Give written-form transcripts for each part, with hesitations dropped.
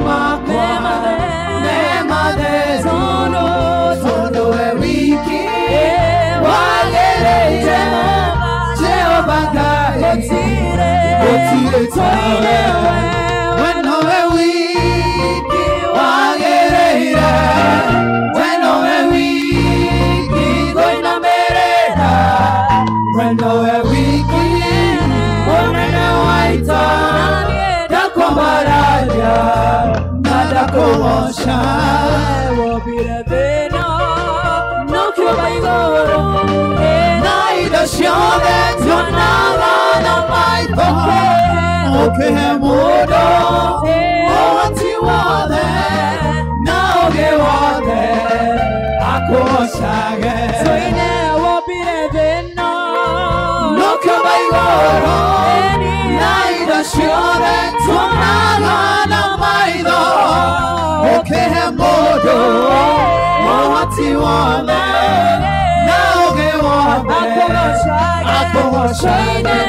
Makwa me matheru tondu we wiki wagĩrĩire Jehova Ngai gũtirĩ tawe we nowe wiki wagĩrĩire we nowe wiki ngũinamĩrĩra we nowe wiki mũnene wa ita ndakwambararia na ndakũgoca Wobire thĩna nokĩũmba igũrũ na indo ciothe tuonaga na maitho ũkĩhe mũndũ ũhoti wothe na ũgĩ wothe akũgocage Tũine wobire thĩna nokĩũmba igũrũ na indo ciothe tuonaga na maitho ũkĩhe mũndũ ũhoti wothe na ũgĩ wothe akũgocage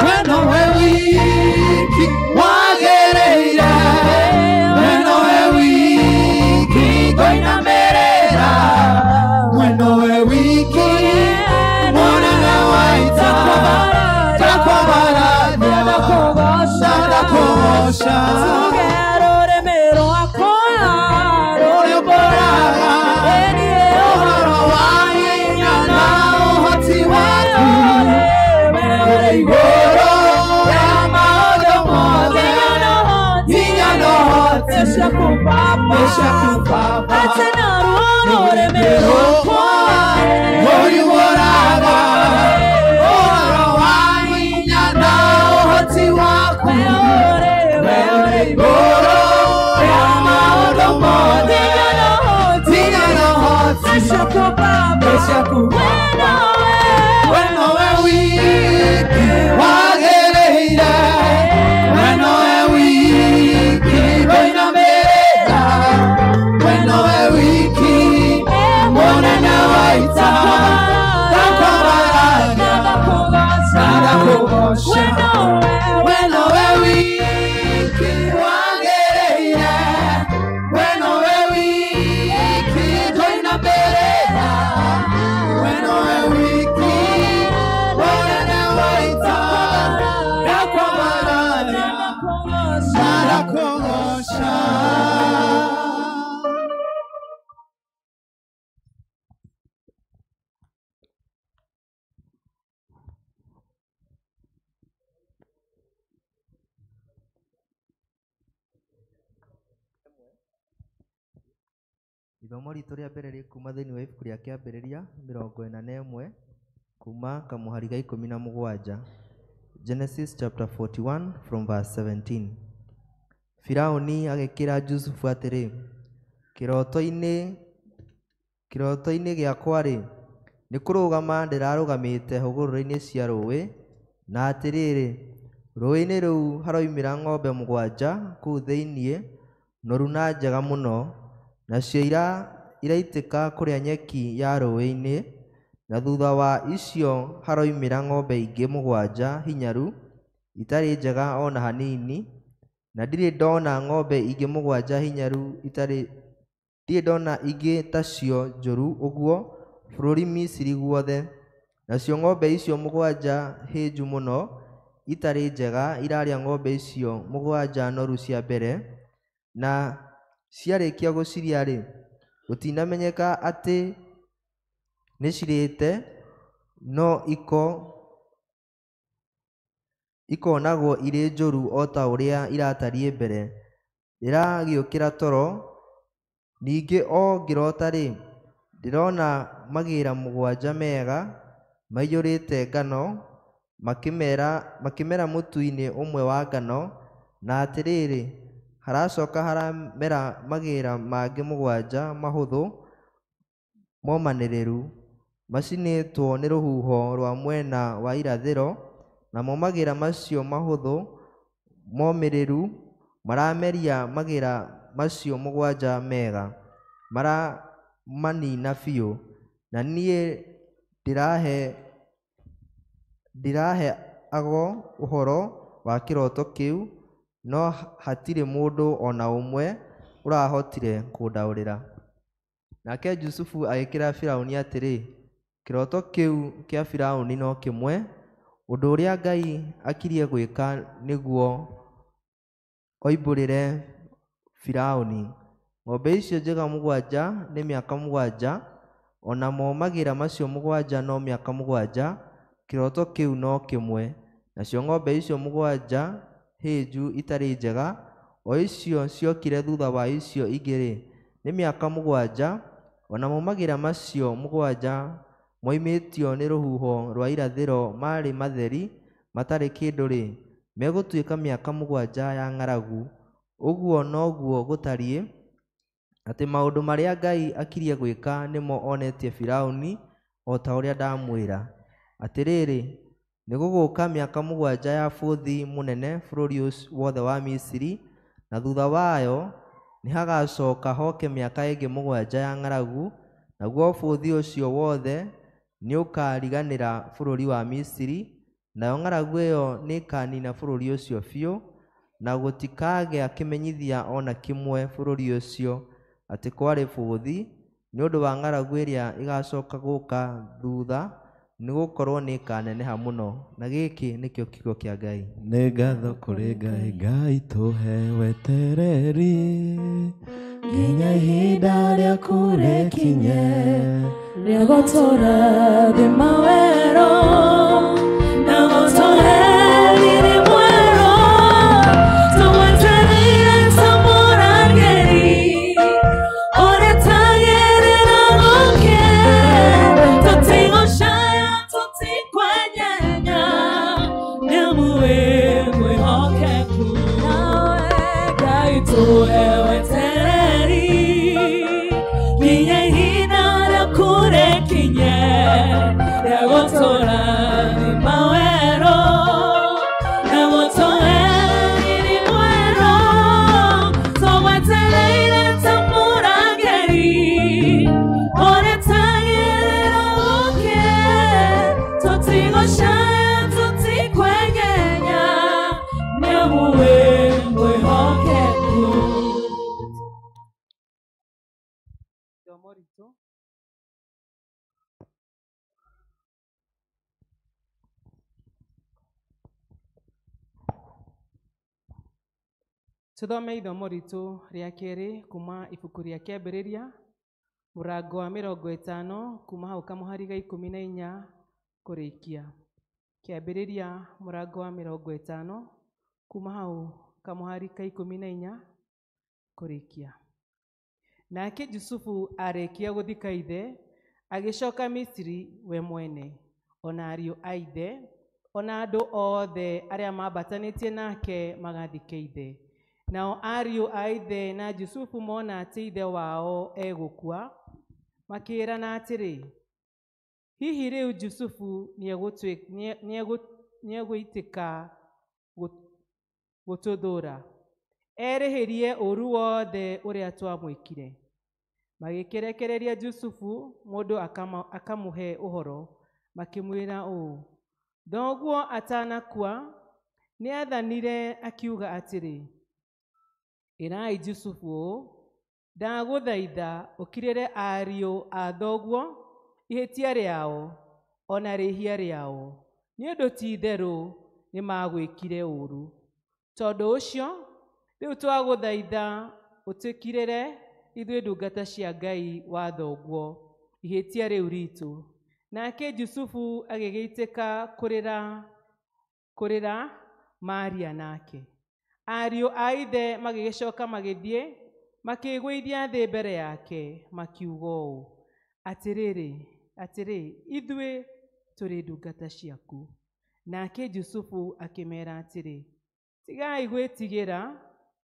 we nowe wiki wagĩrĩire we nowe wiki ngũinamĩrĩra we nowe wiki mũnene wa ita ndakwambararia na ndakũgoca Tuge rũrĩmĩ rwakwa rũrĩmbũraga ũhoro wa hinya na ũhoti waku ũrĩ igũrũ rĩa maũndũ mothe hinya na ũhoti nĩ ciaku Baba Atĩ naruo rũrĩmĩ rwakwa rũrimbũraga ũhoro wa hinya na ũhoti waku we ũrĩ igũrũ rĩa maũndũ mothe hinya na ũhoti nĩ ciaku Baba we nowe wiki wagĩrĩire we nowe wiki ngũinamĩrĩra we nowe wiki mũnene wa ita ndakwambararia na ndakũgoca we nowe wiki wagĩrĩire we nowe wiki ngũinamĩrĩra we nowe wiki mũnene wa ita ndakwambararia na ndakũgoca. Ithomo ritũ rĩa mbere rĩ kuma thĩinĩ wa ibuku rĩa Kĩambĩrĩria 41 kuma kamũhari ga 17. Genesis chapter 41 from verse 17. Firauni agĩkĩra Jusufu atĩrĩ, kĩroto-inĩ gĩakwa-rĩ, nĩ kũrũgama ndĩrarũgamĩte hũgũrũrũ-inĩ cia rũũĩ, na atĩrĩrĩ, rũũĩ-inĩ rũu haroimĩra ng'ombe 7 kũu thĩinĩ, noru na njega mũno, nacio iraitĩka kũrĩa nyeki ya rũũĩ-inĩ, na thutha wa icio haroimĩra ng'ombe ingĩ 7 hinyaru, itarĩ njega o na hanini, na ndirĩ ndona ng'ombe ingĩ 7 hinyaru itarĩ ndirĩ ndona ingĩ tacio njũru ũguo bũrũri Misiri guothe. Nacio ng'ombe icio 7 hĩnju mũno itarĩ njega irarĩa ng'ombe icio 7 noru cia mbere, na ciarĩkia gũcirĩa-rĩ, gũtinamenyeka atĩ nĩcirĩte, no ikonagwo irĩ njũru o ta ũrĩa iratariĩ mbere. Ndĩragĩũkĩra toro, ningĩ o ngĩrota-rĩ, ndĩrona magĩra 7 mega maiyũrĩte ngano, makĩmera mũtu-inĩ ũmwe wa ngano, na atĩrĩrĩ, haracoka haramera magĩra mangĩ 7 mahũthũ momanĩrĩru, macinĩtwo nĩ rũhuho rwa mwena wa irathĩro, namo magĩra macio mahũthũ momĩrĩru marameria magĩra macio 7 mega, maramanina biũ. Na niĩ ndĩrahe ago ũhoro wa kĩroto kĩu, no hatirĩ mũndũ o na ũmwe ũrahotire kũndaũrĩra. Nake Jusufu agĩkĩra Firaũni atĩrĩ, kĩroto kĩu kĩa Firaũni no kĩmwe, ũndũ ũrĩa Ngai akirie gwĩka nĩguo oimbũrĩre Firaũni. Ng'ombe icio njega 7 nĩ mĩaka 7, o namo magira macio 7 no mĩaka 7, kĩroto kĩu no kĩmwe. Nacio ng'ombe icio 7 hĩnju itarĩ njega, o icio ciokire thutha wa icio ingĩ-rĩ, nĩ mĩaka 7, o namo magira macio 7 moimĩtio nĩ rũhuho rwa irathĩro marĩ matheri matarĩ kĩndũ-rĩ, megũtuĩka mĩaka 7 ya ng'aragu. Ũguo noguo gũtariĩ, atĩ maũndũ marĩa Ngai akirie gwĩka nĩmo onetie Firaũni o ta ũrĩa ndamwĩra. Atĩrĩrĩ, nĩgũgũka mĩaka 7 ya bũthi mũnene bũrũri wothe wa Misiri, na thutha wayo nĩhagacoka hoke mĩaka ĩngĩ 7 ya ng'aragu, naguo bũthi ũcio wothe nĩũkariganĩra bũrũri wa Misiri, nayo ng'aragu ĩyo nĩĩkanina bũrũri ũcio biũ, na gũtikagĩa kĩmenyithia o na kĩmwe bũrũri ũcio atĩ kwarĩ bũthi, nĩ ũndũ wa ng'aragu ĩrĩa ĩgacoka gũka thutha, nĩgũkorwo nĩĩkaneneha mũno. Na gĩkĩ nĩkĩo kiugo kĩa Ngai. Nĩ ngatho kũrĩ Ngai, Ngai tũhe wetereri nginya ihinda rĩaku rĩkinye, rĩa gũtũũra thĩ mawero na gũtũhe riri mwerũ, tũgwetereire ta mũrangĩri ũrĩa tagĩrĩra gũke, tũtigũcaya tũtikwenyenya, nĩamu wĩ mwĩhokeku. Nawe Ngai tũhe wetereri nginya ihinda rĩaku rĩkinye, rĩa gũtũũra thĩ mawero na gũtũhe riri mwerũ, tũgwetereire ta mũrangĩri ũrĩa tagĩrĩra gũke, tũtigũcaya tũtikwenyenya, nĩamu wĩ mwĩhokeku. Ithomo ritũ tũthome ithomo ritũ rĩa kerĩ kuma ibuku rĩa Kĩambĩrĩria mũrango wa 50 kuma hau kamũhari ga 14 kũrĩkia. Kĩambĩrĩria mũrango wa 50 kuma hau kamũhari ka 14 kũrĩkia. Nake Jusufu arĩkia gũthika ithe, agĩcoka Misiri we mwene, ona ariũ a ithe, ona andũ othe arĩa mambatanĩtie nake magathike ithe. Nao ariũ a ithe na Jusufu mona atĩ ithe wao egũkua, makĩĩrana atĩrĩ, hihi rĩu Jusufu nĩegũitĩka gũtũthũũra, erĩhĩrie ũũru wothe ũrĩa twamwĩkire. Magĩkĩrekereria Jusufu mũndũ akamũhe ũhoro, makĩmwĩra ũũ, thoguo atanakua nĩathanire akiuga atĩrĩ, ĩrai Jusufu ũũ, ndagũthaitha ũkirĩre ariũ a thoguo ihĩtia rĩao ona rĩhia rĩao, nĩ ũndũ ti-itherũ nĩmagwĩkire ũũru. Tondũ ũcio rĩu twagũthaitha ũtũkirĩre ithuĩ ndungata cia Ngai wa thoguo ihĩtia rĩu ritũ. Nake Jusufu agĩgĩitĩka kũrĩra maaria nake. Ariũ a ithe magĩgĩcoka magĩthiĩ makĩĩgũithia thĩ mbere yake, makiuga ũũ, atĩrĩrĩ, atĩrĩ, ithuĩ tũrĩ ndungata ciaku. Nake Jusufu akĩmeera atĩrĩ, tigai gwĩtigĩra,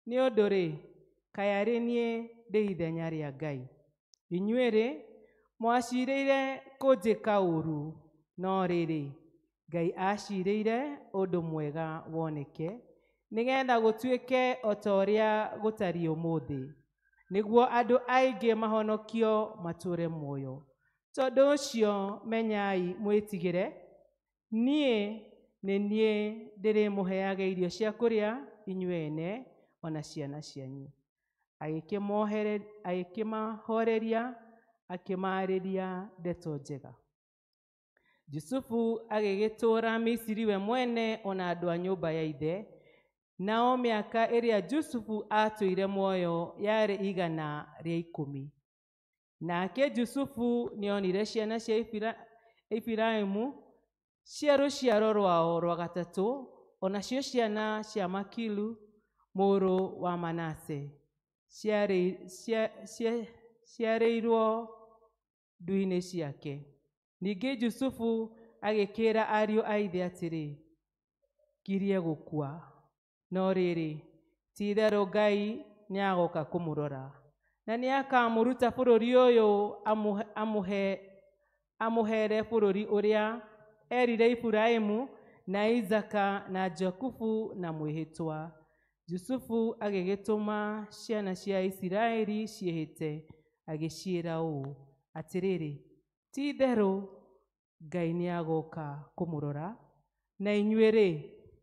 nĩ ũndũ-rĩ, kaĩ arĩ niĩ ndĩ ithenya rĩa Ngai. Inyuĩ-rĩ, mwacirĩire kũnjĩka ũũru, no rĩrĩ, Ngai acirĩire ũndũ mwega woneke, nĩgetha gũtuĩke o ta ũrĩa gũtariĩ ũmũthĩ, nĩguo andũ aingĩ mahonokio matũũre muoyo. Tondũ ũcio menyai mwĩtigĩre, niĩ nĩ niĩ ndĩrĩmũheaga irio cia kũrĩa inyuĩ ene ona ciana cianyu. Agĩkĩmahoreria akĩmaarĩria ndeto njega. Jusufu agĩgĩtũũra Misiri we mwene ona andũ a nyũmba ya ithe. Nao mĩaka ĩrĩa Jusufu aatũire muoyo yarĩ 110. Nake Jusufu nĩonire ciana cia Efiraimu cia rũciaro rwao rwa gatatũ, onacio ciana cia Makilu mũrũ wa Manase ciarĩirwo ndu-inĩ ciake. Ningĩ Jusufu agĩkĩĩra ariũ a ithe atĩrĩ, ngirie gũkua, no rĩrĩ, ti-itherũ Ngai nĩagoka kũmũrora, na nĩakamũruta bũrũri ũyũ amũhere bũrũri ũrĩa erire Iburaimu na Isaaka na Jakubu na mwĩhĩtwa. Jusufu agĩgĩtũma ciana cia Isiraeli ciĩhĩte, agĩciĩra ũũ, atĩrĩrĩ, ti-itherũ Ngai nĩagoka kũmũrora, na inyuĩ-rĩ,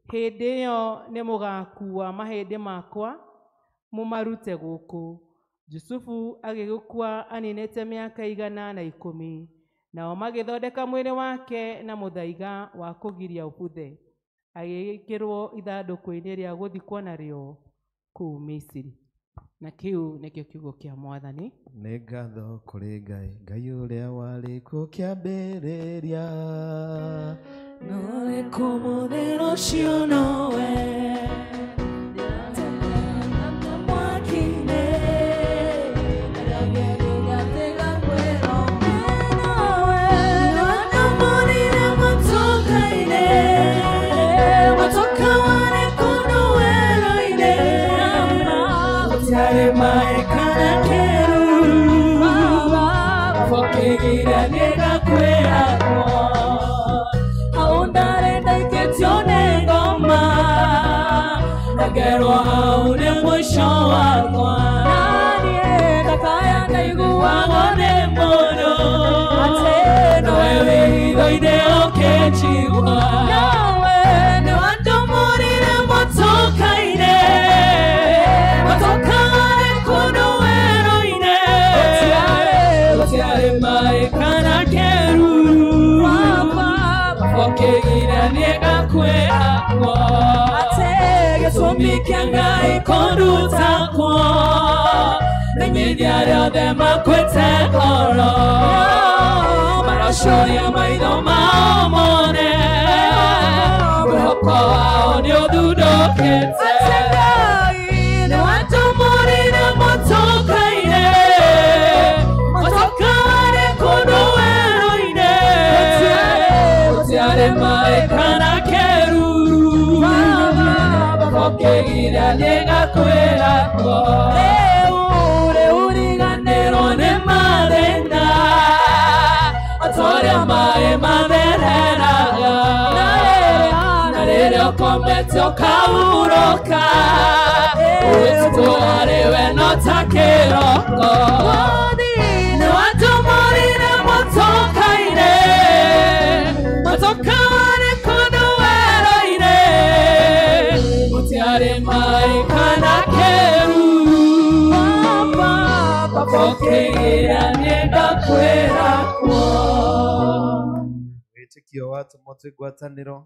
hĩndĩ ĩyo nĩmũgakuua mahĩndĩ makwa mũmarute gũkũ. Jusufu agĩgĩkua aninĩte mĩaka 110, nao magĩthondeka mwĩrĩ wake na mũthaiga wa kũgiria ũbuthe, agĩgĩkĩrwo ithandũkũ-inĩ rĩa gũthikwo narĩo kũu Misiri. Na kĩu nĩkĩo kiugo kĩa Mwathani. Nĩ ngatho kũrĩ Ngai, Ngai ũrĩa warĩ kuo kĩambĩrĩria. Nowe kũmũthĩra ũcio nowe Wĩtĩkio wa atũmwo twĩ ngwatanĩro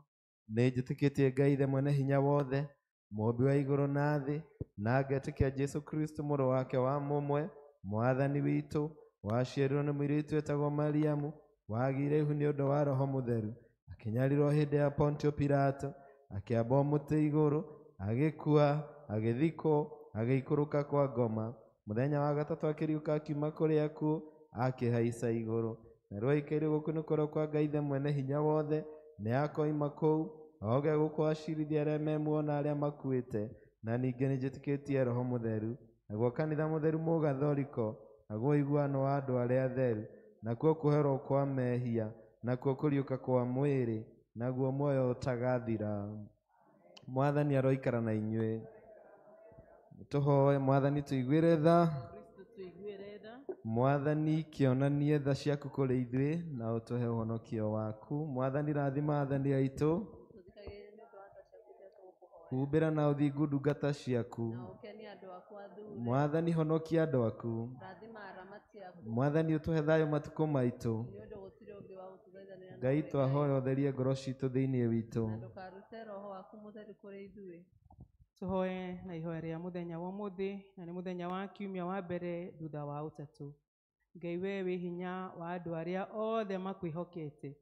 nĩ njĩtĩkĩtie Ngai ithe mwene hinya wothe, mũũmbi wa igũrũ na thĩ, na ngetĩkia Jesũ Kristo mũrũ wake wa mũmwe, Mwathani witũ, waciarirwo nĩ mũirĩtu wetagwo Mariamu, wagĩire ihu nĩ ũndũ wa Roho Mũtheru, akĩnyarirwo hĩndĩ ya Pontio Pilato, akĩambwo mũtĩ igũrũ, agĩkua, agĩthikwo, agĩikũrũka kwa ngoma. Mũthenya wa gatatũ akĩriũka akiuma kũrĩ akuũ, akĩhaica igũrũ. Na rĩu aikaire guoko-inĩ kwa Ngai ithe mwene hinya wothe, nĩ akoima kũu oge gũkũ acirithia arĩa me muoyo na arĩa makuĩte. Na ningĩ nĩ njĩtĩkĩtie Roho Mũtheru, naguo kanitha mũtheru mũgathoriko, naguo ũiguano wa andũ arĩa atheru, nakuo kũherwo kwa mehia, nakuo kũriũka kwa mwĩrĩ, naguo muoyo ũtagathira. Mwathani aroikara na inyuĩ. Tũhoe Mwathani tũiguĩre tha. Mwathani kĩonanie tha ciaku kũrĩ ithuĩ na ũtũhe ũhonokio waku. Mwathani rathima athani aitũ. Humbĩra na ũthingu ndungata ciaku. Mwathani honokia andũ aku. Mwathani ũtũhe thayũ matukũ maitũ. Ngai twahoya ũtherie ngoro citũ thĩinĩ witũ. Tũhoe na ihoya rĩa mũthenya wa ũmũthĩ, na nĩ mũthenya wa kiumia wa mbere thutha wa ũtatũ. Ngai we wĩ hinya wa andũ arĩa othe makwĩhokete.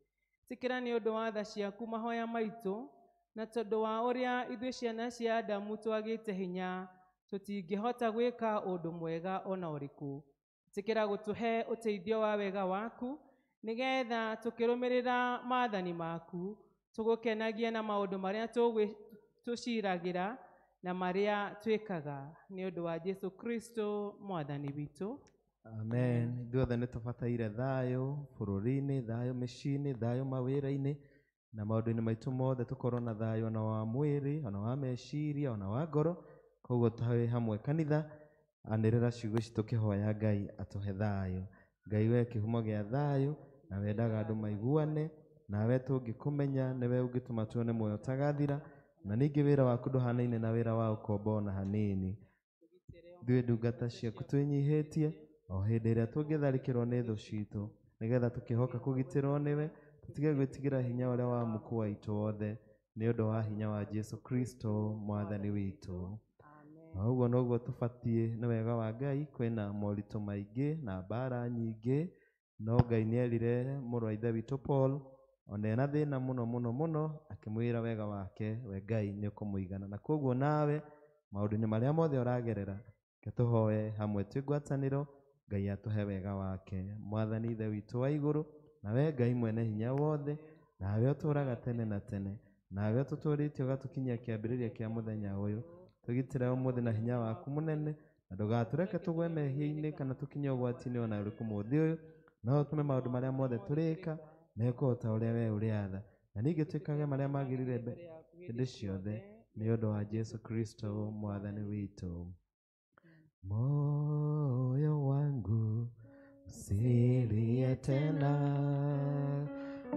Tĩkĩra nĩ ũndũ wa tha ciaku mahoya maitũ, na tondũ wa ũrĩa ithuĩ ciana cia Adamu twagĩte hinya, tũtingĩhota gwĩka ũndũ mwega ona ũrĩkũ. Tĩkĩra gũtũhe ũteithio wa wega waku, nĩgetha tũkĩrũmĩrĩra maathani maku, tũgũkenagie na maũndũ marĩa tũciragĩra na marĩa twĩkaga, nĩ ũndũ wa Jesu Kristo mwathani witũ. Amen. Ithuothe nĩ tũbataire thayũ bũrũri-inĩ, thayũ mĩciĩ-inĩ, thayũ mawĩra-inĩ, na maũndũ-inĩ maitũ mothe tũkorwo na thayũ ona wa mwĩrĩ, ona wa meciria, ona wa ngoro. Koguo twĩ hamwe kanitha, anĩrĩra ciugo ici tũkĩhoya Ngai atũhe thayũ. Ngai we kĩhumo gĩa thayũ, na wendaga andũ maiguane, nawe tũngĩkũmenya nĩwe ũngĩtũma tuone muoyo ũtagathira, na ningĩ wĩra waku ndũhanaine na wĩra wa ũkombo ona hanini. Ithuĩ ndungata ciaku twĩnyihĩtie o hĩndĩ ĩrĩa tũngĩtharĩkĩrwo nĩ thũ citũ, nĩgetha tũkĩhoka kũgitĩrwo nĩwe, tũtige gwĩtigĩra hinya ũrĩa wa mũkũ waitũ wothe, nĩ ũndũ wa hinya wa Jesu Kristo mwathani witũ. Na ũguo noguo tũbatiĩ nĩ wega wa Ngai. Kwĩna moritũ maingĩ na mbara nyingĩ, no Ngai nĩerire mũrũ wa ithe witũ Paul ona ena thĩna mũno mũno mũno, akĩmwĩra wega wake we Ngai nĩ ũkũmũigana. Na koguo nawe maũndũ-inĩ marĩa mothe ũragerera, reke tũhoe hamwe twĩ ngwatanĩro, Ngai atũhe wega wake. Mwathani Ithe witũ wa igũrũ, nawe Ngai mwene hinya wothe, nawe ũtũũraga tene na tene, nawe ũtũtũũrĩtie ũgatũkinyia kĩambĩrĩria kĩa mũthenya ũyũ, tũgitĩre ũmũthĩ na hinya waku mũnene, na ndũgatũreke tũgwe mehia-inĩ kana tũkinye ũgwati-inĩ ona ũrĩkũ mũthĩ ũyũ, no ũtũme maũndũ marĩa mothe tũrĩka mekwo ta ũrĩa we ũrĩatha, na ningĩ twĩkage marĩa magĩrĩire hĩndĩ ciothe, nĩ ũndũ wa Jesu Kristo mwathani witũ. Moyo wangu usilie tena,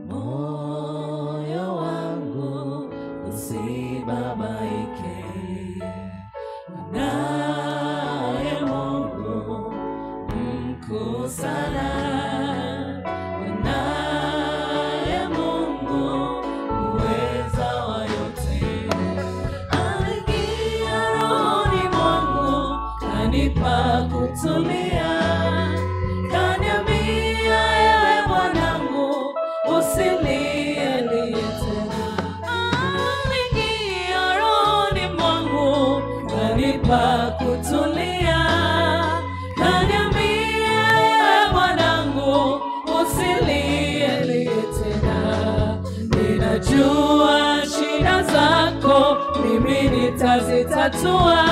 moyo wangu usibabaike, naye Mungu mkuu sana, naye Mungu uweza wa yote. Aliingia rohoni mwangu, kanipa kutulia, kaniambia ewe mwanangu usilie tena. Aliingia rohoni mwangu, kanipa kutulia, kaniambia ewe mwanangu usilie tena. Ninajua shida zako mimi nitazitatua,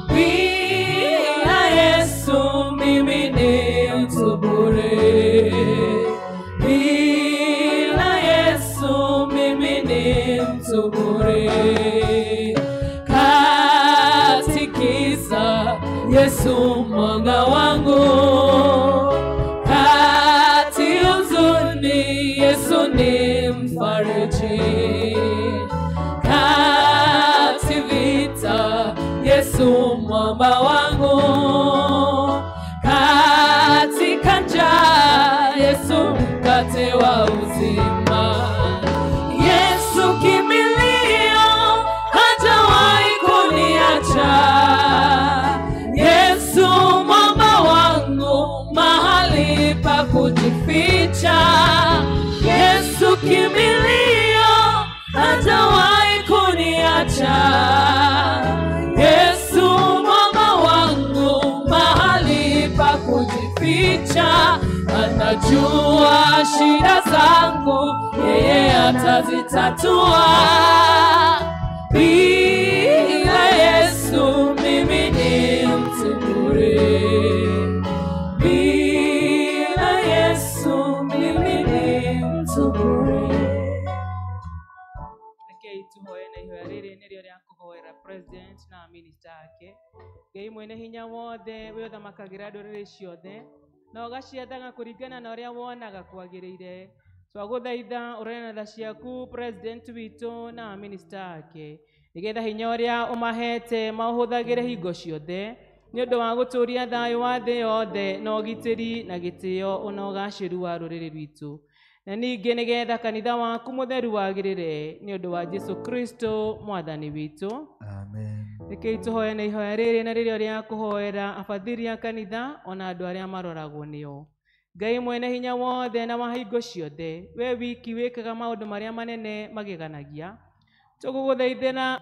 bila Yesu mimi ni mtu bure, bila Yesu mimi ni mtu bure. Katikiza Yesu mwanga wangu, kati huzuni Yesu ni mfariji, kati vita Yesu mwamba wangu, katika njaa Yesu mkate wa uzima. Yesu kimbilio hajawahi kuniacha, Yesu mwamba wangu mahali pa kujificha, Yesu kimbilio hajawahi kuniacha, Yesu mwamba wangu mahali pa kujificha. Anajua shida zangu, yeye atazitatua, bila Yesu mimi ni mtu bure, bila Yesu mimi ni mtu bure. Rekei tuhoe na ihoya rĩrĩ nĩrĩo rĩa kũhoera president na minister ake. Ngai mwene hinya wothe, we ũthamakagĩra ndũrĩrĩ ciothe, na ũgaciathaga kũringana na ũrĩa wonaga kwagĩrĩire. Twagũthaitha ũrore na tha ciaku president witũ na minista ake, nĩgetha hinya ũrĩa ũmahete maũhũthagĩre hingo ciothe nĩ ũndũ wa gũtũũria thayũ wa thĩ yothe na ũgitĩri na gĩtĩo ona ũgacĩru wa rũrĩrĩ rwitũ, na ningĩ nĩgetha kanitha waku mũtheru wagĩrĩre nĩ ũndũ wa Jesu Kristo mwathani witũ. Amen. Rekei tũhoe na ihoya rĩrĩ na rĩrĩo rĩa kũhoera abathiri a kanitha ona andũ arĩa maroragwo nĩo. Ngai mwene hinya wothe na wa hingo ciothe, we wiki wĩkaga maũndũ marĩa manene mageganagia, tũgũgũthaithĩra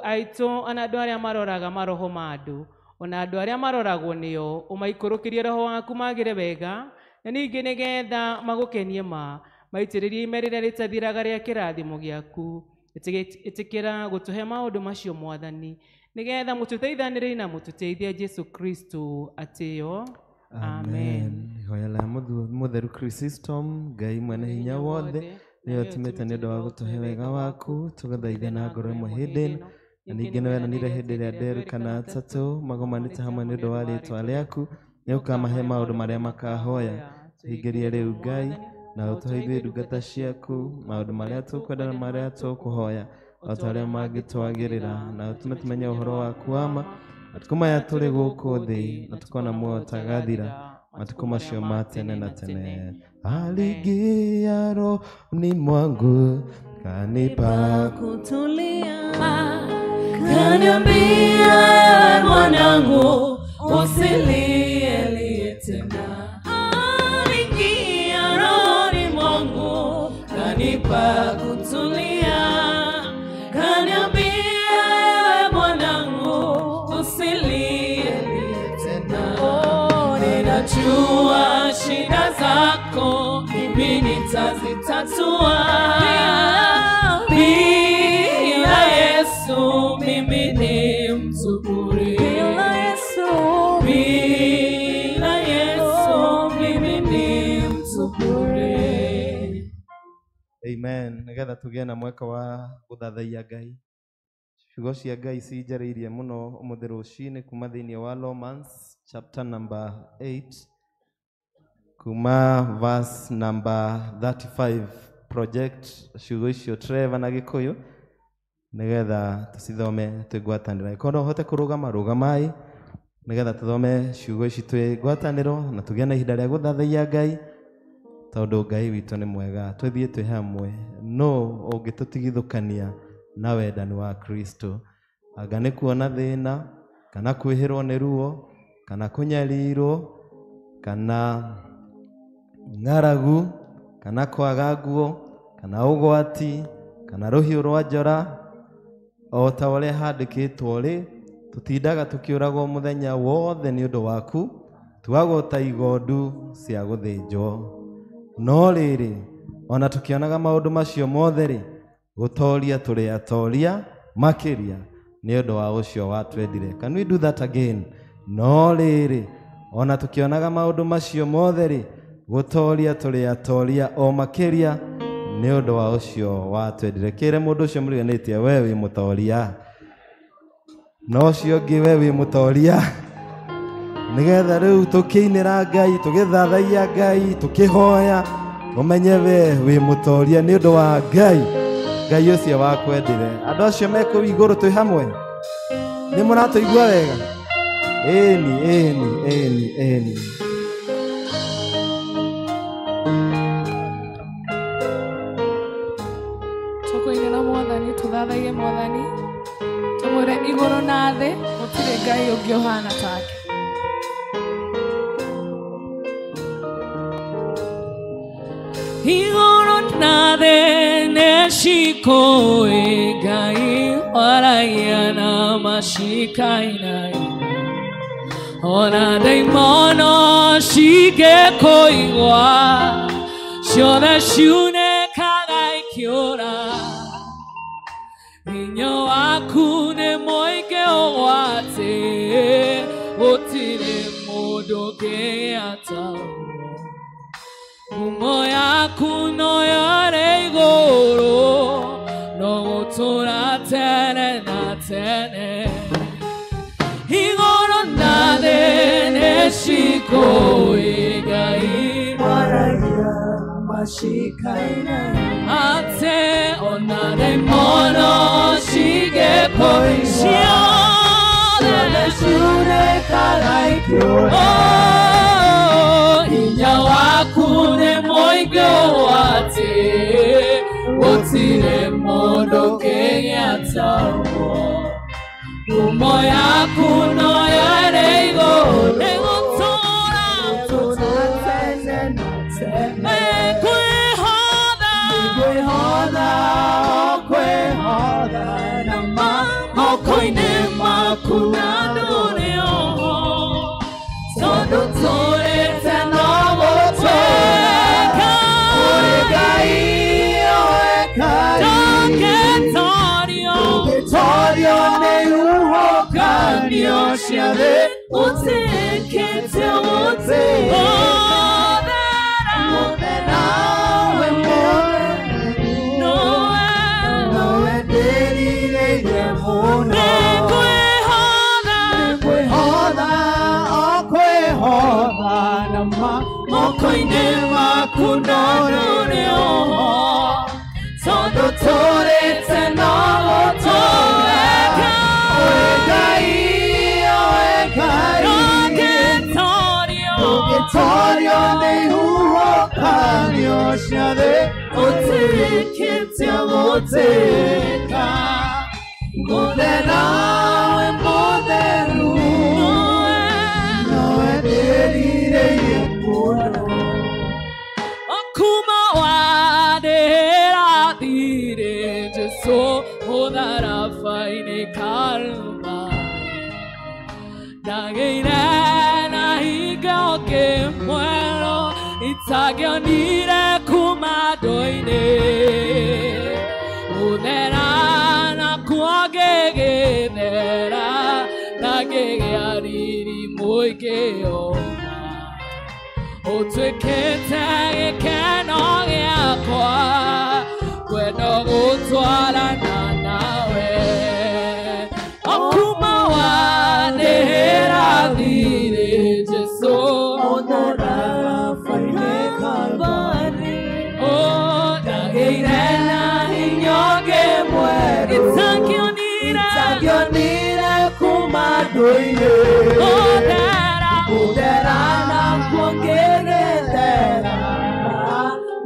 aitũ ona andũ arĩa maroraga maroho ma andũ ona andũ arĩa maroragwo nĩo, ũmaikũrũkĩrie roho waku magĩre wega, na ningĩ nĩgetha magũkenie ma maitĩrĩrie ime rĩrĩa rĩtathiraga rĩa kĩrathimo gĩaku. Ĩtĩkĩra gũtũhe maũndũ macio mwathani, nĩgetha mũtũteithanĩrie na mũtũteithie Jesu Kristo atĩo. Amen. Ihoya rĩa mũtheru Chrysostom, Ngai mwene hinya wothe nĩwe ũtũmĩte nĩ ũndũ wa gũtũhe wega waku, tũgathaithe na ngoro ĩmwe hĩndĩ ĩno, na ningĩ nĩ weranire hĩndĩ ĩrĩa nderu kana atatũ magomanĩte hamwe nĩ ũndũ wa rĩĩtwa rĩaku, nĩ ũkamahe maũndũ marĩa makahoya. Tũhingĩrie rĩu Ngai, na ũtũhe ithuĩ ndungata ciaku maũndũ marĩa tũkwenda na marĩa tũkũhoya o ta ũrĩa mangĩtwagĩrĩra, na ũtũme tũmenye ũhoro waku wa ma matukũ maya tũrĩ gũkũ thĩ, na tũkona muoyo ũtagathira matukũ macio ma tene na tene. Aliingia rohoni mwangu kanipa kutulia, kaniambia mwanangu usilie tena. Aliingia rohoni mwangu kanipa kutulia, kaniambia mwanangu usilie tena. Oh, ninajua shida zako mimi nitazitatua. Bila Yesu mimi ni mtu bure. Bila Yesu, bila Yesu mimi ni mtu bure. Amen. Nigetha tũgĩe na mweke wa gũthathaiya Ngai. Ciugo cia Ngai cinjarĩirie mũno ũmũthĩ rũcinĩ kuma thĩinĩ wa Romans chapter number 8 kuma verse number 35. Project ciugo icio Trevor na Gĩkũyũ nigetha tũcithome twĩ ngwatanĩro. Angĩkorwo no ũhote kũrũgama, rũgamai nigetha tũthome ciugo ici twĩ ngwatanĩro na tũgĩe na ihinda rĩa gũthathaiya Ngai, tondũ Ngai witũ nĩ mwega. Tũthiĩ twĩ hamwe. No ũngĩtũtigithũkania na wendani wa Kristo, anga nĩ kuona thĩna, kana kwĩhĩrwo nĩ ruo, kana kũnyarirwo, kana ng'aragu, kana kwaga nguo, kana ũgwati, kana rũhiũ rwa njora, o ta ũrĩa handĩkĩtwo rĩ, tũtindaga tũkĩũragwo mũthenya wothe nĩ ũndũ waku, tuagwo ta igondu cia gũthĩnjwo. No rĩrĩ, ona tũkĩonaga maũndũ macio mothe rĩ, gũtoria tũrĩ atoria makĩria nĩ ũndũ wa ũcio watwendire. Can we do that again? No rĩrĩ, ona tũkĩonaga maũndũ macio mothe rĩ, gũtoria tũrĩ atoria o makĩria nĩ ũndũ wa ũcio watwendire. Kĩre mũndũ ũcio mũriganĩtie, we wĩ mũtoria, na ũcio ũngĩ we wĩ mũtoria, nĩgetha rĩu tũkĩinĩra Ngai, tũgĩthathaiya Ngai, tũkĩhoya, ũmenye we wĩ mũtoria nĩ ũndũ wa Ngai, Ngai ũcio wakwendire. Andũ acio me kũu igũrũ twĩ hamwe, nĩ mũratũigua wega? Ĩni, ĩni, ĩni, ĩni. Tũkũinĩra mwathani, tũthathaiye mwathani, tũmwĩre igũrũ na thĩ gũtirĩ Ngai ũngĩ ũhana take. Igũrũ na thĩ nĩcikũĩ Ngai waragia na macikainaina, ona ndaimono cingĩkũigua ciothe ciunĩkaga ikĩũra. Hinya waku nĩ mũingĩ ũgwatĩ, gũtirĩ mũndũ ũngĩgĩa taguo. Ngumo yaku no yarĩ igũrũ, no gũtũũra tene na tene. Igũrũ na thĩ nĩcikũĩ Ngai waragia washikaine ate ona daimono shigekoi ciothe ciunĩkaga ikĩũra Oh, hinya waku nĩ mũingĩ ũũ atĩ gũtirĩ mũndũ ũngĩgĩa taguo. Ngumo yaku no yarĩ igũrũ nĩgũtũũra tene na tene kwĩhotha kwĩhotha kwĩhotha na moko-inĩ maku na ndũrĩ oho tondũ tũrĩte no gũtwĩka ũrĩ Ngai oekaine ndũngĩtorio ndũngĩtorio nĩ huhũkanio cia thĩ ũtĩkĩte Ũtĩkĩte. Ũthera mũthera wĩ mũtheru nowe nowe ndĩrirĩirie mũno nĩngwĩhotha kwĩhotha o kwĩhotha na moko-inĩ maku na ndũrĩ oho tondũ tũrĩte no gũtũũra ũrĩ Ngai oekaine ndũngĩtorio ndũngĩtorio nĩ huhũkanio cia thĩ ũtĩkĩte gũtĩka mũthera wĩ mũtheru nowe nowe ndĩrirĩirie mũno Kuma wandĩhĩra Jesu mũtharaba-inĩ Kalvari ndagĩire na hingo kĩmwero itangĩonire kuma ndũ-inĩ gũthera nakuo ngĩgĩthera na ngĩgĩa riri mũingĩ ona ũtuĩkĩte gĩkeno gĩakwa kwenda gũtwarana nawe okuma wandĩhĩra thirĩ Jesu mũtharaba-inĩ Kalvari Oh, ndagĩire na hinya mwerũ itangĩonire itangĩonire kuma ndũ-inĩ gũthera gũthera nakuo ngĩgĩthera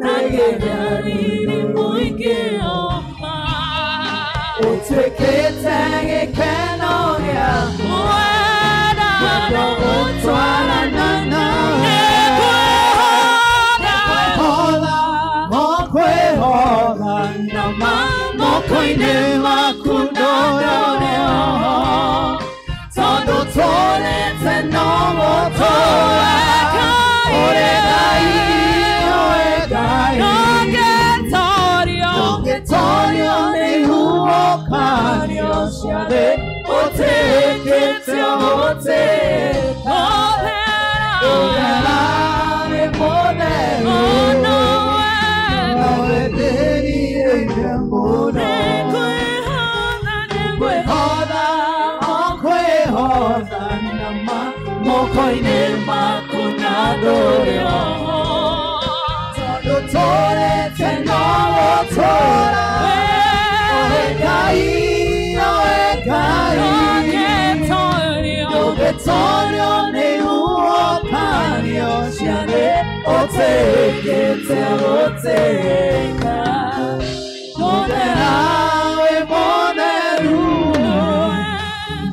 na ngĩgĩa riri mũingĩ oma ũtuĩkĩte gĩkeno gĩakwa wenda kwenda gũtwarana nawe nĩngwĩhotha kwĩhotha o kwĩhotha na moko-inĩ maku ndũrĩ oho tondũ tũrĩte no gũtũũra ũrĩ Ngai ũĩ Ngai ndũngĩtorio ndũngĩtorio nĩ huhũkanio cia thĩ ũtĩkĩte gũtĩka ũthera ũthera wĩ mũtheru nowe nowe ndĩrirĩirie mũno nĩngwĩhotha kwĩhotha o kwĩhotha na moko-inĩ maku na ndũrĩ oho tondũ tũrĩte no gũtũũra ũrĩ Ngai ũĩ Ngai ndũngĩtorio ndũngĩtorio nĩ huhũkanio cia thĩ ũtĩkĩte gũtĩka mũthera wĩ mũtheru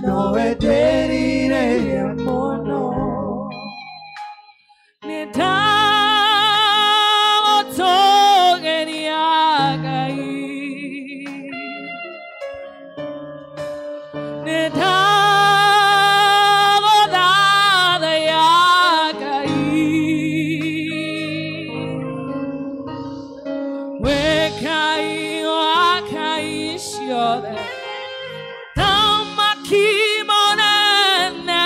nowe ndĩrirĩirie mũno nĩndagũtũgĩria Ngai nĩndagũthathaiya Ngai wĩ Ngai wa ngai ciothe thamaki mũnene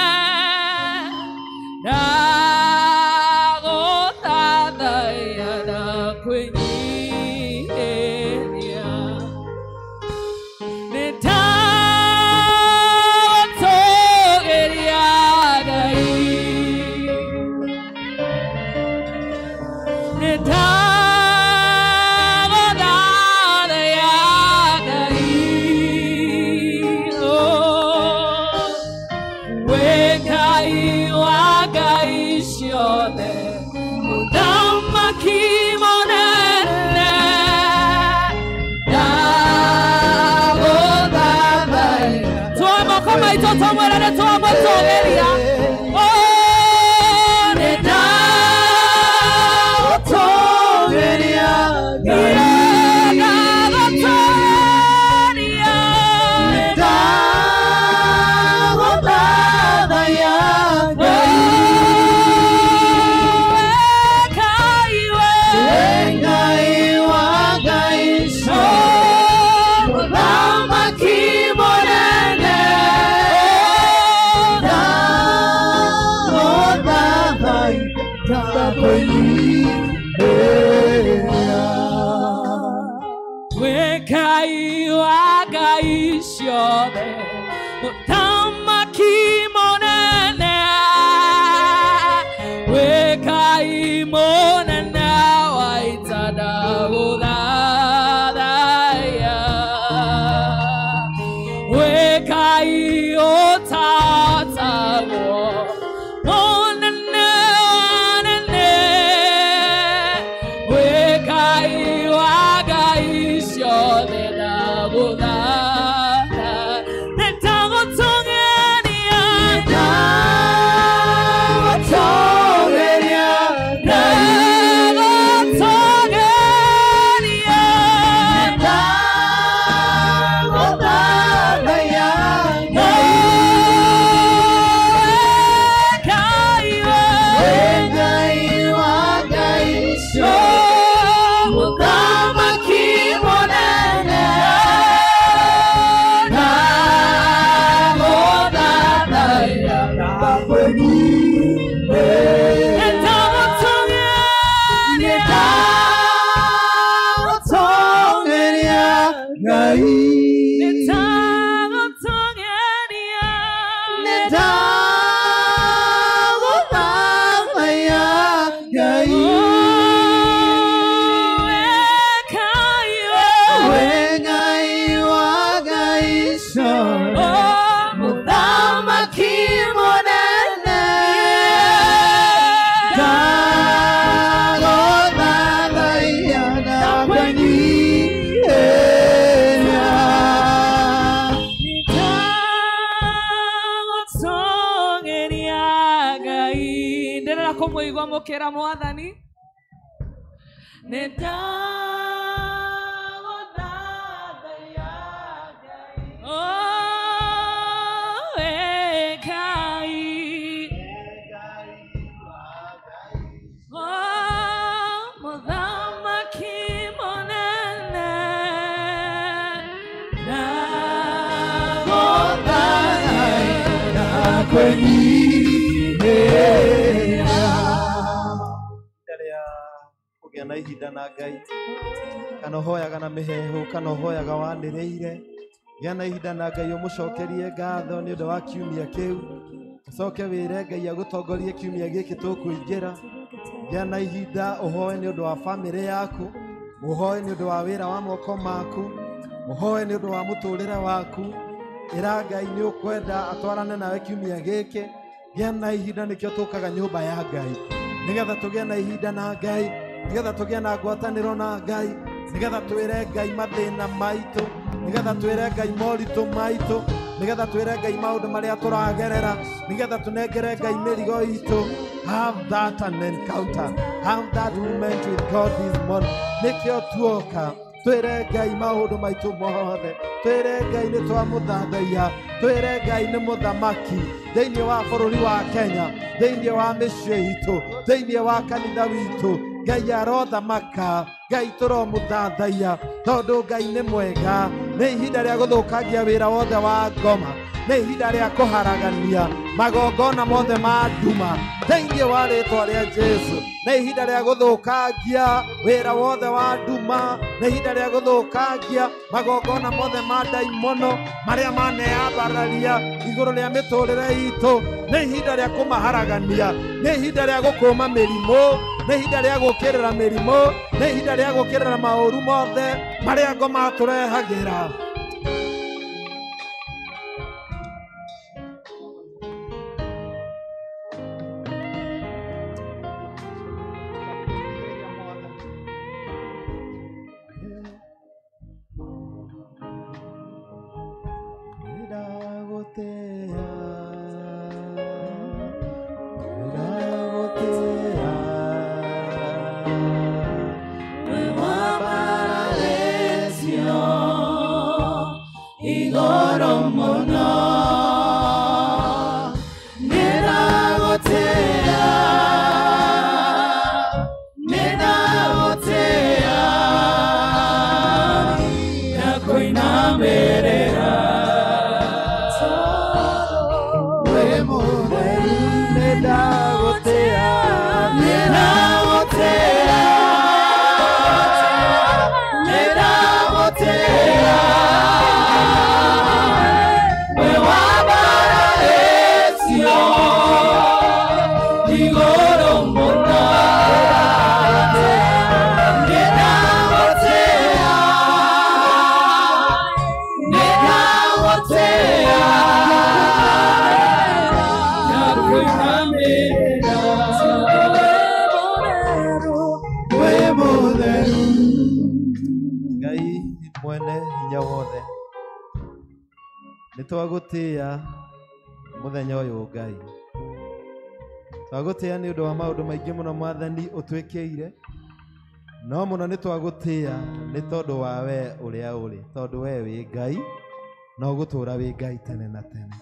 ndagũthathaiya na kwĩnyihĩria. ciothe Mũthamaki mũnene ndagũthathaiya. Tuoe moko maitũ tũmwĩre nĩ twamũtũgĩria. Oh, nĩ ndagũtũgĩria Ngai. Ndagũtũgĩria. Ndagũthathaiya Ngai. Wee Ngai we. Ngai wa Ngai ciothe, Mũthamaki mũnene ndagũthathaiya ndakũinĩra. Wee Ngai wa Ngai ciothe Mũthamaki mũnene Wee Ngai mũnene wa ita ndagũthathaiya. Wee Ngai ũtatagwo mũnene wa anene Wee Ngai wa Ngai ciothe ndagũthatha. Nĩndagũtũgĩria. Ndagũtũgĩria Ngai. Ndagũtũgĩria. Ndagũthathaiya Ngai. Ngai we. Ngai wa Ngai ciothe, Mũthamaki mũnene ndagũthathaiya. ndakũinĩra. Nĩndagũtũgĩria. Ndagũtũgĩria Ngai. Nĩndagũtũgĩria. Ndagũthathaiya Ngai. Wee Ngai we. Wee Ngai wa Ngai ciothe, Mũthamaki mũnene ndagũthathaiya ndakũinĩra. Nĩndagũtũgĩria Ngai. Ndĩrenda kũmũigua mũkĩra Mwathani nĩndagũthathaiya Ngai. Oh, wee Ngai. Oh, Mũthamaki mũnene ndagũthathaiya. Ndakũinĩra. Ihinda rĩa kũgĩa na ihinda na Ngai, kana ũhoyaga na mĩheehũ, kana ũhoyaga wanĩrĩire, gĩa na ihinda na Ngai ũmũcokerie ngatho nĩ ũndũ wa kiumia kĩu, ũcoke wĩre Ngai agũtongorie kiumia gĩkĩ tũkũingĩra. Gĩa na ihinda ũhoe nĩ ũndũ wa bamĩrĩ yaku, ũhoe nĩ ũndũ wa wĩra wa moko maku, ũhoe nĩ ũndũ wa mũtũrĩre waku. Ĩra Ngai nĩ ũkwenda atwarane nawe kiumia gĩkĩ. Gĩa na ihinda, nĩkĩo tũkaga nyũmba ya Ngai, nĩgetha tũgĩe na ihinda na Ngai, nĩgetha tũgĩe na ngwatanĩro na Ngai, nĩgetha twĩre Ngai mathĩna maitũ, nĩgetha twĩre Ngai moritũ maitũ, nĩgetha twĩre Ngai maũndũ marĩa tũragerera, nĩgetha tũnengere Ngai mĩrigo itũ. Have that an encounter, have that moment with God this morning. Nĩkĩo tuoka twĩre Ngai maũndũ maitũ mothe, twĩre Ngai nĩ twamũthathaiya, twĩre Ngai nĩ mũthamaki thĩinĩ wa bũrũri wa Kenya, thĩinĩ wa mĩciĩ itũ, thĩinĩ wa kanitha witũ. Ngai arothamaka, Ngai tũromũthathaiya tondũ Ngai nĩ mwega. Nĩ ihinda rĩa gũthũkangia wĩra wothe wa ngoma, nĩ ihinda rĩa kũharagania magongona mothe ma nduma thĩinĩ wa rĩtwa rĩa Jesu. Nĩ ihinda rĩa gũthũkangia wĩra wothe wa nduma, nĩ ihinda rĩa gũthũkangia magongona mothe ma ndaimono marĩa maneyambararia igũrũ rĩa mĩtũrĩre itũ. Nĩ ihinda rĩa kũmaharagania, nĩ ihinda rĩa gũkũma mĩrimũ, nĩ ihinda rĩa gũũkĩrĩra mĩrimũ, nĩ ihinda rĩa gũũkĩrĩra maũru mothe marĩa ngoma tũrehagĩra. wothe, nĩ twagũtĩĩa mũthenya ũyũ Ngai. Twagũtĩĩa nĩ ũndũ wa maũndũ maingĩ mũno Mwathani ũtwĩkĩire, no mũno nĩ twagũtĩĩa nĩ tondũ wa we ũrĩa ũrĩ, tondũ we wĩ Ngai na ũgũtũũra wĩ Ngai tene na tene.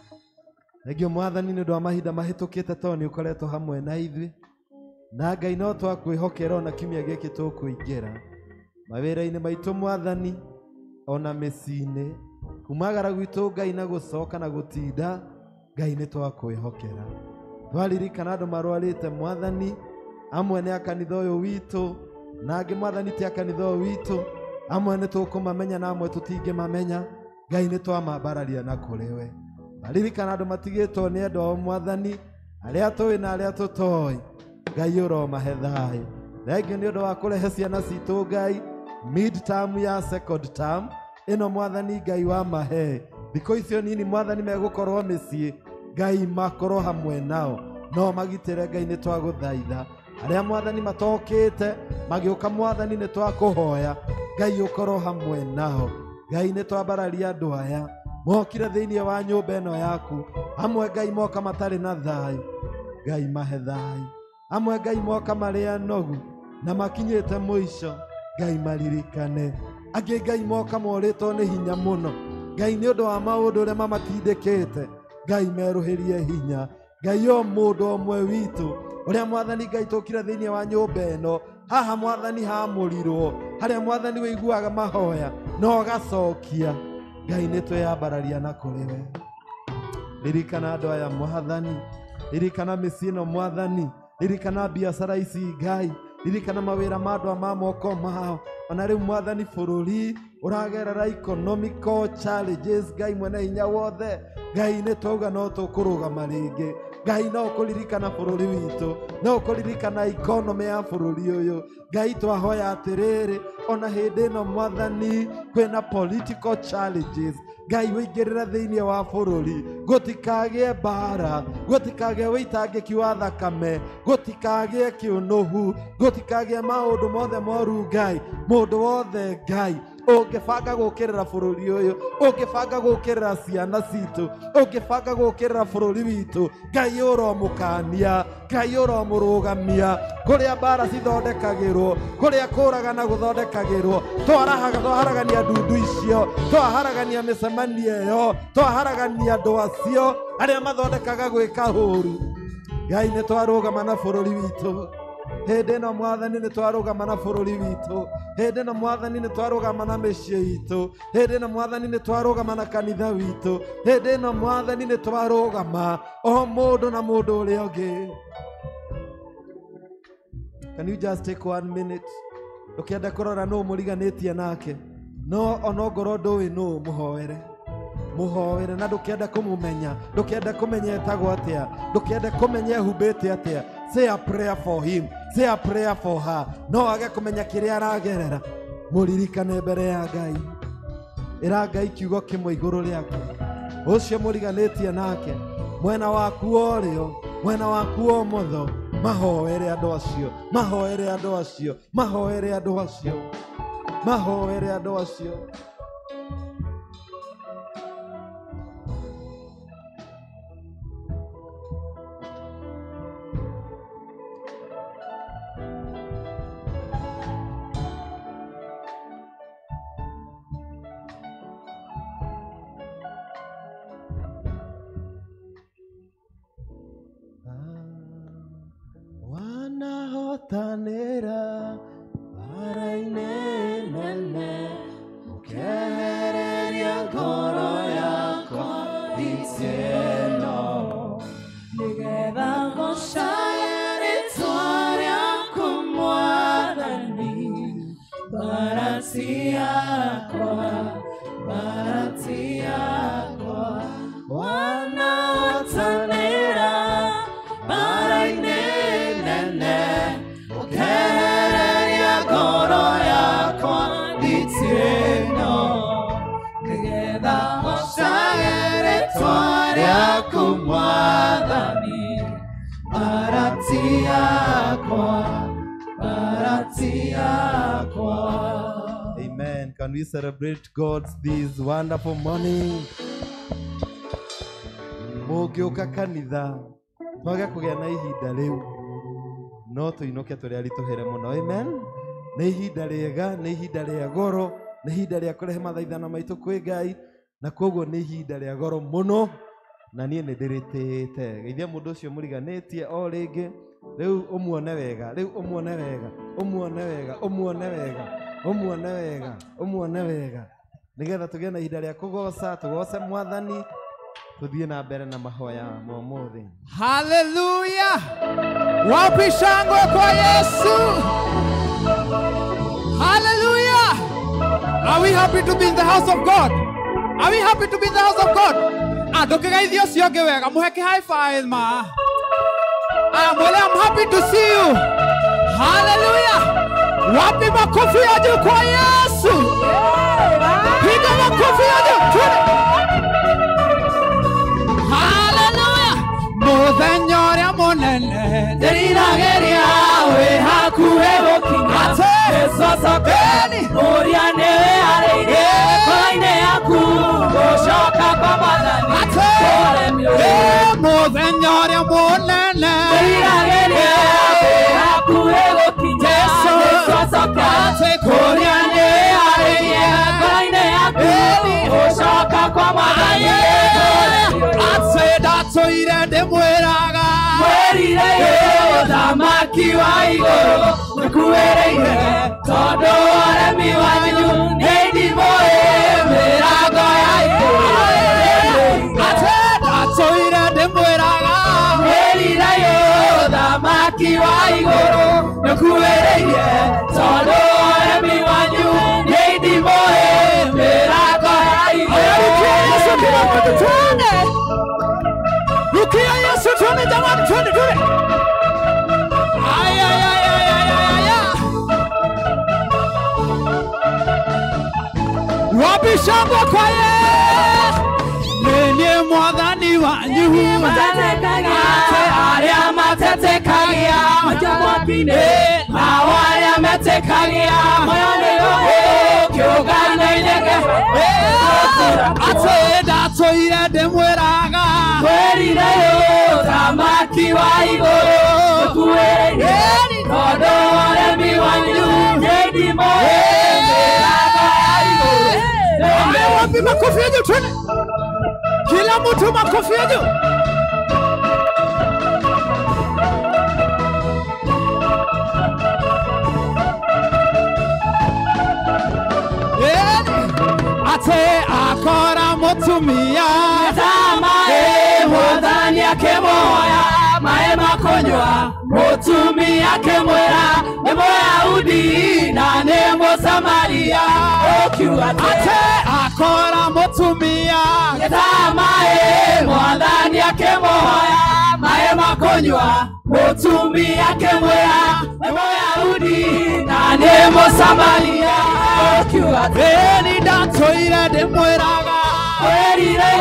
Thengio Mwathani nĩ ũndũ wa mahinda mahĩtũkĩte tondũ nĩ ũkoretwo hamwe na ithuĩ, na Ngai no twakwĩhokera ona kiumia gĩkĩ tũkũingĩra mawĩra-inĩ maitũ Mwathani, ona mĩciĩ-inĩ, kumagara gwitũ Ngai na gũcoka na gũtinda, Ngai nĩ twakwĩhokera. Twaririkana andũ marwarĩte Mwathani, amwe nĩ a kanitha ũyũ witũ na angĩ Mwathani ti a kanitha ũyũ witũ, amwe nĩ tũkũmamenya na amwe tũtingĩmamenya, Ngai nĩ twamambararia na kũrĩ we. Twaririkana andũ matigĩtwo nĩ endwa ao Mwathani, arĩa tũĩ na arĩa tũtoĩ, Ngai ũromahe thayũ. Thengio nĩ ũndũ wa kũrehe ciana citũ Ngai mid term ya second term ĩno Mwathani Ngai wa mahe thikũ icio nini Mwathani megũkorwo mĩciĩ, Ngai makorwo hamwe nao no magitĩre. Ngai nĩ twagũthaitha arĩa Mwathani matokĩte magĩũka Mwathani nĩ twakũhoya Ngai ũkorwo hamwe nao. Ngai nĩ twambararia andũ aya mokire thĩinĩ wa nyũmba ĩno yaku, amwe Ngai moka matarĩ na thayũ, Ngai mahe thayũ, amwe Ngai moka marĩ anogu na makinyĩte mũico, Ngai maririkane, angĩ Ngai moka morĩtwo nĩ hinya mũno, Ngai nĩ ũndũ wa maũndũ ũrĩa mamatindĩkĩte, Ngai merũhĩrie hinya. Ngai o mũndũ ũmwe witũ ũrĩa Mwathani Ngai tũkire thĩinĩ wa nyũmba ĩno, haha Mwathani hamũrirwo, harĩa Mwathani wĩiguaga mahoya no ũgacokia, Ngai nĩ twĩyambararia na kũrĩ we. Ririkana andũ aya Mwathani, ririkana mĩciĩ ĩno Mwathani, ririkana biacara ici Ngai, ririkana mawĩra ma andũ ma moko mao. Ona rĩu Mwathani bũrũri ũragerera economical challenges, Ngai mwene hinya wothe, Ngai nĩ twauga no tũkũrũgama rĩngĩ. Ngai no ũkũririkana bũrũri witũ, no ũkũririkana economy ya bũrũri ũyũ. Ngai twahoya atĩrĩrĩ, ona hĩndĩ ĩno Mwathani kwĩna political challenges, Ngai wĩingĩrĩre thĩinĩ wa bũrũri, gũtikagĩe mbara, gũtikagĩe wĩitangĩki wa thakame, gũtikagĩe kĩũnũhu, gũtikagĩe maũndũ mothe moru. Ngai mũndũ wothe Ngai ũngĩbanga gũkĩrĩra bũrũri ũyũ, ũngĩbanga gũkĩrĩra ciana citũ, ũngĩbanga gũkĩrĩra bũrũri witũ, Ngai ũromũkania, Ngai ũromũrũgamia. Kũrĩa mbara cithondekagĩrwo, kũrĩa kũragana gũthondekagĩrwo, twaharagania ndundu icio, twaharagania mĩcemanio ĩyo, twaharagania andũ acio arĩa mathondekaga gwĩka ũru. Ngai nĩ twarũgama na bũrũri witũ hĩndĩ ĩno Mwathani, nĩ twarũgama na bũrũri witũ hĩndĩ ĩno Mwathani, nĩ twarũgama na mĩciĩ itũ hĩndĩ ĩno Mwathani, nĩ twarũgama na kanitha witũ hĩndĩ ĩno Mwathani, nĩ twarũgama o mũndũ na mũndũ ũrĩa ũngĩ. Can you just take 1 minute? Ũkĩenda kũrora nũ mũriganĩtie nake, no onongorwo ndũĩ nũ, mũhoere mũhoere, na ndũkĩenda kũmũmenya, ndũkĩenda kũmenya etagwo atĩa, ndũkĩenda kũmenya ehumbĩte atĩa. Say a prayer for him, say a prayer for her. No age kũmenya kĩrĩa aragerera, mũririkane mbere ya Ngai. Ĩra Ngai kiugo kĩmwe igũrũ rĩake, ũcio mũriganĩtie nake, mwena waku wa ũrĩo, mwena waku wa ũmotho, mahoere andũ acio, mahoere andũ acio, mahoere andũ acio, mahoere andũ acio. Wanahotanĩra mbara-inĩ nene, ũkehereria ngoro yakwa itieno, nĩgetha ngocage rĩtwa rĩaku Mwathani, mbara yakwa, mbara yakwa. Wanahotanĩra mbara-inĩ nene, ũkehereria ngoro yakwa itieno, nĩgetha ngocage rĩtwa rĩaku Mwathani, mbara yakwa, mbara yakwa. Amen. Can we celebrate God this wonderful morning? Mũngĩũka kanitha twage kũgĩa na ihinda rĩu no tũinũke tũrĩ aritũhĩre mũno. Amen. Nĩ ihinda rĩega, nĩ ihinda rĩa goro, nĩ ihinda rĩa kũrehe mathaithana maitũ kwĩ Ngai, na koguo nĩ ihinda rĩa goro mũno, na niĩ nĩ ndĩrĩtĩĩte. Geithia mũndũ ũcio mũriganĩtie o rĩngĩ. Rĩu ũmuone wega, rĩu ũmuone wega, ũmuone wega, ũmuone wega, ũmuone wega, ũmuone wega, nĩgetha tũgĩe na ihinda rĩa kũgoca, tũgoce Mwathani, tũthiĩ na mbere na mahoya ma ũmũthĩ. Haleluya! Wapi shangwe kwa Yesu? Haleluya! Are we happy to be in the house of God? Are we happy to be in the house of God? Ndũkĩgeithie ũcio ũngĩ wega, mũhe kĩ high five ma. Mwele, I'm happy to see you. Hallelujah. Wapi makofi ya juu kwa Yesu? Piga makofi ya juu. Twende. Hallelujah. Mũthenya ũrĩa mũnene ndĩriragĩria wĩ hakuhĩ gũkinya. Jesũ acoke ũrĩa nĩwe arĩire ngoro-inĩ yaku gũcoka kwa Mwathani kũremio. Mũthenya ũrĩa mũnene ndĩriragĩria wĩ hakuhĩ gũkinya. Jesũ acoke ũrĩa nĩwe arĩire ngoro-inĩ yaku gũcoka kwa Mwathani kũremio. Atĩ ndatũire ndĩmwĩraga mwĩrire ũthamaki wa igũrũ nĩkuĩrĩire, tondũ ũremi wanyu nĩ ndimũ ĩ mĩrango ya igũrũ. Atĩ ndatũire ndĩmwĩraga mwĩrire ũthamaki wa igũrũ nĩkuĩrĩire, tondũ ũremi wanyu nĩ ndimũ ĩ mĩrango ya igũrũ. Rukia Yesu kila mtu twende. Rukia Yesu twende jamani, twende twende. Ay ay ay ay ay ay ay. Wapi shangwe kwa Yesu? Nĩ Mwathani wanyu. Ate arĩa matetekagia makia mwaki-inĩ, nao arĩa metĩkagia moyo nĩo kĩũngano-inĩ Atĩ ndatũire ndĩmwĩraga mwĩrire ũthamaki wa igũrũ nĩkuĩrĩire, tondũ ũremi wanyu nĩ ndimũ ĩ mĩrango ya igũrũ. Wapi makofi ya juu? Twende. Kila mtu makofi ya juu. Ate akora mutumia Tama ĩ Mwathani akĩmuoya maĩ ma kũnyua, mũtumia akĩmwĩra nĩ Mũyahudi na nĩ Mũsamaria. Ũkiuga Ate akora mutumia Tama ĩ Mwathani akĩmuoya maĩ ma kũnyua, mũtumia akĩmwĩra nĩ Mũyahudi na nĩ Mũsamaria. Ũkiuga Ĩni ndatũire ndĩmwĩraga mwĩrire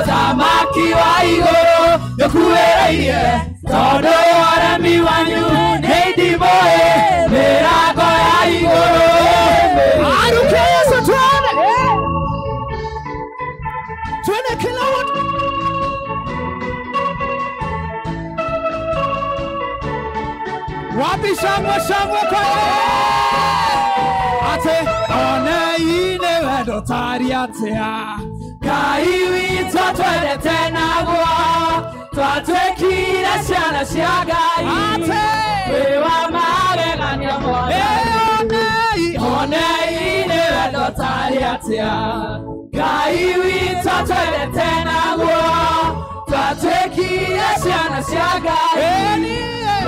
ũthamaki wa igũrũ nĩkuĩrĩire, tondũ ũremi wanyu nĩ ndimũ ĩ mĩrango ya igũrũ. Aruke Yesu twende. Twende kila watu. Wapi shangwe shangwe kwa Yesu? Ate one ine wendo tari atia Ngai witũ atwendete naguo twatuĩkire ciana cia Ngai. Ate Wĩ wa magegania Mwathani. one One ine wendo tari atia Ngai witũ atwendete naguo twatuĩkire ciana cia Ngai.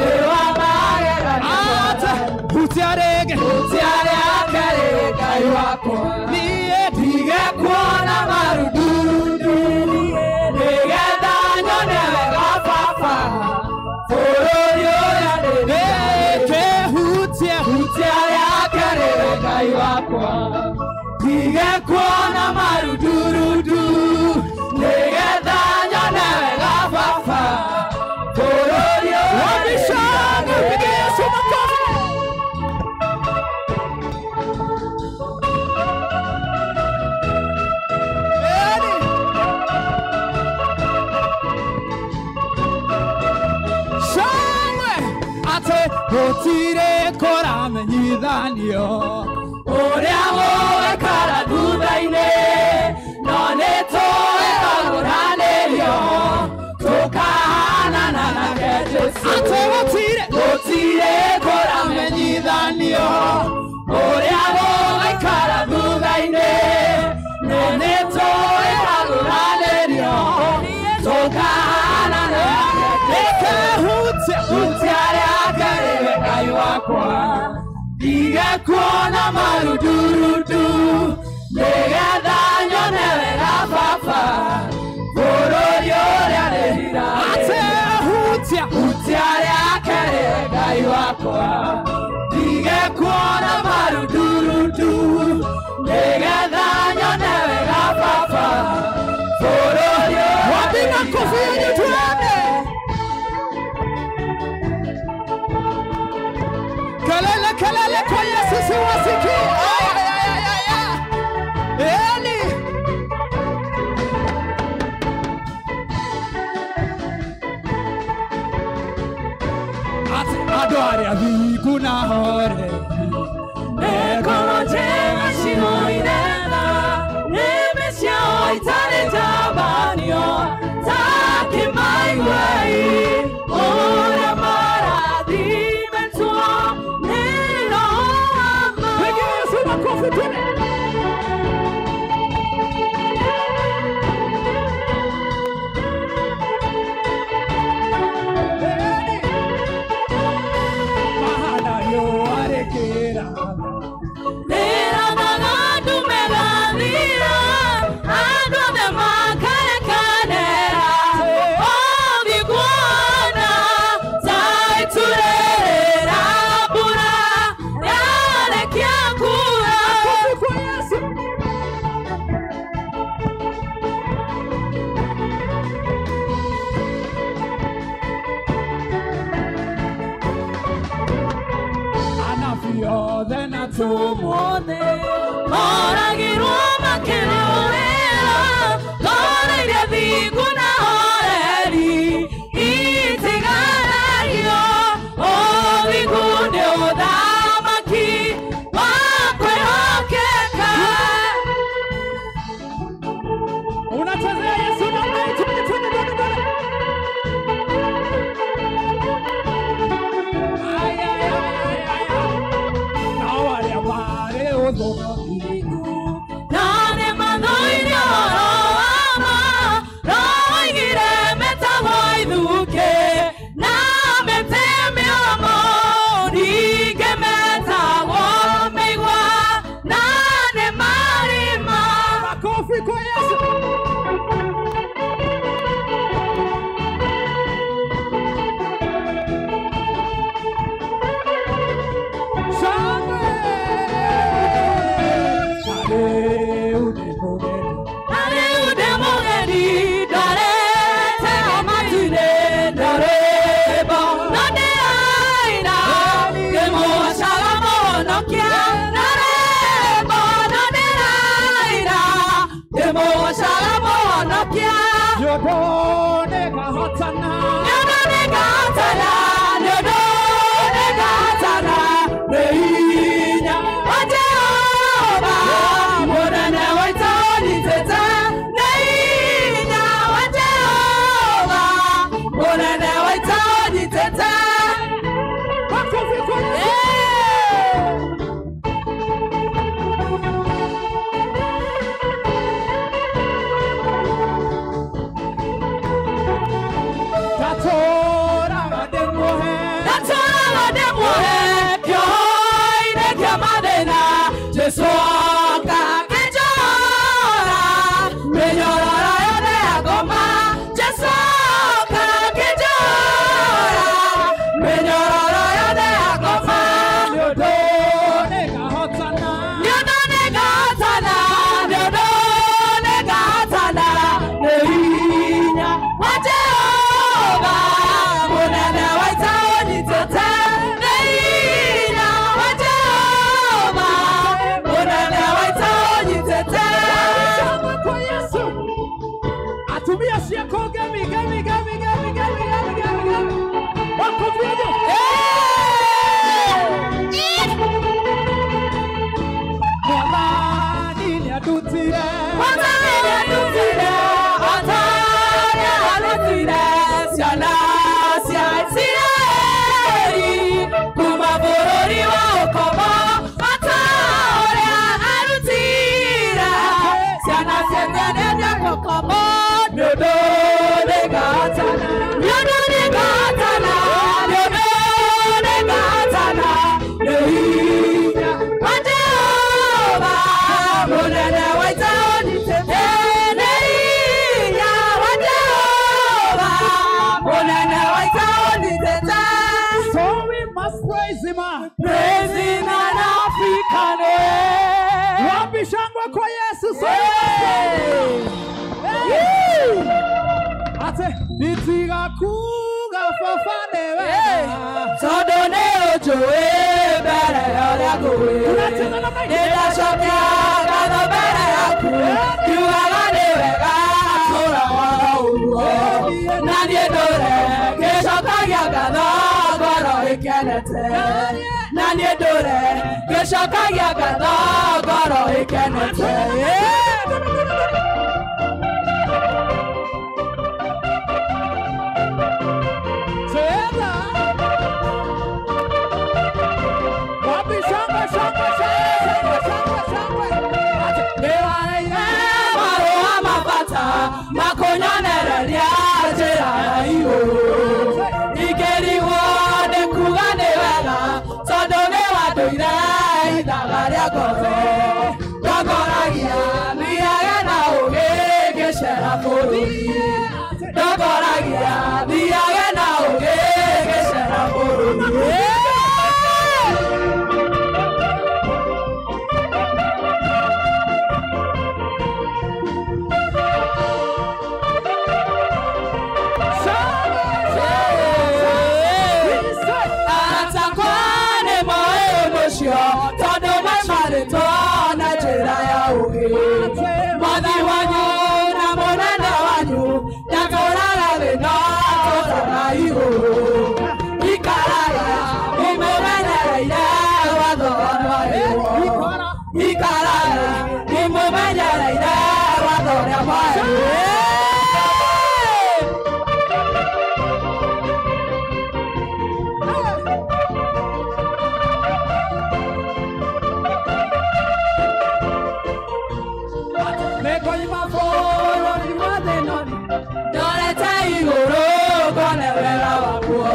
Wĩ wa magegania Ate Mwathani. hutia rĩngĩ Hutia rĩake rĩ Ngai wakwa niĩ ndige kuona marundurudu nĩgetha nyone wega Baba bũrũri ũrĩa ndĩriragĩria. Kĩhutie Hutia rĩake rĩ Ngai wakwa ndige kuona marundurudu nĩgetha nyone wega Baba bũrũri ũrĩa Wapi shangwe? Piga Yesu makofi. Gũtirĩ kũramenyithanio ũrĩa gũgũikara thutha-inĩ, no nĩtũgũkagũranĩrio tũkahanana nake Jesũ. Atĩ gũtirĩ, gũtirĩ kũramenyithanio ũrĩa gũgũikara thutha-inĩ, no nĩtũgũkagũranĩrio tũkahanana nake Jesũ. Hutia, Hutia rĩake rĩwe Ngai wakwa, ndige kuona marudurudu, nĩgetha nyone wega Baba bũrũri ũrĩa nĩhirarĩte. Atĩ hutia, Hutia rĩake rĩwe Ngai wakwa, ndige kuona marudurudu, nĩgetha nyone wega Baba bũrũri ũrĩa Wapi makofi yenyu tuone? Kelele, kelele kwa Yesu siwasikii. Ay, ay, ay, ay, ay. Eli. Ati andũ arĩa thingu na horeri. Ngoro njega ciũire tha, nĩmĩ ciao itarĩ njabanio, ta kĩmaiguei ũrĩa marathimĩtwo nĩ Roho wa ma. Pigia Yesu makofi tuone. Eli. Mahana riũa rĩkĩratha. Rĩrathaga ndume gathira, andũ othe makarekanĩra. Ũthiĩ kuona ta itu rĩrĩra mbura yarĩkia kuura. Makofi kwa Yesu. Anabii othe na atũmwo Othe moragirwo makĩrũĩra, ngoro iria thingu na horeri itiganagio. Ũthingu nĩ ũthamaki wa kwĩhokeka. Unachezea Yesu namna hii, twende, twende, twende, twende. Ay, ay, ay, ay, ay, ay. Nao arĩa marĩ ũthũ Na nĩ mathũire ũhoro wa ma, roigire metagwo ithukĩ, na mĩtĩ mĩũmũ, ningĩ metagwo mĩigua, na nĩ marima. Makofi kwa Yesu. Shangwe. Na rĩu ndĩ mũgeni. Na rĩu ndĩ mũgeni, ndarete matu-inĩ na rwĩmbo, no ndĩraina ngĩmũgocaga Mũhonokia. Na rwĩmbo, no ndĩraina ngĩmũgocaga Mũhonokia. Nĩ ũndũ nĩngahotana. Nĩ ũndũ nĩngahotana, nĩ ũndũ nĩngahotana, nĩ hinya wa Jehova mũnene wa ita ũnyitĩte. Nĩ hinya wa Jehova mũnene wa ita ũnyitĩte. Makofi kwa Yesu. Ndatũũraga ndĩmuohe. Ndatũũraga ndĩmuohe kĩoho-inĩ kĩa mathĩna, Jesũ oka akĩnjohora mĩnyororo yothe ya ngoma. Jesũ oka akĩnjohora mĩnyororo yothe ya ngoma. Nĩ ũndũ nĩngahotana. Nĩ ũndũ nĩngahotana, nĩ ũndũ nĩngahotana, nĩ hinya wa Jehova mũnene wa ita ũnyitĩte. Nĩ hinya wa Jehova mũnene wa ita ũnyitĩte. Shangwe kwa Yesu. Atumia ciako ngemi, ngemi, ngemi, ngemi, ngemi, ngemi, ngemi, ngemi. Makofi yenu. arutire ciana cia Isiraeli kuma bũrũri wa ũkombo, o ta ũrĩa arutire ciana cia tene ũkombo. Nĩ ũndũ nĩngatana, nĩ ũndũ nĩngatana, nĩ ũndũ nĩngatana nĩ hinya wa Jehova mũnene wa ita ũnyitĩte, nĩ hinya wa Jehova mũnene wa ita ũnyitĩte. So we must praise him. Praise him an African. Wapi shangwe kwa Yesu? So we must praise him. Hey. Ate nitiga kuga fafane wega. Tondũ nĩ ũnjũĩ mbere ya ũrĩa ngũĩ, nĩndacokia ngatho mbere yaku, ngiugaga nĩ wega tũra wothe ũguo, na niĩ ndũre ngĩcokagia ngatho ngoro ĩkenete, na niĩ ndũre ngĩcokagia ngatho ngoro ĩkenete. Cheza. Wapi shangwe, shangwe, shangwe, shangwe, shangwe. Ate Nĩwaheire marũa ma bata makũnyonereria njĩra ya igũrũ, ingĩrigwo nĩ kuga nĩ wega tondũ nĩ wandũire ithaga rĩa ngoro, ndongoragia thiage na ũũgĩ ngĩcera bũrũri, ndongoragia thiage na ũũgĩ ngĩcera bũrũri. Atakwa nĩ moĩ ũndũ ũcio tondũ maimarĩtwo na njĩra ya ũũgĩ. Mwathi wanyu na mũnene wanyu ndatũraga thĩ no atũraga igũrũ. Ikaraga mũmũmenyereire watho ũrĩa mwaheirwo. Ikaraga mũmũmenyereire watho ũrĩa mwaheirwo. Nĩngoima bũrũri wa thĩna. Ndorete igũrũ ngone wega wakuo,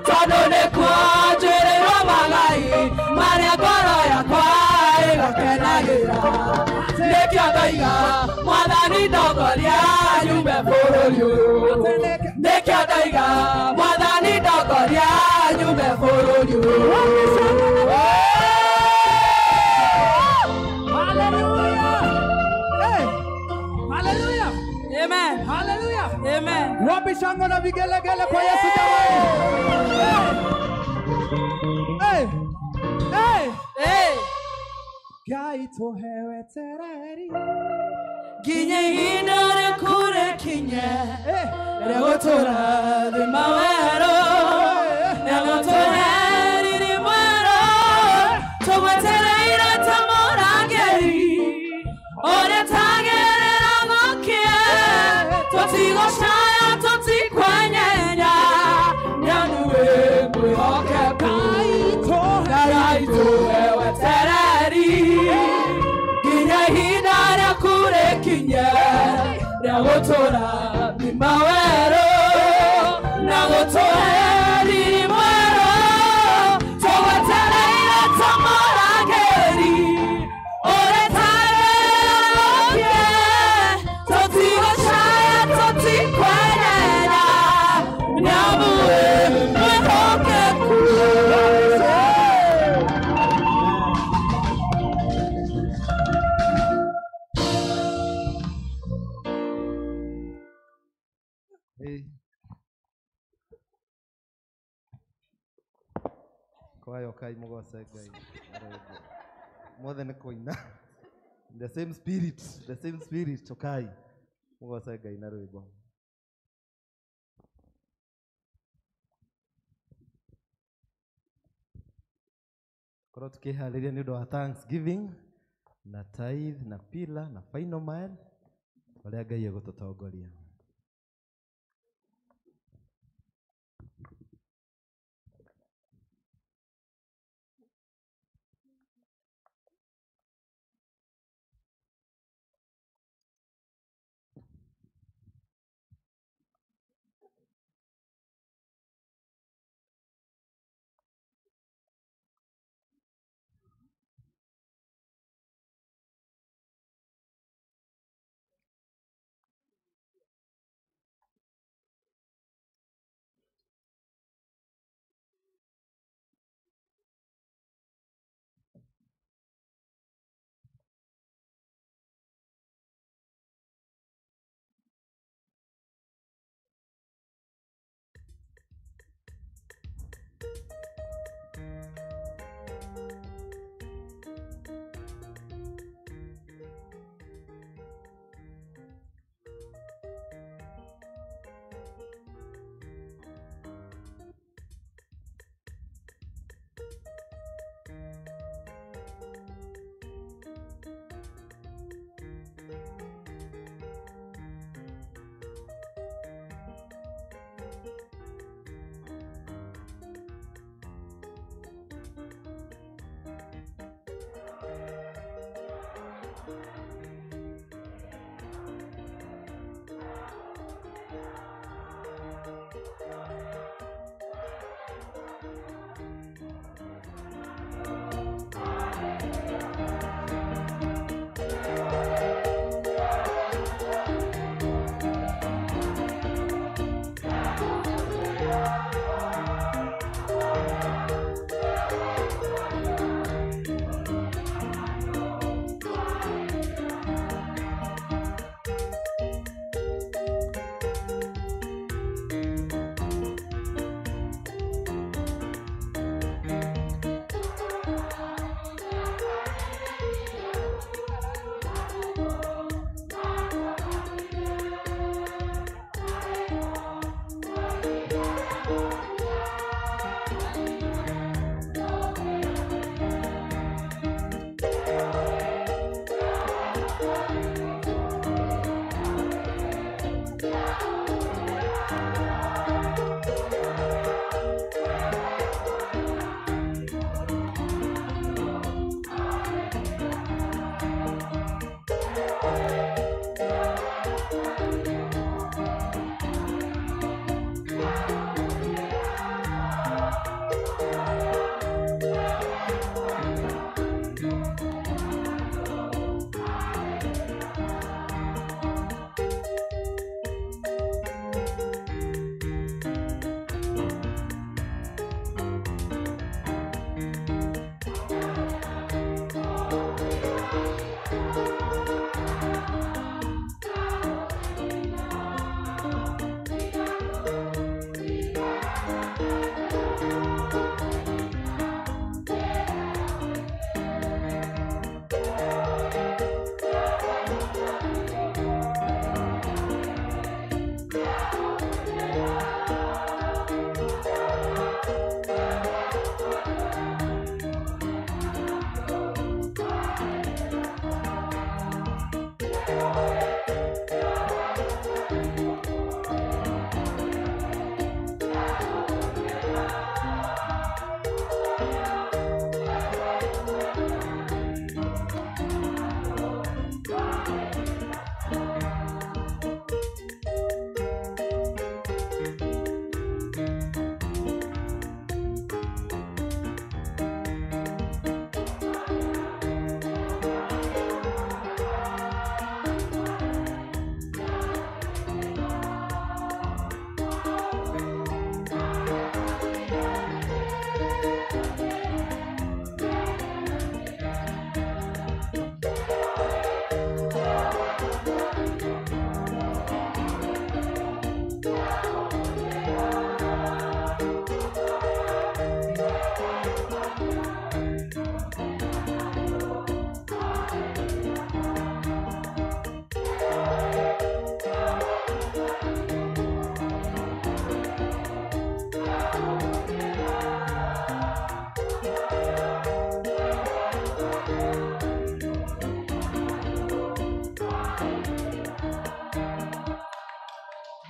tondũ nĩkuo njĩrĩirwo magai marĩa ngoro yakwa ĩgakenagĩra. Nĩkĩo ndoiga Mwathani ndongoria nyume bũrũri ũyũ, nĩkĩo ndoiga Mwathani ndongoria nyume bũrũri ũyũ. Hallelujah. Hey. Hallelujah. Amen. Hallelujah. Amen. Wapi shangwe na vigelegele kwa Yesu jamani? Hey. Hey. Hey. Ngai tũhe wetereri. Nginya ihinda rĩaku rĩkinye Hey. rĩgũtũra thĩ mawerũ, rĩgũtũhe riri mwerũ, tũgwetereire ta mũrangĩri ũrĩa tagĩrĩra gũkĩe, tũtigũcaya tũtikwenyenya, nĩamu wĩ mwĩhokeku. Ngai tũhe wetereri nginya ihinda rĩaku rĩkinye rĩa gũtũra thĩ mawerũ, na gũtũhe riri mwerũ, tũgwetereire ta mũrangĩri ũrĩa tagĩrĩra gũkĩe, tũtigũcaya tũtikwenyenya, nĩamu wĩ mwĩhokeku. Hey. Kwayo kai mugoce Ngai. Mothe nĩ kũina. The same spirit, the same spirit ukai. Mugoce Ngai na rwĩmbo. Korwo tukĩharĩria nĩ ũndũ wa Thanksgiving na tithe na pillar na final mile ũrĩa Ngai egũtũtongoria.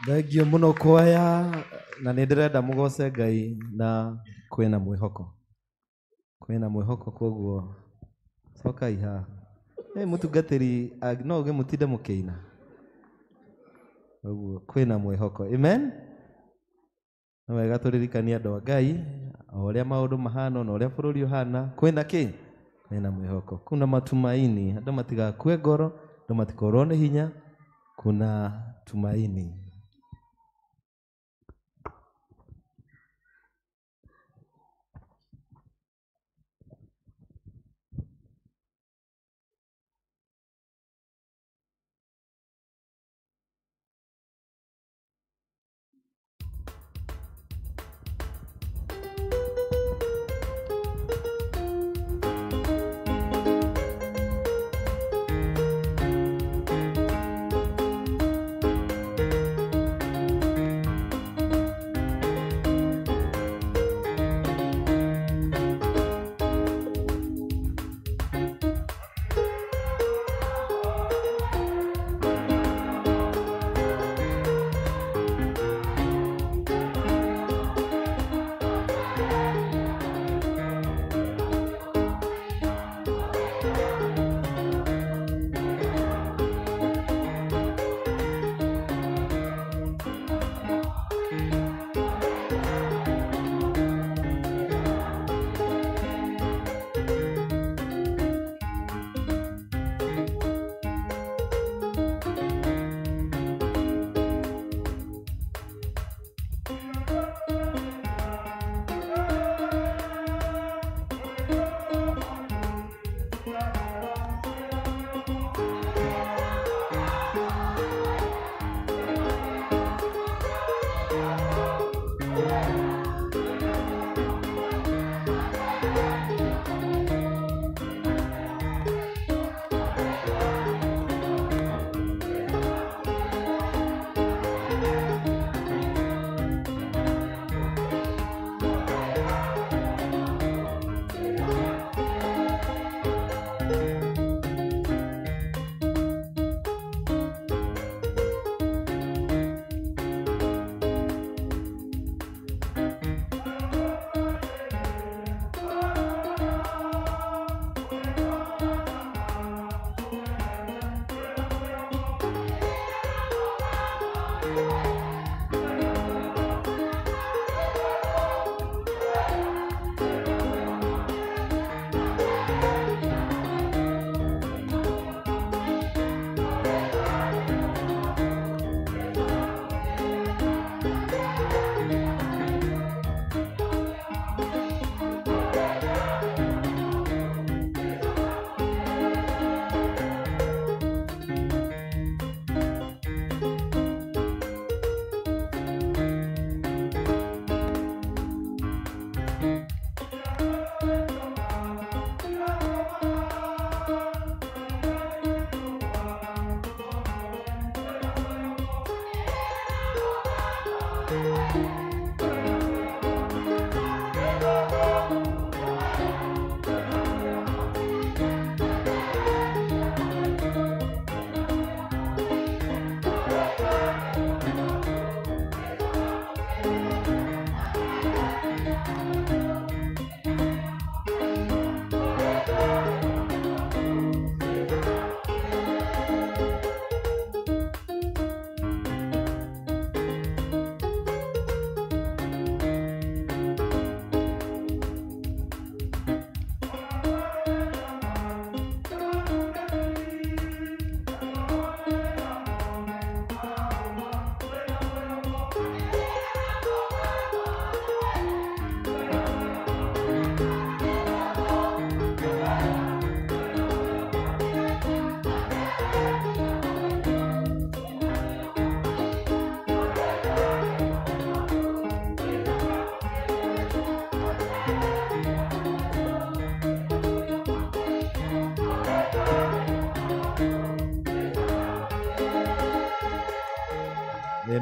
Thengio muno kwaya na nä ndärenda må goce Ngai na kwĩna mwĩhoko, kwĩna mwĩhoko, koguo cokai haha. Ĩ mũtungatĩri no ũgĩ mũtinde mũkĩina, koguo kwĩna mwĩhoko. Amen. Nĩ wega tũririkanie andũ a Ngai o ũrĩa maũndũ mahana na ũrĩa bũrũri ũhana, kwĩna kĩ? Kwĩna mwĩhoko, kuna matumaini. Andũ matigakue ngoro, andũ matikorwo nĩ hinya, kuna tumaini.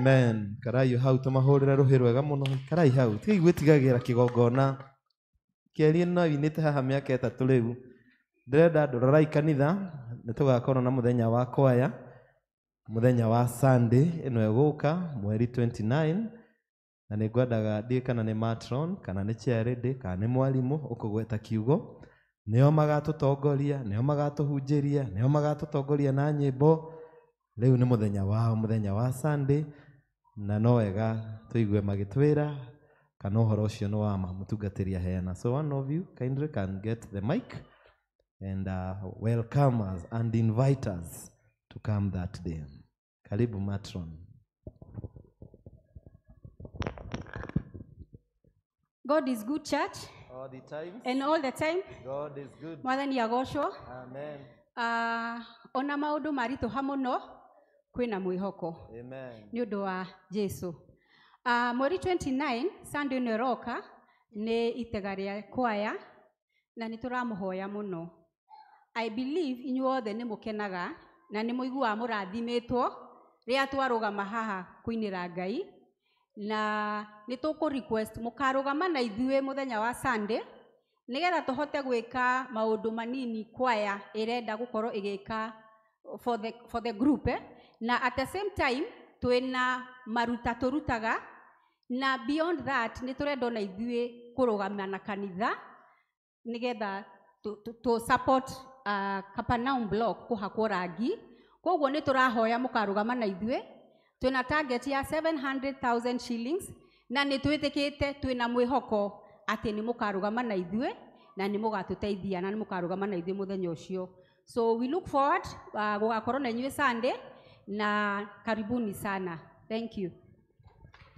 Amen. Karai hau tũmahũrĩre rũhĩ rwega mũno. Karai hau tigai gwĩtigagĩra kĩgongona. Kĩarie no winĩte haha mĩaka 3 rĩu. Ndĩrenda andũ rorai kanitha, nĩ tũgakorwo na mũthenya wa kwaya, mũthenya wa Sunday ĩno ĩgũka mweri 29, na nĩ ngwendaga ndiĩ kana nĩ matron kana nĩ chairlady kana nĩ mwarimũ ũkũgweta kiugo. Nĩo magatũtongoria, nĩo magatũhunjĩria, nĩo magatũtongoria na nyĩmbo. Rĩu nĩ mũthenya wao, mũthenya wa Sunday, na no wega tũigue magĩtwĩra kana ũhoro ũcio nĩ wa ma mũtungatĩri aheana. So one of you kindly can get the mic and welcome us and invite us to come that day. Karibu matron. God is good, church. All the time. And all the time. God is good. Mwathani agocwo. Amen. Ona maundu maritũha mũno kwĩna mwĩhoko. Amen. Nĩ ũndũ wa Jesu. Mweri 29 Sunday ĩno ĩroka nĩ itega rĩa kwaya na nĩ tũramũhoya mũno. I believe inyuothe nĩ mũkenaga na nĩ mũiguaga mũrathimĩtwo rĩrĩa twarũgama haha kũinĩra Ngai, na nĩ tũkũ request mũkarũgama na ithuĩ mũthenya wa Sunday nĩgetha tũhote gwĩka maũndũ manini kwaya ĩrenda gũkorwo ĩgĩka for the group, Na at the same time twĩna maruta tũrutaga, na beyond that nĩ tũrenda ona ithuĩ kũrũgama na kanitha nĩgetha to support Capernaum block kũhakwo rangi. Koguo nĩ tũrahoya mũkarũgama na ithuĩ. Twĩna target ya 700,000 shillings na nĩ twĩtĩkĩte twĩna mwĩhoko atĩ nĩ mũkarũgama na ithuĩ na nĩ mũgatũteithia na nĩ mũkarũgama na ithuĩ mũthenya ũcio. So we look forward gũgakorwo na inyuĩ Sunday, na karibuni sana. Thank you.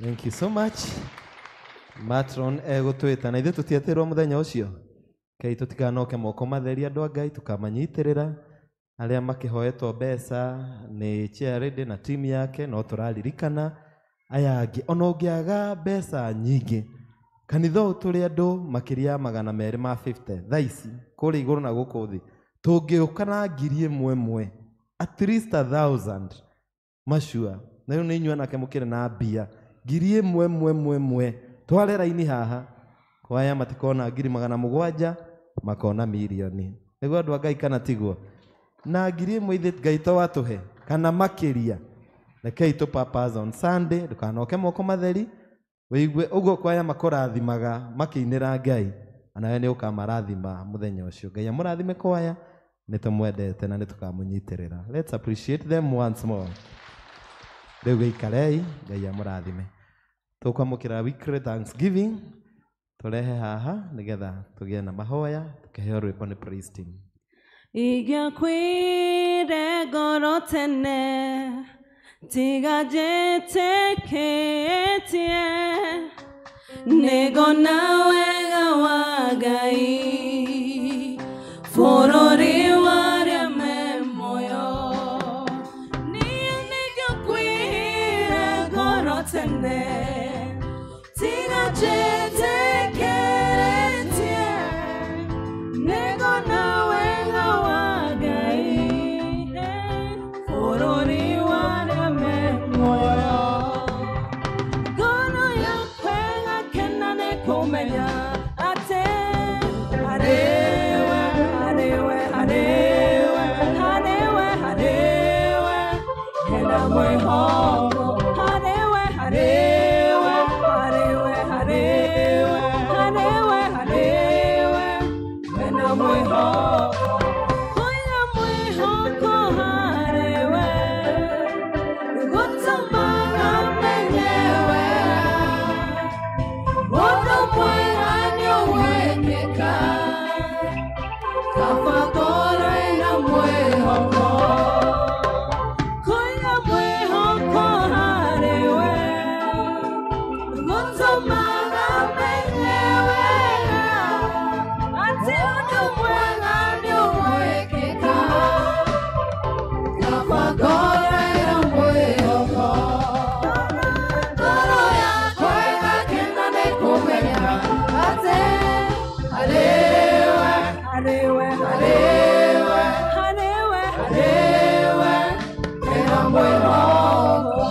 Thank you so much. Matron egũtwĩta na ithuĩ tũtietĩrwo mũthenya ũcio. Kei tũtikanoke moko matheri andũ a Ngai, tũkamanyitĩrĩra arĩa makĩhoetwo mbeca nĩ chairlady na team yake, no tũraririkana aya angĩ. Ona ũngĩaga mbeca nyingĩ, kanitha ũyũ tũrĩ andũ makĩria 250 thaa ici kũrĩa igũrũ na gũkũ thĩ, tũngĩũka na 1,000 ĩmwe, at least 1,000 macua. Na rĩu nĩ inyuĩ anake mũkĩrĩ na mbia 1,000 ĩmwe tware raini haha kwaya matikona 700,000 makona mirioni. Nĩguo andũ a Ngai kana tiguo? Na 1,000 ithe Ngai to atũhe kana makĩria. Rekei tũ papas on Sunday, ndũkanoke moko matheri wĩigue ũguo kwaya makũrathimaga makĩinĩra Ngai, nawe nĩ ũkamarathima mũthenya ũcio. Ngai amũrathime kwaya, nĩ tũmwendete na nĩ tũkamũnyitĩrĩra. Let's appreciate them once more. Rĩu gĩikarei, Ngai amũrathime. Tũkwamũkĩra weekly thanksgiving tũrehe haha nĩgetha tũgĩe na mahoya, tũkĩheo rwĩmbo nĩ praise team. Ingĩakwire ngoro tene tiga njĩtĩkĩtie, nĩngona wega wa Ngai bũrũri warĩa me muoyo. Niĩ nĩngĩakwire ngoro tene tiga njĩtĩkĩtie, nĩngona wega wa Ngai bũrũri warĩa me muoyo. Ngoro yakwa ĩgakena nĩ kũmenya atĩ harĩwe, harĩwe, harĩwe, harĩwe, harĩwe hena mwĩhoko. Harĩwe, harĩwe, harĩwe, harĩwe, harĩwe, harĩwe hena mwĩhoko. Kũiga mwĩhoko harĩwe gũtũmaga menye wega ũndũ mwega nĩũgwĩkĩka, kaba ngoro ĩna mwĩhoko. Kũiga mwĩhoko harĩwe gũtũmaga menye wega atĩ ũndũ mwega nĩũgwĩkĩka, kaba ngoro ĩna mwĩhoko. Ngoro yakwa ĩgakena nĩ kũmenya atĩ harĩwe, harĩwe, harĩwe, harĩwe, harĩwe hena mwĩhoko.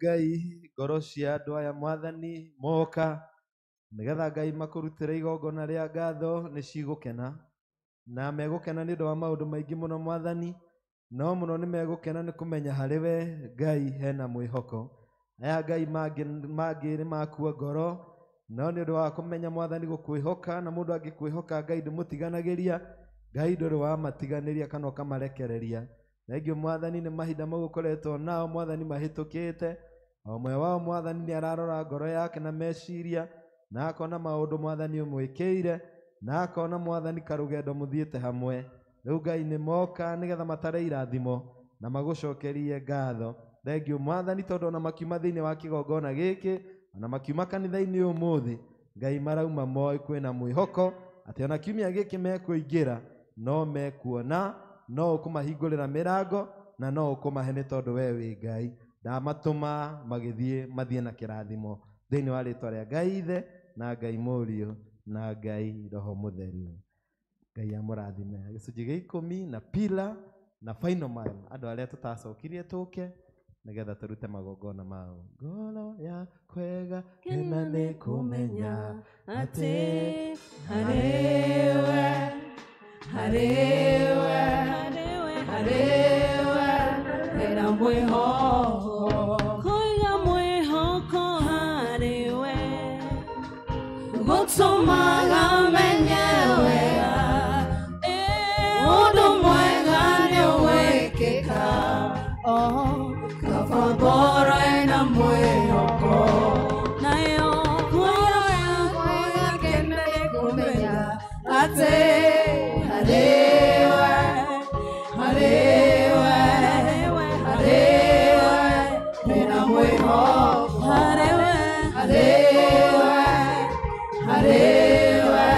Ngai ngoro cia andũ aya Mwathani moka nĩgetha Ngai makũrutĩre igongona rĩa ngatho nĩ cigũkena, na megũkena nĩ ũndũ wa maũndũ maingĩ mũno Mwathani, no mũno nĩ megũkena nĩ kũmenya harĩ we Ngai hena mwĩhoko. Aya Ngai mangĩ nĩ makua ngoro, no nĩ ũndũ wa kũmenya Mwathani gũkwĩhoka, na mũndũ angĩkwĩhoka Ngai ndũmũtiganagĩria, Ngai ndũrĩ wamatiganĩria kana ũkamarekereria. Thengio Mwathani nĩ mahinda mau ũkoretwo nao Mwathani mahĩtũkĩte. O ũmwe wao Mwathani nĩ ararora ngoro yake na meciria, na akona maũndũ Mwathani ũmwĩkĩire, na akona Mwathani karũgendo mũthiĩte hamwe. Rĩu Ngai nĩ moka nĩgetha matare irathimo na magũcokerie ngatho. Thengio Mwathani tondũ ona makiuma thĩinĩ wa kĩgongona gĩkĩ, ona makiuma kanitha-inĩ ũmũthĩ, Ngai marauma moĩ kwĩna mwĩhoko atĩ ona kiumia gĩkĩ mekũingĩra no mekuona, no ũkũmahingũrĩra mĩrango na no ũkũmahe nĩ tondũ we wĩ Ngai. Ndamatũma magĩthiĩ mathiĩ na kĩrathimo thĩinĩ wa rĩtwa rĩa Ngai Ithe na Ngai Mũriũ na Ngai Roho Mũtheru. Ngai amũrathime. Gĩcunjĩ gĩa ikũmi na pila na final mile, andũ arĩa tũtacokirie tũke nĩgetha tũrute magongona mao. Ngoro ya kwega kena nĩ kũmenya atĩ harĩwe, harĩwe, harĩwe hena mwĩhoko. Kũiga mwĩhoko harĩwe gũtũmaga menye wega, ũndũ mwega nĩwĩkĩka. Kaba ngoro ĩna mwĩhoko, nayo ngoro yakwa ĩgakena nĩ kũmenya atĩ harĩwe, harĩwe, harĩwe hena mwĩhoko. Harĩwe, harĩwe, harĩwe,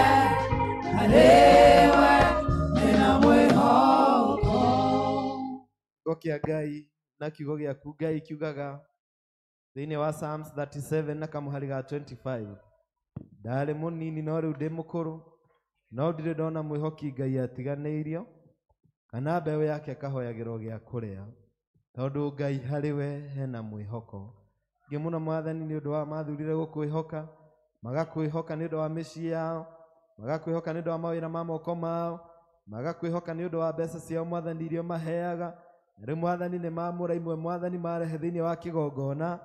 harĩwe hena mwĩhoko. Kiugo kĩa Ngai na kiugo gĩaku Ngai kiugaga thĩinĩ wa Psalms 37 na kamũhari ga 25, ndarĩ mũnini no rĩu ndĩ mũkũrũ, no ndirĩ ndona mwĩhoki Ngai atiganĩirio, kana mbeũ yake ĩkahoyagĩrwo gĩa kũrĩa, tondũ Ngai harĩ we hena mwĩhoko. Ngĩ mũno Mwathani nĩ ũndũ wa mathurire gũkwĩhoka, magakwĩhoka nĩ ũndũ wa mĩciĩ yao, magakwĩhoka nĩ ũndũ wa mawĩra ma moko mao, magakwĩhoka nĩ ũndũ wa mbeca ciao Mwathani iria maheaga. Rĩu Mwathani nĩ mamũra imwe Mwathani marehe thĩinĩ wa kĩgongona,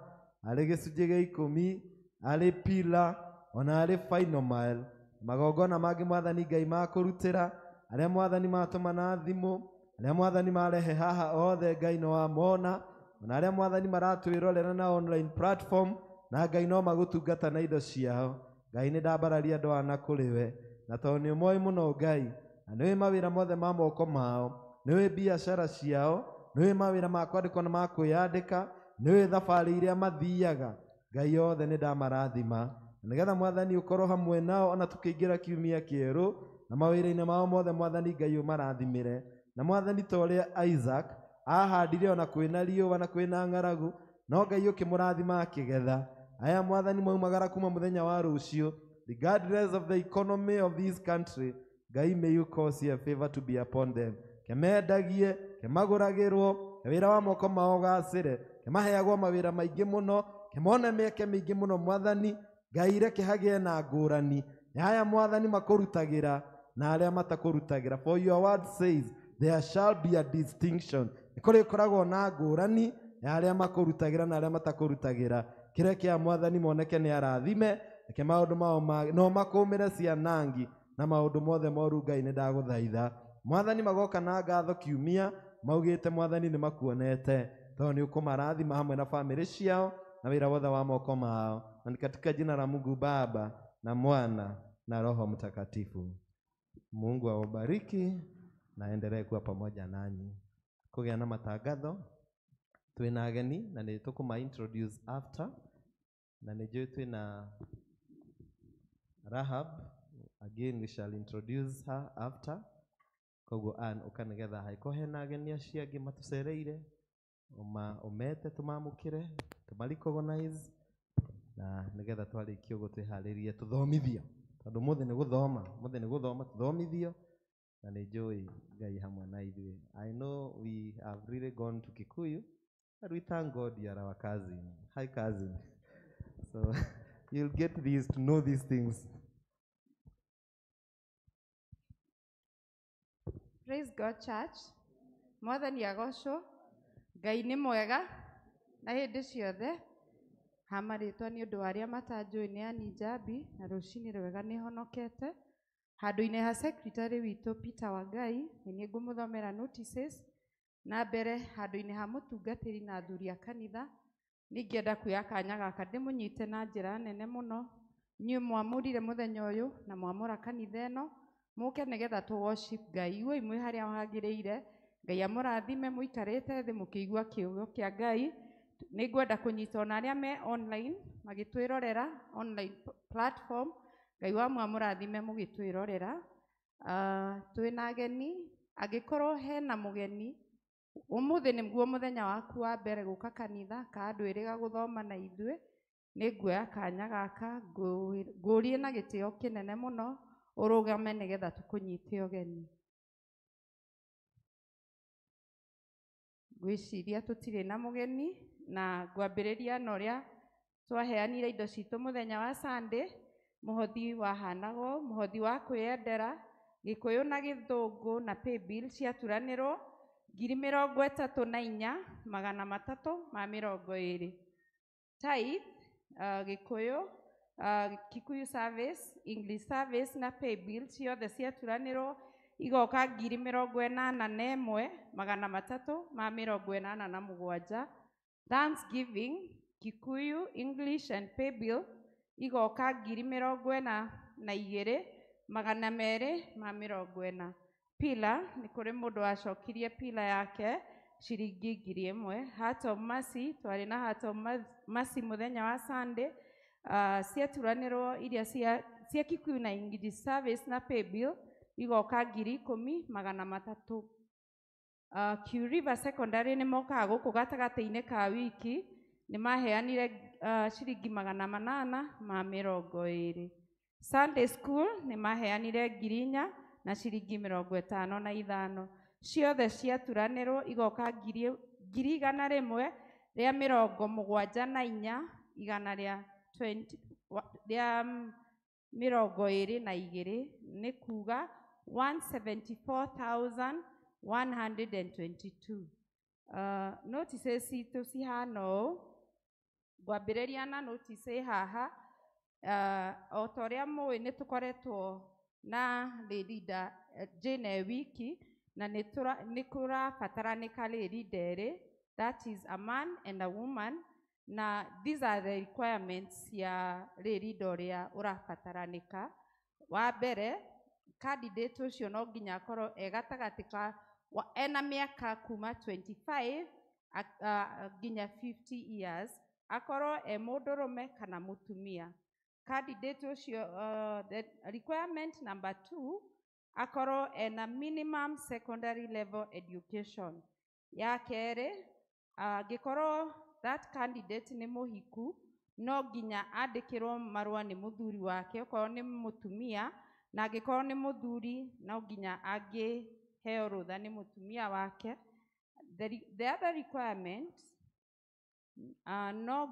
arĩ gĩcunjĩ gĩa ikũmi, arĩ pila, ona arĩ final mile. Magongona mangĩ Mwathani Ngai makũrutĩra, arĩa Mwathani matũma na thimũ, arĩa Mwathani marehe haha othe Ngai no amona, ona arĩa Mwathani maratwĩrorera na online platform, na Ngai no magũtungata na indo ciao. Ngai nĩ ndambararia andũ aya na kũrĩ we, na tondũ nĩ ũmoĩ mũno Ngai, na nĩũĩ mawĩra mothe ma moko mao, nĩũĩ biacara ciao, nĩũĩ mawĩra ma kwandĩkwo na ma kwĩyandĩka, nĩũĩ thabarĩ iria mathiaga. Ngai othe nĩ ndamarathima, nĩgetha Mwathani ũkorwo hamwe nao ona tũkĩingĩra kiumia kĩerũ, na mawĩra-inĩ mao mothe Mwathani Ngai ũmarathimĩre. Na Mwathani ta ũrĩa Isaac ahandire ona kwĩna riũa na kwĩna ng'aragu, no Ngai ũkĩmũrathima akĩgetha. Aya Mwathani maumagara kuma mũthenya wa rũciũ, regardless of the economy of this country, Ngai may you cause your favor to be upon them. Kemendagie, kemagũragĩrwo, wĩra wa moko mao ũgacĩre, kemaheagwo mawĩra maingĩ mũno, kemone mĩeke mĩingĩ mũno Mwathani. Ngai reke hagĩe na ngũrani ya aya Mwathani makũrutagĩra na arĩa matakũrutagĩra. For your word says there shall be a distinction. Nĩ kũrĩ koragwo na ngũrani ya arĩa makũrutagĩra na arĩa matakũrutagĩra. Kĩrĩa kĩa Mwathani moneke nĩ arathime, reke maũndũ mao no makũmĩre cianangi na maũndũ mothe moru. Ngai nĩ ndagũthaitha Mwathani, magoka na ngatho kiumia maugĩte Mwathani nĩ makuonete, tondũ nĩ ũkũmarathima hamwe na bamĩrĩ ciao na wĩra wothe wa moko mao, na ni katika jina la Mungu Baba na Mwana na Roho Mtakatifu. Mungu awabariki na aendelee kuwa pamoja nanyi. Kũgĩa na matangatho twĩna ageni na nĩ tũkũma introduce after, na nĩ njũĩ twĩna Rahab, again we shall introduce her after. Koguo Ann ũka nĩgetha hangĩkorwo hena ageni acio angĩ matũcereire ũmete tũmamũkĩre, tũma recognize, na nĩgetha twarĩkia ũguo twĩharĩrie tũthomithio, tondũ ũmũthĩ nĩ gũthoma, ũmũthĩ nĩ gũthoma tũthomithio, na nĩ njũĩ Ngai hamwe na ithuĩ. I know we have really gone to Kikuyu. But we thank God you are our cousin. Hi, cousin. So you'll get these to know these things. Praise God Church. Mwathani agocwo. Ngai nĩ mwega na hĩndĩ ciothe. Ha marĩtwa nĩ ũndũ wa arĩa matanjũĩ nĩ Ann Njambi na rũcinĩ rwega nĩ honokete. Handũ-inĩ ha secretary witũ Peter Wangai nĩ niĩ ngũmũthomera notices. Na mbere handũ-inĩ ha mũtungatĩri na athuri a kanitha nĩ ingĩenda kuoya kanya gaka ndĩmũnyite na njĩra nene mũno. Inyuĩ mwamũrire mũthenya ũyũ na mwamũra kanitha ĩno mũke nĩgetha tũ worship Ngai. Iguai mwĩ harĩa hagĩrĩire. Ngai amũrathime mũikarĩte thĩ mũkĩigua kiugo kĩa Ngai. Nĩ ngwenda kũnyita ona arĩa me online magĩtwĩrorera online platform. Ngai wa amũrathime mũgĩtwĩrorera. Twĩna ageni, angĩkorwo hena mũgeni ũmũthĩ nĩguo mũthenya waku wa mbere gũka kanitha ka ndwĩrĩga gũthoma na ithuĩ, nĩ nguoya kanya gaka ngũrie na gĩtĩo kĩnene mũno ũrũgame nĩgetha tũkũnyite ũgeni. Ngwĩciria tũtirĩ na mũgeni na ngwambĩrĩria na ũrĩa twaheanire indo citũ mũthenya wa Sunday. Mũhothi wahanagwo mũhothi wa kwĩyendera Gĩkũyũ na Gĩthũngũ na paybill ciaturanĩrwo 34,320. Tithe, Gĩkũyũ, Kikuyu service, English service na paybill ciothe ciaturanĩrwo igoka 81,387. Thanksgiving, Kikuyu, English and paybill igoka 42,240. Pila, nĩ kũrĩ mũndũ wacokirie pila yake ciringi 1,000. Heart of Mercy, twarĩ na Heart of Mercy mũthenya wa Sunday. Ciaturanĩrwo iria cia Kikuyu na English service na paybill igoka 10,300. Q River Secondary nĩ mokaga gũkũ gatagatĩ-inĩ ka wiki, nĩ maheanire ciringi 820. Sunday school nĩ maheanire 4,000 na ciringi 55. Ciothe ciaturanĩrwo igoka 174,122 nĩ kuga 174,122. Notices citũ cihana ũũ. Ngwambĩrĩria na notice haha. O ta ũrĩa mũĩ nĩ tũkoretwo na lay leader Jane wiki na nĩ kũrabataranĩka lay leader erĩ, that is a man and a woman, na these are the requirements ya lay leader ũrĩa ũrabataranĩka. Wa mbere, candidate ũcio no nginya akorwo e gatagatĩ ka ena mĩaka kuma 25 nginya 50 years, akorwo e mũndũrũme kana mũtumia. Candidate ũcio, the requirement number 2, akorwo ena minimum secondary level education. Ya kerĩ, angĩkorwo that candidate nĩ mũhiku, no nginya andĩkĩrwo marũa nĩ mũthuri wake okorwo nĩ mũtumia, na angĩkorwo nĩ mũthuri no nginya angĩheo rũtha nĩ mũtumia wake. The other requirement, no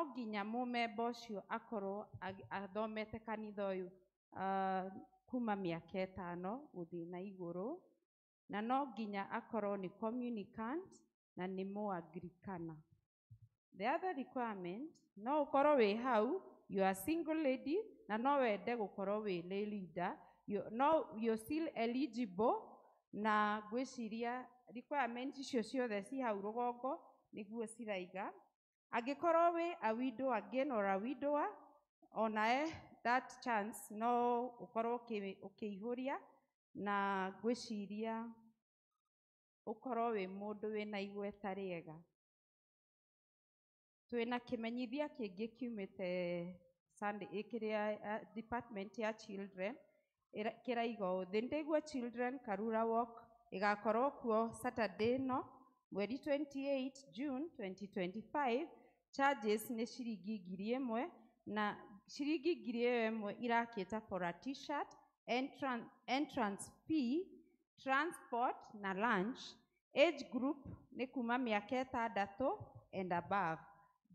nginya mũmemba ũcio akorwo athomete kanitha ũyũ kuma mĩaka 5 gũthiĩ na igũrũ, na no nginya akorwo nĩ communicant na nĩ mũanglikana. The other requirement, no ũkorwo wĩ hau, you are single lady na no wende gũkorwo wĩ lay leader, you're still eligible, na ngwĩciria requirement icio ciothe ci hau rũgongo nĩguo ciraiga. Angĩkorwo wĩ a widow again or a widower, onae that chance no ũkorwo ũkĩihũria, na ngwĩciria ũkorwo wĩ mũndũ wĩna igweta rĩega. Twĩna kĩmenyithia kĩngĩ kiumĩte Sunday kĩrĩa department ya children kĩraiga ũũ: The Ndegwa Children Karura Walk ĩgakorwo kuo Saturday no mweri 28 June 2025. Charges nĩ ciringi 1,000, na ciringi 1,000 irakĩta for a t-shirt, entrance fee, transport na lunch. Age group nĩ kuma mĩaka 6 and above.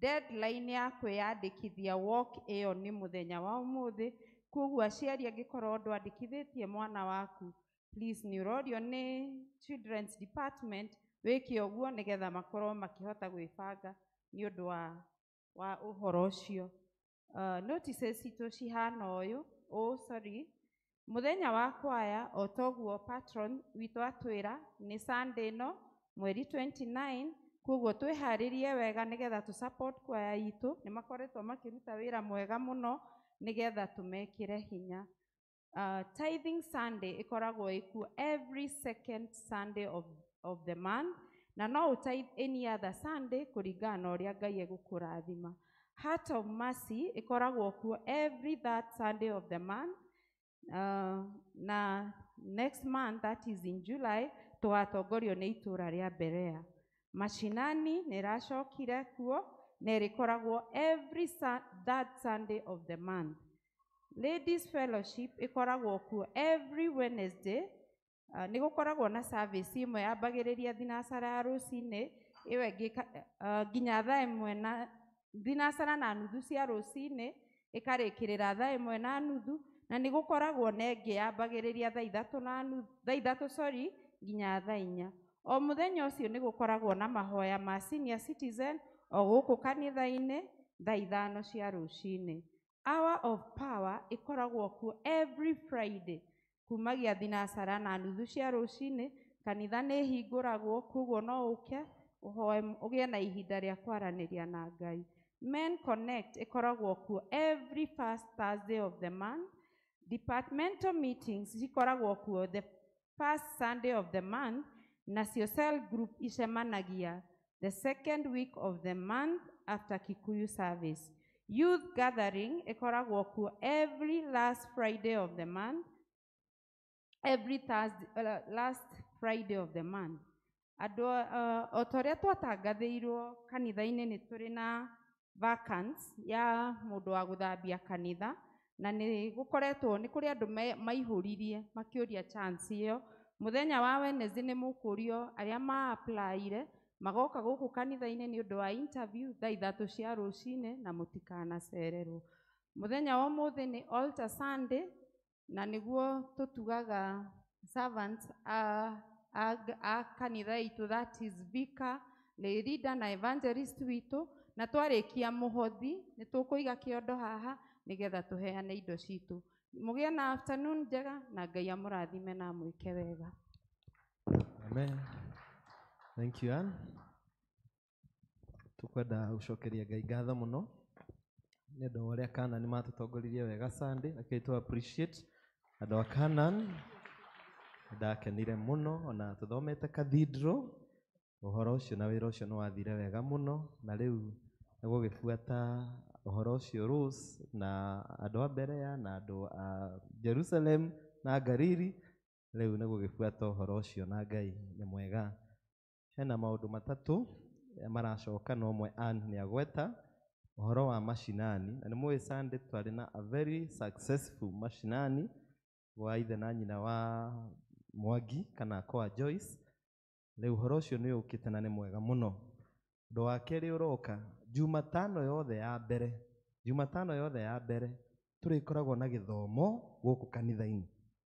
Deadline ya kwĩyandĩkithia walk ĩyo nĩ mũthenya wa ũmũthĩ. Koguo aciari angĩkorwo ndwandĩkithĩtie mwana waku, please nĩ ũrorio nĩ children's department wĩke ũguo nĩgetha makorwo makĩhota gwĩbanga nĩ ũndũ wa ũhoro ũcio. Notices citũ cihana ũyũ, oh sorry, mũthenya wa kwaya o toguo patron witũ atwĩra nĩ Sunday ĩno mweri 29. Koguo twĩharĩrie wega nĩgetha tũ support kwaya itũ. Nĩ makoretwo makĩruta wĩra mwega mũno nĩgetha tũmekĩre hinya. Tithing Sunday ĩkoragwo ĩkuo every second Sunday of the month, na no ũtithe any other Sunday kũringana na ũrĩa Ngai egũkũrathima. Heart of Mercy ĩkoragwo kuo every third Sunday of the month. Na next month, that is in July, tũgatongorio nĩ itũra rĩa Berea. Mashinani nĩ ĩracokire kuo na ĩrĩkoragwo every third Sunday of the month. Ladies Fellowship ĩkoragwo kuo every Wednesday. Nĩ gũkoragwo na service ĩmwe yambagĩrĩria thinacara ya rũcinĩ, ĩyo ĩngĩ nginya thaa 1 na thinacara na nuthu cia rũcinĩ, ĩkarĩkĩrĩra thaa 1:30, na nĩ gũkoragwo na ĩngĩ yambagĩrĩria thaa ithatũ na nuthu, thaa ithatũ sorry, nginya thaa 4. O mũthenya ũcio nĩ gũkoragwo na mahoya ma senior citizen o gũkũ kanitha-inĩ thaa 5 cia rũcinĩ. Hour of Power ĩkoragwo kuo every Friday kumagia thinacara na nuthu cia rũcinĩ. Kanitha nĩ ĩhingũragwo, koguo no ũke ũhoe ũgĩe na ihinda rĩa kwaranĩria na Ngai. Men Connect ĩkoragwo kuo every first Thursday of the month. Departmental meetings cikoragwo kuo the first Sunday of the month, nacio cell group icemanagia the second week of the month after Kikuyu service. Youth gathering ĩkoragwo kuo every last Friday of the month, every Thursday, last Friday of the month. Andũ o ta ũrĩa twatangathĩirwo kanitha-inĩ nĩ tũrĩ na vacants ya mũndũ wa gũthambia kanitha, na nĩ gũkoretwo nĩ kũrĩ andũ maihũririe makĩũria chance ĩyo. Mũthenya wa Wednesday nĩ mũkũrio arĩa ma-applyire magoka gũkũ kanitha-inĩ nĩ ũndũ wa interview thaa 3 cia rũcinĩ, na mũtikanacererwo. Mũthenya wa ũmũthĩ nĩ Altar Sunday, na nĩguo tũtugaga servants a kanitha itũ, that is vicar, lay leader na evangelist witũ, na twarĩkia mũhothi nĩ tũkũiga kĩondo haha nĩgetha tũheane indo citũ. Mũgĩe na afternoon njega, na Ngai amũrathime na amwĩke wega. Amen. Thank you, Ann. Tukwenda gũcokeria Ngai ngatho mũno nĩ ũndũ wa ũrĩa Canaan matũtongoririe wega Sunday. Rekei tũ appreciate andũ a Canaan. Ndakenire mũno ona tũthomete cathedral, ũhoro ũcio na wĩra ũcio nĩ wathire wega mũno, na rĩu nĩ gũgĩbuata ũhoro ũcio Rose na andũ a Berea na andũ a Jerusalem na Galili. Rĩu nĩ gũgĩbuata ũhoro ũcio na Ngai nĩ mwega. Hena maũndũ matatũ maracoka, no ũmwe Ann nĩ agweta ũhoro wa mashinani, na nĩ mũĩ Sunday twarĩ na a very successful mashinani gwa ithe na nyina wa Mwangi kana kwa Joyce. Rĩu ũhoro ũcio nĩ ũkĩte na nĩ mwega mũno. Ũndũ wa kerĩ ũroka Jumatano yothe ya mbere, Jumatano yothe ya mbere tũrĩkoragwo na gĩthomo gũkũ kanitha-inĩ.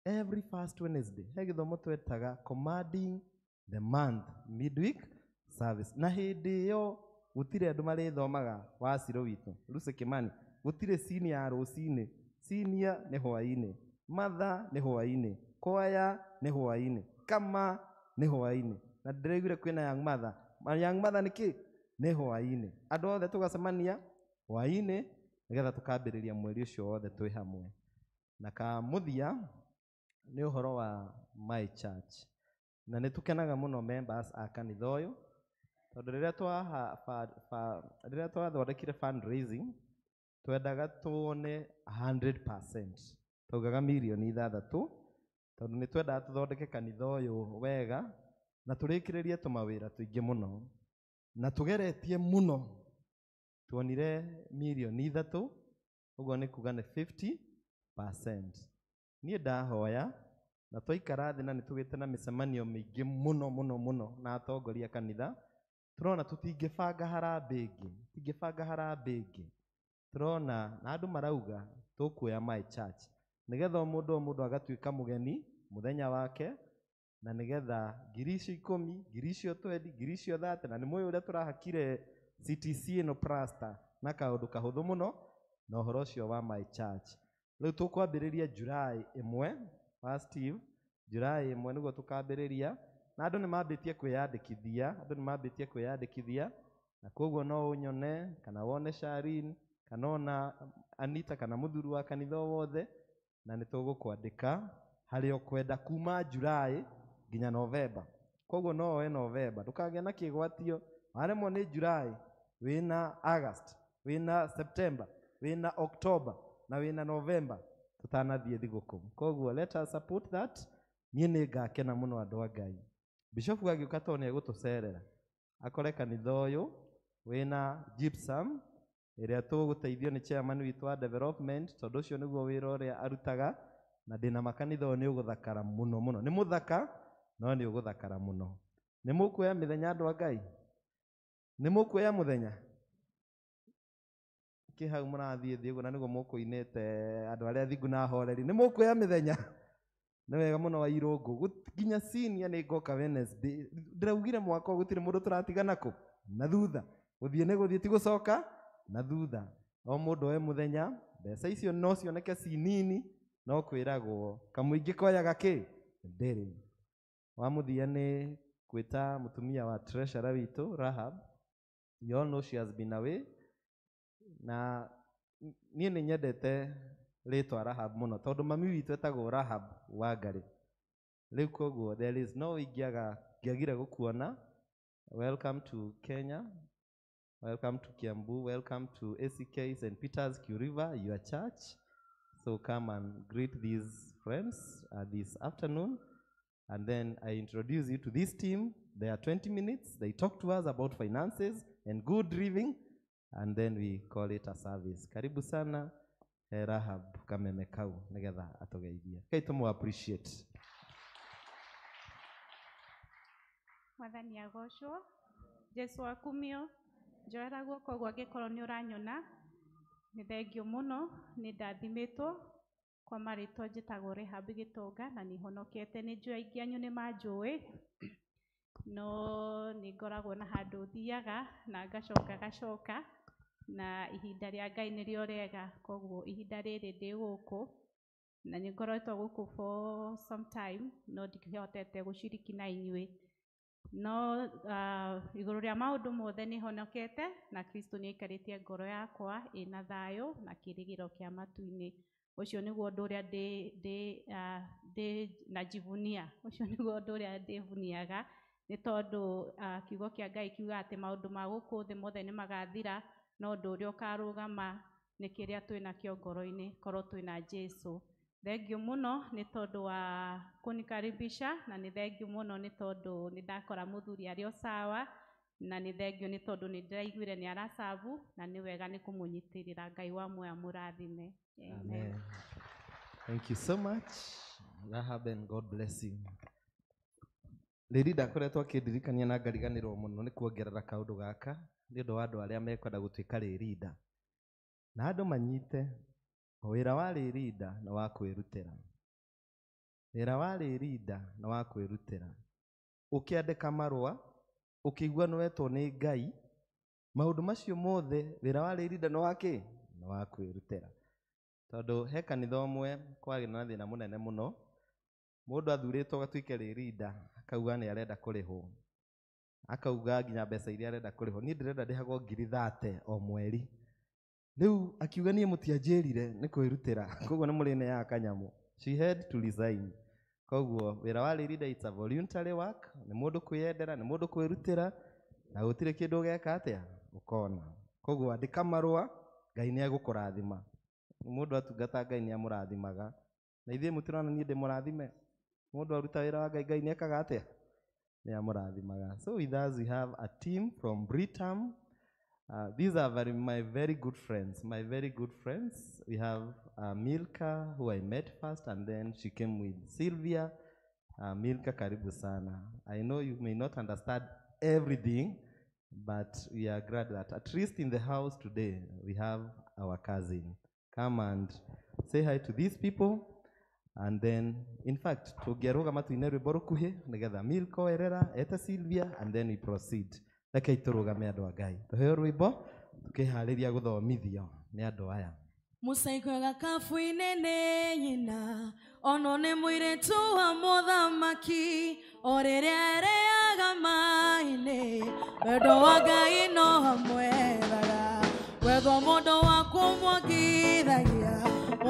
Every first Wednesday he gĩthomo twetaga commanding the month midweek service, na hĩndĩ ĩyo gũtirĩ andũ marĩthomaga wa Ciro witũ Lucy Kimani, gũtirĩ senior ya rũcinĩ, senior nĩ hwaĩ-inĩ, mother nĩ hwaĩ-inĩ, kwaya nĩ hwaĩ-inĩ, kama nĩ hwaĩ-inĩ, na ndĩraiguire kwĩna young mother. Young mother nĩ kĩ? Nĩ hwaĩ-inĩ. Andũ othe tũgacemania hwaĩ-inĩ nĩgetha tũkambĩrĩria mweri ũcio wothe twĩ hamwe. Na kamũthia nĩ ũhoro wa my church, na nĩ tũkenaga mũno members a kanitha ũyũ, tondũ rĩrĩa twathondekire fundraising twendaga tuone 100%, twaugaga mirioni 6, tondũ nĩ twendaga tũthondeke kanitha ũyũ wega na tũrĩkĩrĩrie tũmawĩra tũingĩ mũno, na tũgeretie mũno tuonire mirioni 3, ũguo nĩ kuga nĩ 50%. Niĩ ndahoya Na twaikara thĩ na nĩ tũgĩte na mĩcemanio mĩingĩ mũno mũno mũno na atongoria kanitha, tũrona tũtingĩbanga harambĩ ĩngĩ, tũtingĩbanga harambĩ ĩngĩ. Tũrona na andũ marauga tũkuoya My Church nĩgetha o mũndũ o mũndũ agatuĩka mũgeni mũthenya wake, na nĩgetha ngiri icio 10, ngiri icio 20, ngiri icio 30, na nĩ mũĩ ũrĩa tũrahakire CTC ĩno plaster na kaũndũ kahũthũ mũno na ũhoro ũcio wa My Church. Rĩu tũkwambĩrĩria July 1 wa Steve, July 1 nĩguo tũkambĩrĩria, na andũ nĩ mambĩtie kwĩyandĩkithia, andũ nĩ mambĩtie kwĩyandĩkithia, na koguo no ũnyone kana wone Sharin kana ona Anita kana mũthuri wa kanitha o wothe, na nĩ tũgũkwandĩka harĩa ũkwenda kuma July nginya November. Koguo no woe November, ndũkagĩe na kĩgwatio, waremwo nĩ July, wĩna August, wĩna September, wĩna October na wĩna November tũtanathiĩ thigũkũ. Koguo let us support that. Niĩ nĩ ngakena mũno andũ a Ngai. Bishop agĩũka tondũ nĩ egũtũcerera, akore kanitha ũyũ wĩna gypsum ĩrĩa tũgũteithio nĩ chairman witũ wa development, tondũ ũcio nĩguo wĩra ũrĩa arutaga, na ndĩna makanitha ũyũ nĩ ũgũthakara mũno mũno. Nĩ mũthaka no nĩ ũgũthakara mũno. Nĩ mũkuoya mĩthenya andũ a Ngai? Nĩ mũkuoya mũthenya? Kĩ hau mũrathiĩ thĩ ũguo na nĩguo mũkũinĩte andũ arĩa thingu na ahoreri. Nĩ mũkuoya mĩthenya? Nĩ wega mũno wa Irũngũ. Nginya senior nĩ ngoka Wednesday. Ndĩraugire mwaka ũyũ gũtirĩ mũndũ tũratigana kũ? Na thutha. Gũthiĩ nĩ gũthiĩ, ti gũcoka na thutha. O mũndũ oe mũthenya, mbeca icio no cioneke ci nini, no kwĩragwo kamũingĩ koyaga kĩ? Ndĩrĩ. Wa mũthia nĩ gwĩta mũtumia wa treasurer witũ Rahab. You all know she has been away. Na niĩ nĩ nyendete rĩtwa Rahab mũno tondũ mami witũ etagwo Rahab Wangari. Rĩu koguo there is no ingĩagire gũkuona. Welcome to Kenya. Welcome to Kiambu. Welcome to ACK St. Peter's Q River, your church. So come and greet these friends this afternoon. And then I introduce you to this team. They are 20 minutes. They talk to us about finances and good living. And then we call it a service. Karibu sana, Rahab Kameme kau, nigetha atugeithie. Kai tumu appreciate. Mwathani agocwo, Jesu akumio, njoera guoko gwa angĩkorwo nĩ ũranyona. Nĩ thengio mũno, nĩ ndathimĩtwo kwa marĩtwa njĩtagwo Rahab Gĩtonga na nĩ honokete. Nĩ njũĩ aingĩ anyu nĩ manjũĩ, no nĩ ngoragwo na handũ thiaga na ngacoka gacoka, na ihinda rĩa Ngai nĩrĩo rĩega. Koguo ihinda rĩrĩ ndĩ gũkũ na nĩ ngoretwo gũkũ for some time, no ndikĩhotete gũciriki na inyuĩ. No igũrũ rĩa maũndũ mothe nĩ honokete na Kristo nĩ aikarĩtie ngoro yakwa ĩna thayũ na kĩĩrĩgĩrĩro kĩa matu-inĩ. Ũcio nĩguo ũndũ ũrĩa ndĩ najivunia. Ũcio nĩguo ũndũ ũrĩa ndĩvuniaga, nĩ tondũ kiugo kĩa Ngai kiugaga atĩ maũndũ ma gũkũ thĩ mothe nĩ magathira, no ũndũ ũrĩa ũkarũgama nĩ kĩrĩa twĩnakĩo ngoro-inĩ, korwo twĩna Jesu. Thengio mũno nĩ tondũ wa kũnikaribisha, na nĩ thengio mũno nĩ tondũ nĩ ndakora mũthuri arĩ o sawa, na nĩ thengio nĩ tondũ nĩ ndĩraiguire nĩ aracabu, na nĩ wega nĩ kũmũnyitĩrĩra. Ngai wa muoyo amũrathime. Amen. Thank you so much, Rahab, and God bless you. Rĩrĩ ndakoretwo akĩndirikania na ngariganĩrwo mũno nĩ kuongerera kaũndũ gaka nĩ ũndũ wa andũ arĩa mekwenda gũtuĩka rĩrinda. Na andũ manyite wĩra wa rĩrinda nĩ wa kwĩrutĩra. Wĩra wa rĩrinda nĩ wa kwĩrutĩra. Ũkĩandĩka marũa, ũkĩigua nĩ wetwo nĩ Ngai, maũndũ macio mothe wĩra wa rĩrinda nĩ wa kĩ? Nĩ wa kwĩrutĩra. Tondũ he kanitha ũmwe kwarĩ na thĩna mũnene mũno, mũndũ athurĩtwo agatuĩke rĩrinda, akauga nĩ arenda kũrĩhwo. Akauga nginya mbeca iria arenda kũrĩhwo. Niĩ ndĩrenda ndĩhagwo ngiri 30 o mweri. Rĩu akiuga niĩ mũtianjĩrire nĩ kwĩrutĩra, koguo nĩ mũrĩneaga kanyamũ. She had to resign. Koguo wĩra wa rĩrinda it's a voluntary work, nĩ mũndũ kwĩyendera, nĩ mũndũ kwĩrutĩra, na gũtirĩ kĩndũ ũgeka atĩa ũkona. Koguo andĩka marũa, Ngai nĩ egũkũrathima. Mũndũ atungata Ngai nĩ amũrathimaga. Na ithuĩ mũtirona niĩ ndĩmũrathime. Mũndũ aruta wĩra wa Ngai, Ngai nĩ ekaga atĩa? Nĩ amũrathimaga. So with us we have a team from Britam. These are my very good friends, my very good friends. We have Milka, who I met first, and then she came with Sylvia. Milka, karibu sana. I know you may not understand everything, but we are glad that at least in the house today, we have our cousin. Come and say hi to these people. And then, in fact, tũngĩarũgama tũine rwĩmbo rũkuhĩ nĩgetha Milka oerera ete Sylvia, and then we proceed. Rekei tũrũgame andũ a Ngai. Tũheo rwĩmbo tũkĩharĩria gũthomithio nĩ andũ aya. Musaikwaga kabu-inĩ nĩ nyina ono nĩ mũirĩtu wa mũthamaki o rĩrĩa arĩaga maĩ-inĩ wendo wa Ngai no amwethaga wetho mũndũ wa kũmwongithagia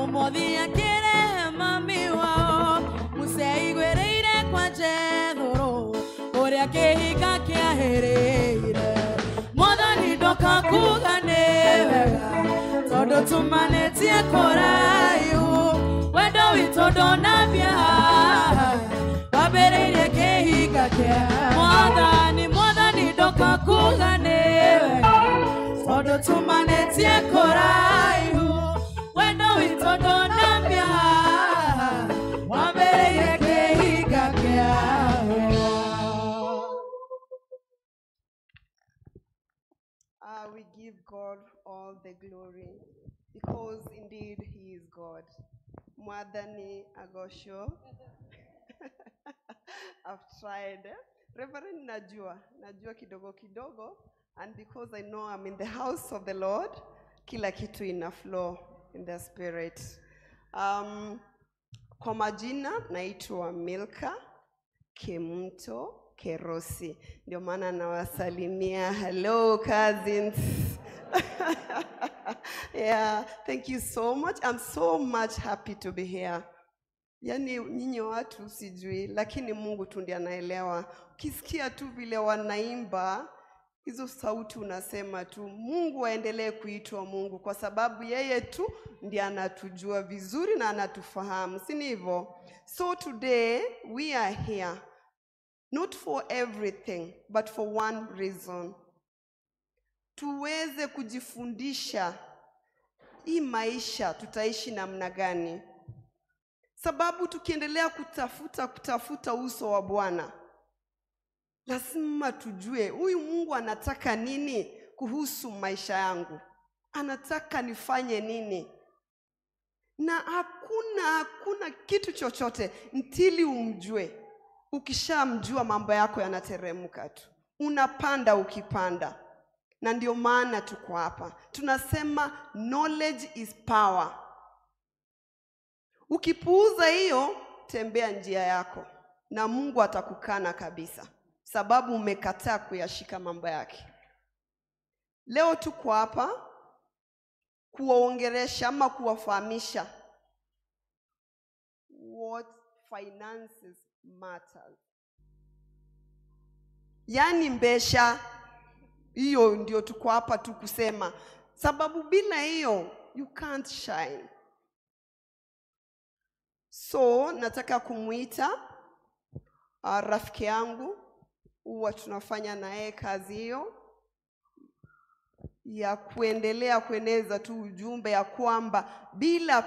ũmũthĩ akĩrehe mami wao Musa aiguĩrĩire kwa Jethro ũrĩa kĩhinga kĩahĩrĩire Mwathani ndoka kuga nĩ wega tondũ tumanĩtie kũraihu wendo witũ ndũnambia wambĩrĩirie kĩhinga kĩa Mwathani Mwathani ndoka kuga nĩ wega tondũ tumanĩtie kũraihu wendo witũ ndũnambia wambĩrĩirie kĩhinga kĩa. We give God all the glory because indeed He is God. Mwathani agocwo. I've tried. Reverend najua kidogo kidogo, and because I know I'm in the house of the Lord, kila kitu ina flow in the spirit. Kwa majina naitwa Milka Kimto Kerosi. Ndio maana nawasalimia. Hello cousins. Yeah, thank you so much. I'm so much happy to be here. Yani nyinyi watu sijui, lakini Mungu tu ndiye anaelewa. Ukisikia tu vile wanaimba hizo sauti unasema tu Mungu aendelee kuitwa Mungu, kwa sababu yeye tu ndiye anatujua vizuri na anatufahamu, si ndivyo? So today we are here not for everything but for one reason. Tuweze kujifundisha hii maisha tutaishi namna gani. Sababu tukiendelea kutafuta uso wa Bwana, lazima tujue huyu Mungu anataka nini kuhusu maisha yangu. Anataka nifanye nini? Na hakuna kitu chochote ntili umjue. Ukishamjua mambo yako yanateremka tu. Unapanda ukipanda. Na ndio maana tuko hapa. Tunasema knowledge is power. Ukipuuza hiyo, tembea njia yako na Mungu atakukana kabisa, sababu umekataa kuyashika mambo yake. Leo tuko hapa kuwaongeresha ama kuwafahamisha what finances matters. Yani mbesha hiyo ndio tuko hapa tu kusema, sababu bila hiyo you can't shine. So nataka kumuita rafiki yangu, huwa tunafanya naye kazi hiyo ya kuendelea kueneza tu ujumbe ya kwamba bila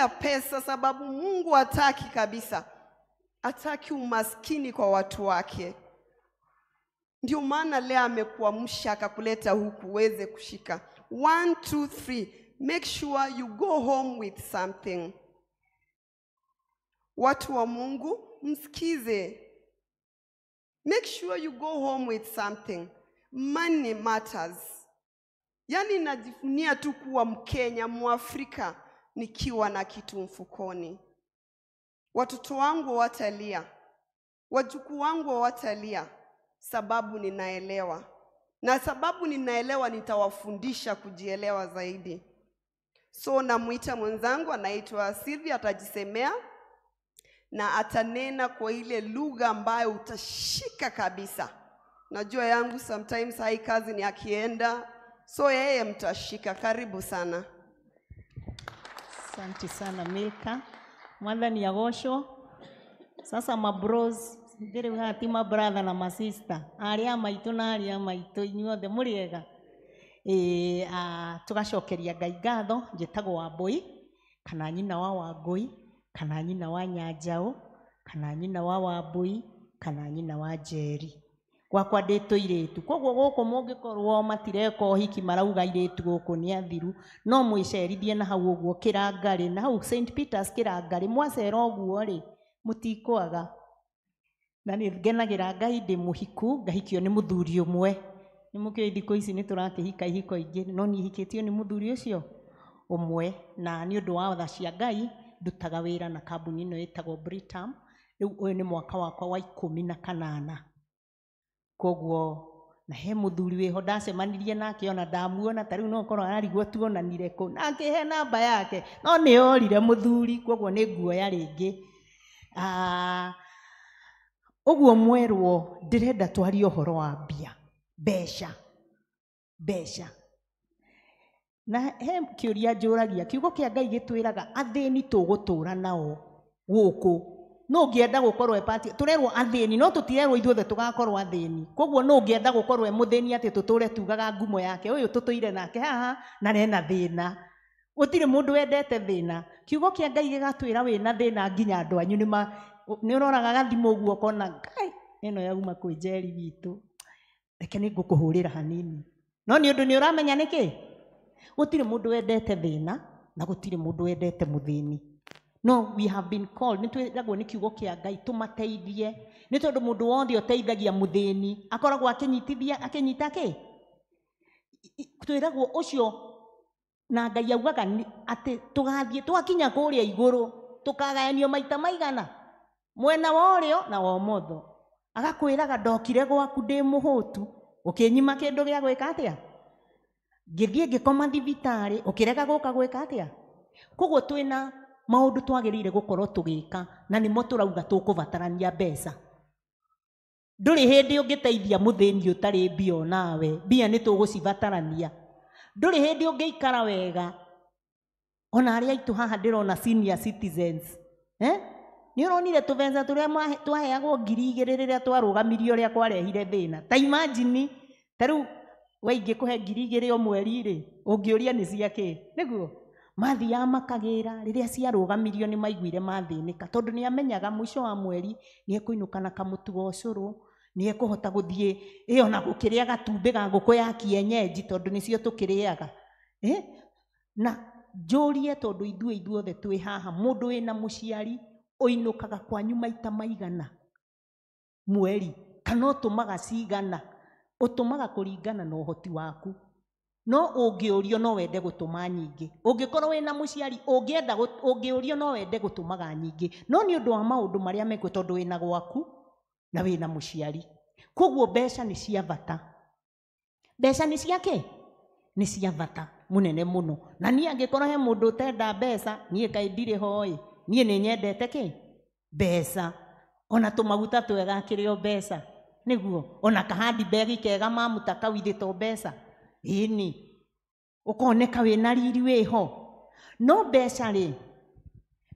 pesa, sababu Mungu hataki kabisa, hataki umaskini kwa watu wake. Ndio maana leo amekuamsha akakuleta huku uweze kushika 1 2 3. Make sure you go home with something. Watu wa Mungu, msikize. Make sure you go home with something. Money matters. Yani najivunia tu kuwa Mkenya, Mwafrika, nikiwa na kitu mfukoni. Watoto wangu watalia, wajukuu wangu watalia, sababu ninaelewa. Na sababu ninaelewa nitawafundisha kujielewa zaidi. So namuita mwenzangu anaitwa Sylvia, atajisemea na atanena kwa ile lugha ambayo utashika kabisa. Najua yangu sometimes hai kazi ni akienda, so yeye mtashika. Karibu sana. Asante sana Milka. Mwathani agocwo. Sasa mabros, Ndĩrĩ haha ti ma brother na ma sister, arĩ a maitũ na arĩ a maitũ, inyuothe mũrĩ ega? Ĩĩ, tũgacokeria Ngai ngatho. Njĩtagwo Wambũi, kana nyina wa Wangũi, kana nyina wa Nyanjaũ, kana nyina wa Wambũi, kana nyina wa Njeri. Gwakwa ndĩ tũirĩtu, koguo gũkũ mũngĩkorwo matireka ũhiki marauga airĩtu gũkũ nĩ athiru, no mwĩcerithie na hau ũguo Kĩrangarĩ, na hau St Peters Kĩrangarĩ, mwacera ũguo rĩ, mũtikwaga. Na nĩ ngenagĩra Ngai ndĩ mũhiku, ngahikio nĩ mũthuri ũmwe. Nĩ mũkĩũĩ thikũ ici nĩ tũrakĩhika ihiko ingĩ, no niĩ hikĩtio nĩ mũthuri ũcio ũmwe. Na nĩ ũndũ wa tha cia Ngai ndutaga wĩra na kambuni ĩno ĩtagwo Britam. Rĩu ũyũ nĩ mwaka wakwa wa 18. Koguo na he mũthuri wĩho ndacemanirie nake, ona ndamuona ta rĩu no ũkorwo ararigwo tuonanire kũ, na akĩhe namba yake, no nĩ orire mũthuri, koguo nĩ nguoya rĩngĩ. Ũguo mwerwo ndĩrenda twarie ũhoro wa mbia, mbeca, mbeca. Na he kĩũria njũragia, kiugo kĩa Ngai gĩtwĩraga athĩni tũgũtũra nao gũkũ. No ũngĩenda gũkorwo e part, tũrerwo athĩni, no tũtirerwo ithuothe tũgakorwo athĩni. Koguo no ũngĩenda gũkorwo e mũthĩni atĩ tũtũre tugaga ngumo yake, ũyũ tũtũire nake haha na nena thĩna. Gũtirĩ mũndũ wendete thĩna. Kiugo kĩa Ngai gĩgatwĩra wĩna thĩna nginya andũ anyu nĩ ũroraga gathimũ ũguo ũkona Ngai ĩno yauma kwĩ Njeri witũ, reke nĩ ngũkũhũrĩra hanini. No nĩ ũndũ nĩ ũramenya nĩkĩ? Gũtirĩ mũndũ wendete thĩna na gũtirĩ mũndũ wendete mũthĩni. No we have been called, nĩ twĩragwo nĩ kiugo kĩa Ngai tũmateithie, nĩ tondũ mũndũ wothe ũteithagia mũthĩni akoragwo akĩnyitithia, akĩnyita kĩ? Twĩragwo ũcio, na Ngai augaga atĩ tũgathiĩ twakinya kũrĩa igũrũ tũkagayanio maita maigana, mwena wa ũrĩo na wa ũmotho. Agakwĩraga ndokire gwaku ndĩ mũhũtu, ũkĩnyima kĩndũ gĩa gwĩka atĩa? Ngĩthiĩ ngĩkoma thibitarĩ, ũkĩrega gũka gwĩka atĩa? Koguo twĩna maũndũ twagĩrĩire gũkorwo tũgĩka, na nĩmo tũrauga tũkũbatarania mbeca. Ndũrĩ hĩndĩ ũngĩteithia mũthĩni ũtarĩ mbia onawe, mbia nĩ tũgũcibatarania. Ndũrĩ hĩndĩ ũngĩikara wega, ona arĩa aitũ haha ndĩrona senior citizens, Nĩ ũronire tũbeca tũrĩa twaheagwo 2,000 rĩrĩa twarũgamirio ũrĩa kwarehire thĩna. Ta imagine, ta rĩu we ingĩkũhe 2,000 o mweri rĩ, ũngĩũria nĩ cia kĩ? Nĩguo mathiaga makagĩra, rĩrĩa ciarũgamirio nĩ maiguire mathĩnĩka, tondũ nĩ amenyaga mũico wa mweri nĩ ekũinũka na kamũtu ga ũcũrũ, nĩ ekũhota gũthiĩ ĩ ona gũkĩrĩa gatumbĩ ga ngũkũ ya kienyeji, tondũ nĩcio tũkĩrĩaga. Na njũrie, tondũ ithuĩ ithuothe twĩ haha, mũndũ wĩna mũciari ũinũkaga kwanyu maita maigana mweri, kana ũtũmaga cigana? Ũtũmaga kũringana na ũhoti waku. No ũngĩũrio no wende gũtũma nyingĩ. Ũngĩkorwo wĩna mũciari ũngĩenda ũngĩũrio no wende gũtũmaga nyingĩ, no nĩ ũndũ wa maũndũ marĩa mekuo, tondũ wĩna gwaku na wĩna mũciari. Koguo mbeca nĩ cia bata. Mbeca nĩ cia kĩ? Nĩ cia bata mũnene mũno. Na niĩ angĩkorwo he mũndũ ũtenda mbeca, niĩ kaĩ ndirĩ ho ĩ, niĩ nĩ nyendete kĩ? Mbeca. Ona tũmaguta twega kĩrĩ o mbeca, nĩguo ona kahandi begi kega mamuta kau ithĩ to mbeca, ĩni ũkoneka wĩna riri wĩho. No mbeca rĩ,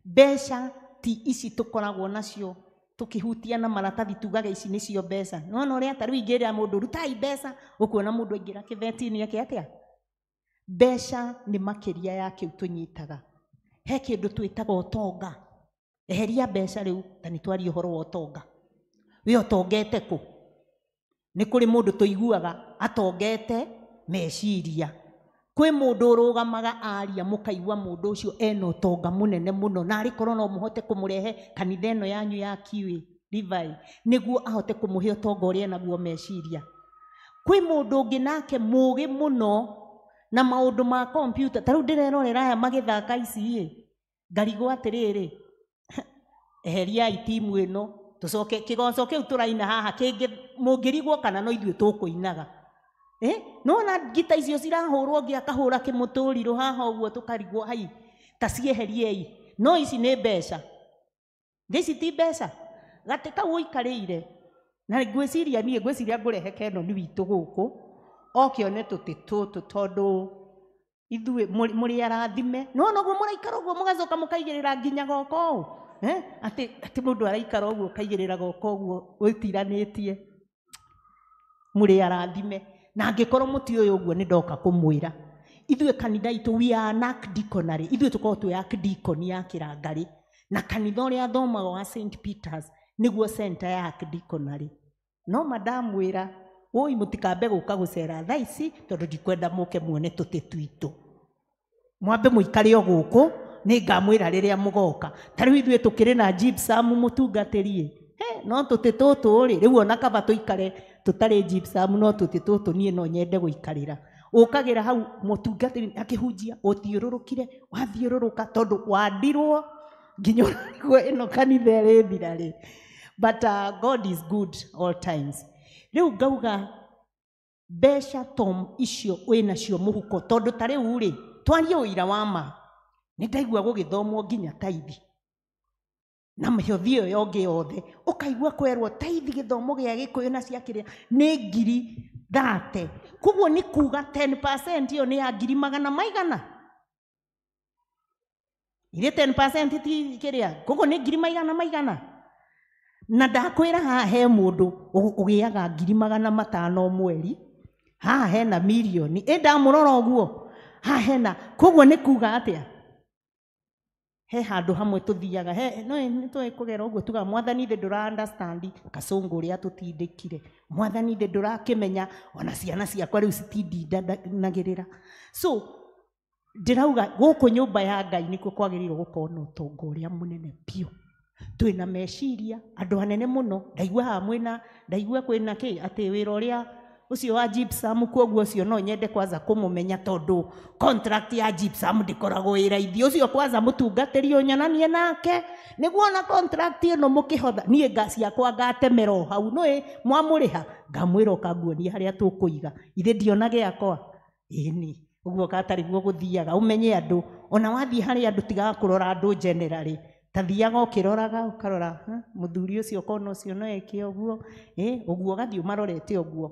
mbeca ti ici tũkoragwo nacio tũkĩhutia na maratathi tugaga ici nĩcio mbeca. Nĩwona ũrĩa ta rĩu ingĩra mũndũ rutai mbeca, ũkuona mũndũ aingĩra kĩbeti-inĩ eke atĩa? Mbeca nĩ makĩria ya kĩu tũnyitaga. He kĩndũ twĩtaga ũtonga. Eheria mbeca rĩu, ta nĩ twarie ũhoro wa ũtonga. We ũtongete kũ? Nĩ kũrĩ mũndũ tũiguaga atongete meciria. Kwĩ mũndũ ũrũgamaga aria mũkaigua mũndũ ũcio ena ũtonga mũnene mũno, na arĩkorwo no mũhote kũmũrehe kanitha ĩno yanyu ya Kiwi Levi, nĩguo ahote kũmũhe ũtonga ũrĩa enaguo meciria. Kwĩ mũndũ ũngĩ nake mũũgĩ mũno na maũndũ ma kompyuta. Ta rĩu ndĩrerorera aya magĩthaka ici ĩ, ngarigwo atĩrĩrĩ, eheriai timu ĩno, tũcoke kĩgoco kĩu tũraina haha kĩngĩ, mũngĩrigwo kana no ithuĩ tũkũinaga. Nĩwona ngita icio cirahũrwo, ũngĩ akahũra kĩmũtũrirũ haha ũguo, tũkarigwo hai, ta cieheriei. No ici nĩ mbeca, ici ti mbeca. Gatĩ kau ũikarĩire, na ngwĩciria niĩ ngwĩciria ngũrehe Kenon witũ gũkũ, oke one tũtĩ tũtũ, tondũ ithuĩ mũrĩ arathime. Nĩwona ũguo mũraikara ũguo mũgacoka mũkaigĩrĩra nginya goko ũũ, Atĩ mũndũ araikara ũguo ũkaigĩrĩra guoko ũguo wĩtiranĩtie. Mũrĩ arathime. Na angĩkorwo mũtiũĩ ũguo nĩ ndoka kũmwĩra. Ithuĩ kanitha itũ we are an archdeaconry. Ithuĩ tũkoragwo twĩ archdeacon ya Kĩrangarĩ. Na kanitha ũrĩa thomaga wa St Peters nĩguo center ya archdeaconry. No madamwĩra woi mũtikambe gũka gũcera thaa ici tondũ ndikwenda mũke muone tũtĩ twitũ. Mwambe mũikare o gũkũ nĩngamwĩra rĩrĩa mũgoka. Ta rĩu ithuĩ tũkĩrĩ na gypsum mũtungatĩri. No tũtĩ tũtũ rĩ, rĩu ona kaba tũikare tũtarĩ gypsum no tũtĩ tũtũ niĩ no nyende gũikarĩra. Ũkagĩra hau mũtungatĩri akĩhunjia ũthiũrũrũkire wathiũrũrũka tondũ wandirwo nginya ũrarigwo ĩno kanitha ĩrĩthira rĩ. But God is good all times. Rĩu ngauga mbeca tom icio wĩnacio mũhuko tondũ ta rĩu rĩ twarie ũira wa ma nĩ ndaigua gũgĩthomwo nginya taithi na mĩhothi ĩyo yongĩ yothe ũkaigua kwerwo taithi gĩthomo gĩa Gĩkũyũ na cia kĩrĩa nĩ 30,000. Koguo nĩ kuga 10% ĩyo nĩ ya ngiri magana maigana irĩ 10% ti kĩrĩa koguo nĩ ngiri maigana maigana. Na ndakwĩra haha he mũndũ ũgĩaga 500,000 mweri, haha hena mirioni ĩ ndamũrora ũguo haha hena, koguo nĩ kuga atĩa he handũ hamwe tũthiaga he no nĩ tũĩ kũgera ũguo tuga mwathani thĩ ndũra understand kacũngũ ũrĩa tũtindĩkire, mwathani thĩ ndũrakĩmenya ona ciana ciakwa rĩu citindindanagĩrĩra. So ndĩrauga gũkũ nyũmba ya Ngai nĩkuo kwagĩrĩirwo gũkorwo na ũtonga ũrĩa mũnene biũ. Twĩna meciria andũ anene mũno ndaigua haha mwĩna ndaigua kwĩna kĩ atĩ wĩra ũrĩa ũcio wa gypsum koguo ũcio no nyende kwanza kũmũmenya tondũ contract ya gypsum ndĩkoragwo ĩ raithi. Ũcio kwanza mũtungatĩri ũnyonanie nake nĩguo ona contract ĩno mũkĩhotha niĩ nga ciakwa ngatemera o hau nĩ mwamũrĩha ngamwĩra ũkanguonia harĩa tũkũiga ithe ndiona gĩakwa ĩni ũguo gatarĩ guo gũthiaga. Ũmenye andũ ona wathiĩ harĩ andũ tigaga kũrora andũ generally tathiaga ũkĩroraga ũkarora mũthuri ũcio ũkona ũcio no eke ũguo ũguo ũgathiĩ ũmarorete ũguo.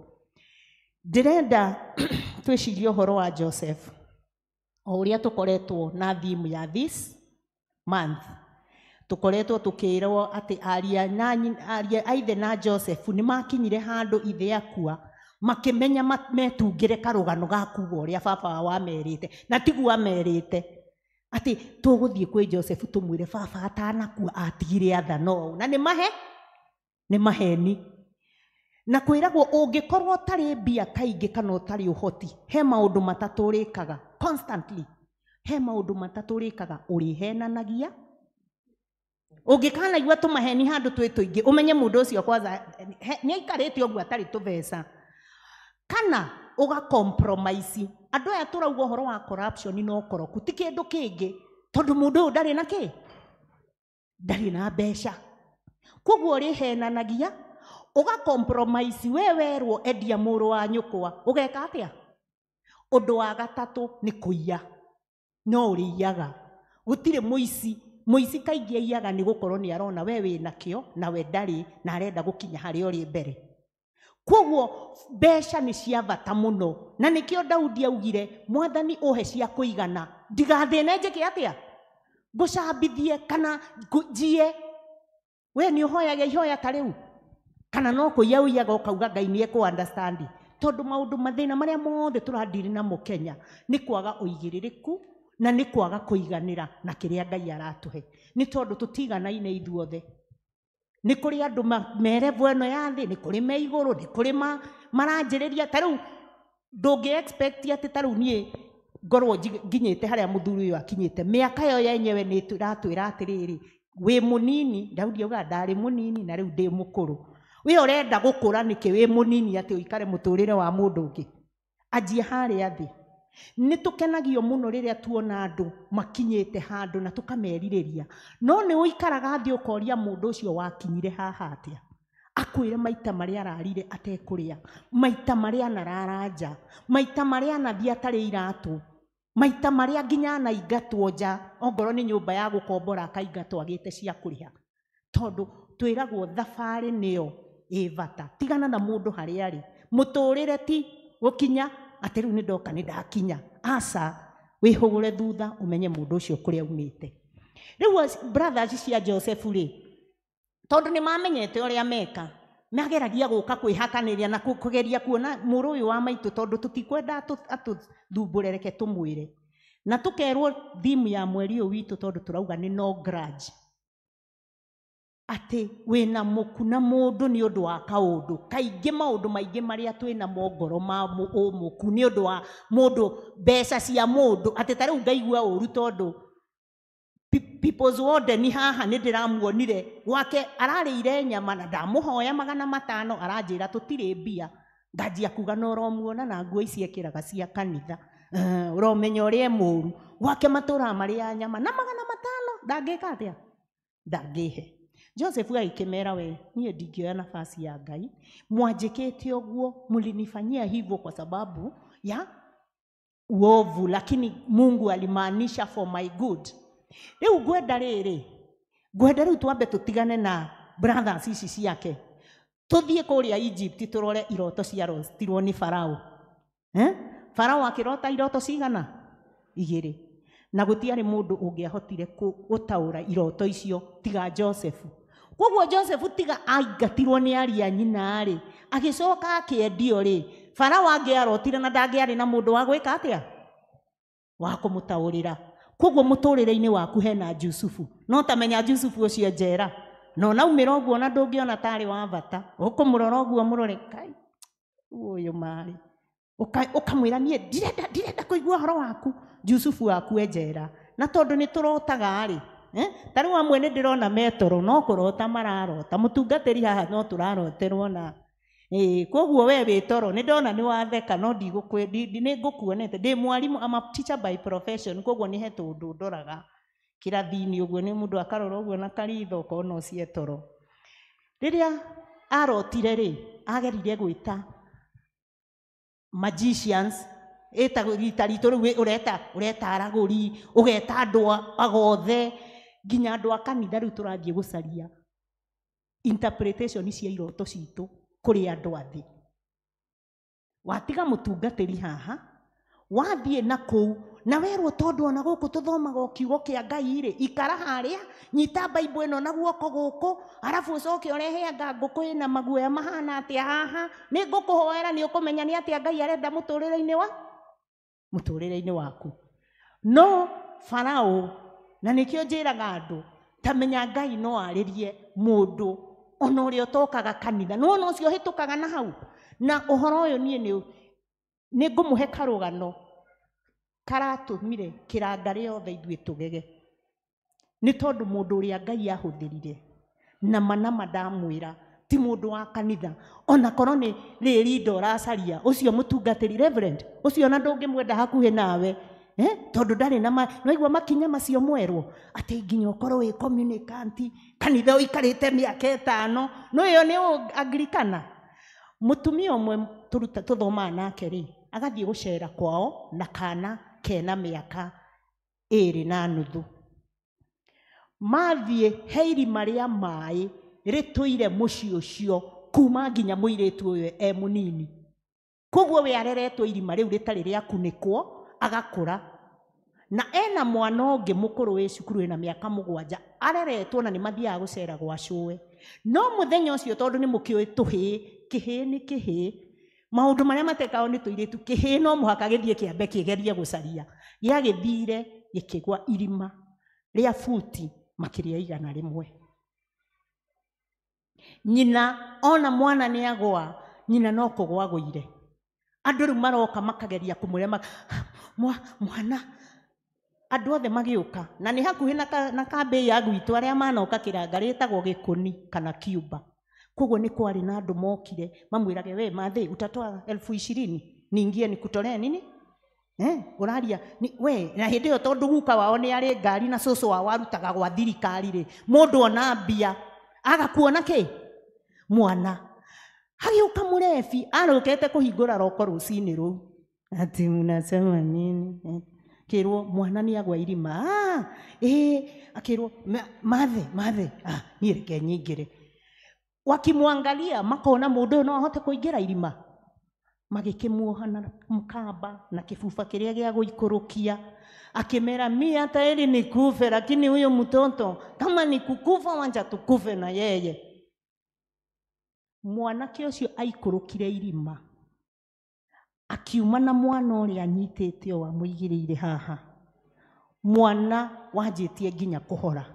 Ndĩrenda twĩcirie ũhoro wa Joseph o ũrĩa tũkoretwo na theme ya this month. Tũkoretwo tũkĩrwo atĩ aria a ithe na Joseph nĩ makinyire handũ ithe akua makĩmenya metungĩre karũgano ga kuga ũrĩa baba wao amerite na tiguo amerite atĩ tũgũthiĩ kwĩ Joseph tũmwĩre baba atanakua atigire athana ũũ na nĩ maheni. Na kwĩragwo ũngĩkorwo ũtarĩ mbia kaingĩ kana ũtarĩ ũhoti he maũndũ matatũ ũrĩkaga constantly, he maũndũ matatũ ũrĩkaga ũrĩhenanagia. Ũngĩkanaigua tũmaheni handũ twĩ tũingĩ ũmenye mũndũ ũcio kwanza nĩ aikarĩte ũguo atarĩ tũbeca kana ũga compromise. Andũ aya tũrauga ũhoro wa corruption no ũkoroku ti kĩndũ kĩngĩ tondũ mũndũ ũyũ ndarĩ na kĩ ndarĩ na mbeca koguo ũrĩhenanagia ũga compromise. We werwo endia mũrũ wa nyũkwa ũgeka atĩa? Ũndũ wa gatatũ nĩ kũiya. No ũrĩiyaga gũtirĩ mũici. Mũici kaingĩ aiyaga nĩ gũkorwo nĩ arona we wĩna kĩo na we ndarĩ na arenda gũkinya harĩa ũrĩ mbere. Koguo mbeca nĩ cia bata mũno na nĩkĩo Daudi augire mwathani ũhe cia kũigana ndigathĩne njĩke atĩa ngũcambithie kana njiye. We nĩ ũhoyaga ihoya ta rĩu kana no kũiya ũiyaga ũkauga Ngai nĩ ekũ understand tondũ maũndũ mathĩna marĩa mothe tũradiri namo Kenya nĩ kwaga ũigĩrĩrĩku na nĩ kwaga kũiganĩra na kĩrĩa Ngai aratũhe nĩ tondũ tũtiganaine ithuothe. Nĩ kũrĩ andũ merevo ĩno ya thĩ, nĩ kũrĩ me igũrũ, nĩ kũrĩ maranjĩrĩria. Ta rĩu ndũngĩ expect atĩ ta rĩu niĩ ngorwo nginyĩte harĩa mũthuri ũyũ akinyĩte mĩaka yo yenyewe nĩ ĩratwĩra atĩrĩrĩ wĩ mũnini. Daudi augaga ndarĩ mũnini na rĩu ndĩ mũkũrũ. We ũrenda gũkũra nĩkĩ wĩ mũnini atĩ ũikare mũtũrĩre wa mũndũ ũngĩ? Anjia harĩa thĩ. Nĩ tũkenagio mũno rĩrĩa tuona andũ makinyĩte handũ na tũkamerirĩria no nĩ ũikaraga thĩ ũkoria mũndũ ũcio wakinyire haha atĩa akwĩre maita marĩa ararire atekũrĩa, maita marĩa anarara nja, maita marĩa anathiĩ atarĩ iratũ, maita marĩa nginya anaingatwo nja ongorwo nĩ nyũmba ya gũkombora akaingatwo agĩte cia kũrĩha tondũ twĩragwo thabarĩ nĩyo ĩ bata. Tigana na mũndũ harĩa arĩ mũtũrĩre ti gũkinya atĩ rĩu nĩ ndoka nĩ ndakinya. Aca, wĩhũgũre thutha ũmenye mũndũ ũcio kũrĩa aumĩte. Rĩu brothers cia Joseph rĩ, tondũ nĩ mamenyete ũrĩa meka, mageragia gũka kwĩhakanĩria na kũgeria kuona mũrũ ũyũ wa maitũ, tondũ tũtikwenda atũthumbũre, reke tũmwĩre. Na tũkerwo theme ya mweri ũyũ witũ, tondũ tũrauga nĩ no grudge, atĩ wĩna mũku na mũndũ nĩ ũndũ wa kaũndũ. Kaingĩ maũndũ maingĩ marĩa twĩnamo ngoro ma ũmũku nĩ ũndũ wa mũndũ, mbeca cia mũndũ, atĩ ta rĩu ngaigua ũru tondũ People's Warden haha nĩ ndĩramuonire gwake ararĩire nyama na ndamũhoya 500, aranjĩra tũtirĩ mbia. Nganjia kuga na ũromuona na nguo ici ekĩraga cia kanitha, ũromenya ũrĩa e mũru, gwake matũraga marĩa nyama na 500, ndangĩka atĩa, ndangĩhe. Joseph agĩkĩmera, we niĩ ndingĩoya nafasi ya Ngai, mwanjĩkĩte ũguo, mlinifanyia hivyo kwa sababu ya uovu, lakini Mungu alimaanisha for my good. Rĩu ngwenda rĩrĩ, ngwenda rĩu twambe tũtigane na brothers ici ciake, tũthiĩ kũrĩa Egypt tũrore iroto ciarotirwo nĩ Farao. Farao akĩrota iroto cigana? 2. Na gũtiarĩ mũndũ ũngĩahotire gũtaũra iroto icio tiga Joseph. Koguo Joseph tiga aingatirwo nĩ aria nyina rĩ, agĩcoka akĩendio rĩ, Farao angĩarotire na ndangĩarĩ na mũndũ wa gwĩka atĩa, wa kũmũtaũrĩra. Koguo mũtũrĩre-inĩ waku hena Jusufu, no tamenya Jusufu ũcio njera, no naumĩra ũguo na ndũngĩona tarĩ wa bata, ũkũmũrora ũguo mũrore, kai ũyũ marĩ, ũkamwĩra niĩ ndirenda kũigua ũhoro waku. Jusufu waku e njera. Na tondũ nĩ tũrotaga rĩ, ta rĩu amwe nĩ ndĩrona metoro, no kũrota mararota, mũtungatĩri haha no tũraroterwo na koguo we wĩ toro, nĩ ndona nĩ watheka, no nĩ ngũkuonete. Ndĩ mwarimũ, I'm a teacher by profession, koguo nĩ he tũndũ ndoraga kĩrathi-inĩ ũguo, nĩ mũndũ akarora ũguo na karitho ũkona ũcio e toro. Rĩrĩa arotire rĩ, agerire gwĩta magicians, ĩtagwo rita ritũ rĩu ũreta aragũri, ũgeta andũ agothe, nginya andũ a kanitha. Rĩu tũrathiĩ gũcaria interpretation cia iroto citũ kũrĩ andũ a thĩ. Watiga mũtungatĩri haha, wathiĩ na kũu, na werwo tondũ ona gũkũ tũthomaga kiugo kĩa Ngai rĩ, ikara harĩa, nyita Bible ĩno na guoko gũkũ, arabu ũcoke ũrehe anga ngũkũ ĩna maguoya mahana atĩa haha, nĩ ngũkũhoera nĩ ũkũmenya nĩ atĩa Ngai arenda mũtũrĩre-inĩ waku. No Farao, na nĩkĩo njĩraga andũ, ta menya Ngai no arĩrie mũndũ ona ũrĩa ũtokaga kanitha, no ona ũcio ũhĩtũkaga na hau. Na ũhoro ũyũ niĩ nĩ ngũmũhe karũgano karatũmire kĩranga rĩothe ithuĩ tũgege, nĩ tondũ mũndũ ũrĩa Ngai ahũthĩrire na manama ndamwĩra ti mũndũ wa kanitha, ona korwo nĩ rĩrinda ũracaria ũcio mũtungatĩri reverend ũcio, ona ndũngĩmwenda hakuhĩ nawe, tondũ ndarĩ na noigua makinya macio mwerwo atĩ nginya ũkorwo wĩ communicant kanitha ũikarĩte mĩaka 5, no ĩyo nĩ Anglikana. Mũtumia ũmwe tũthomaga nake rĩ, agathiĩ gũcera kwao na kana kena mĩaka 2.5. Mathiĩ he irima rĩa maĩ rĩtũire mũciĩ ũcio kuma nginya mũirĩtu ũyũ e mũnini. Koguo we areretwo irima rĩu rĩtarĩ rĩakunĩkwo, agakũra. Na ena mwana ũngĩ mũkũrũ wĩ cukuru wĩna mĩaka 7, areretwo na nĩ mathiaga gũcera gwa cũwe. No mũthenya ũcio tondũ nĩ mũkĩũĩ tũhĩĩ, kĩhĩĩ nĩ kĩhĩĩ, maũndũ marĩa matekagwo nĩ tũirĩtu, kĩhĩĩ no mũhaka gĩthiĩ kĩambe kĩgerie gũcaria. Gĩagĩthire gĩkĩgwa irima rĩa buti makĩria 100. Nyina ona mwana nĩ agwa, nyina no kũgwa agũire. Andũ rĩu maroka makageria kũmũrema mwana, andũ othe magĩũka, na nĩ hakuhĩ na kambĩ ya gwitũ arĩa manoka kĩranga rĩtagwo gĩkũni kana Cuba. Koguo nĩ kwarĩ na andũ mokire mamwĩrage, we mathĩ utatoa 20,000 ningie nikutolee nini? Ũraria we, na hĩndĩ ĩyo tondũ guka wao nĩ arĩ ngari na cũcũ wao arutaga gwa thirikari rĩ, mũndũ ona mbia aga kuona kĩ mwana. Hagĩũka mũrebi arũkĩte kũhingũra roko rũcinĩ rũu, ati mnasema nini? Akĩrwo mwana nĩ agwa irima. Akĩrwo mathe, niĩ reke nyingĩre. Wakimwangalia makona mũndũ ũyũ no ahote kũingĩra irima. Magĩkĩmuoha na mkamba na kĩbuba kĩrĩa gĩa gũikũrũkia. Akĩmera, mi hata heri nikufe, lakini huyo mtoto kama ni kukufa wanja tukufe na yeye. Mwanake ũcio aikũrũkire irima akiuma na mwana ũrĩa anyitĩte o amũigĩrĩire haha, mwana wanjĩtie nginya kũhora.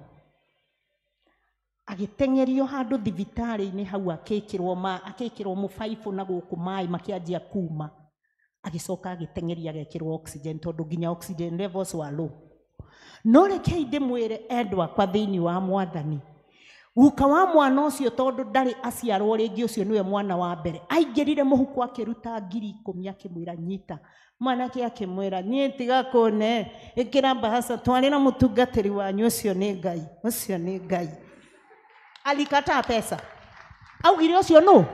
Agĩteng'erio handũ thibitarĩ-inĩ hau, akĩkĩrwo mũbaibũ na gũkũ maĩ makĩanjia kuma. Agĩcoka agĩteng'eria agekĩrwo oxygen tondũ nginya oxygen levels were low. No rekei ndĩmwĩre endwa akwa thĩinĩ wa Mwathani, guka wa mwana ũcio tondũ ndarĩ aciarwo rĩngĩ, ũcio nĩwe mwana wa mbere, aingĩrire mũhuko akĩruta 10,000 akĩmwĩra nyita. Mwanake akĩmwĩra niĩ tiga kũne, ĩkĩra mbahaca, twarĩra mũtungatĩri wanyu, ũcio nĩ Ngai, ũcio nĩ Ngai. Alikataa pesa. Augire ũcio no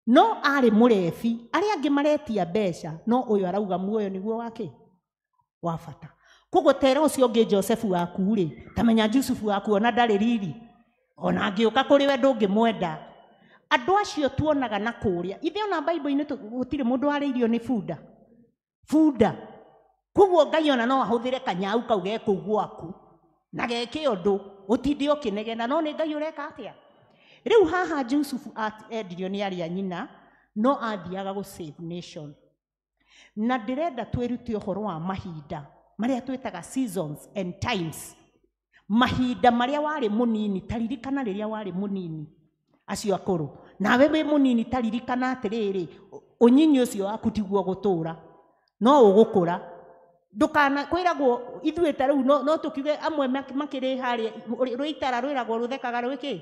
no arĩ mũrebi, arĩa angĩ maretia mbeca, no ũyũ arauga muoyo nĩguo wake wa bata. Koguo tera ũcio ũngĩ Josefu waku rĩ, tamenya Jusufu waku ona ndarĩ riri, ona angĩũka kũrĩ we ndũngĩmwenda. Andũ acio tuonaga na kũrĩa ithe ona Bible-inĩ gũtirĩ mũndũ warĩirio nĩ bunda bunda. Koguo Ngai ona no ahũthĩre kanyau kau ge kũu gwaku na geke ũndũ ũtinde ũkĩnegena, no nĩ Ngai ũreka atĩa? Rĩu haha Jusufu endirio nĩ arĩa nyina, no athiaga gũ save nation. Na ndĩrenda twĩrute ũhoro wa mahinda marĩa twĩtaga seasons and times. Mahinda marĩa warĩ mũnini, taririkana rĩrĩa warĩ mũnini, acio akũrũ nawe wĩ mũnini, taririkana atĩrĩrĩ, ũnyinyi ũcio waku tiguo gũtũra, no ũgũkũra. Ndũkana kwĩragwo ithuĩ ta rĩu no tũkiuge amwe makĩrĩ harĩa rũitara rwĩragwo rũthekaga rwĩkĩ.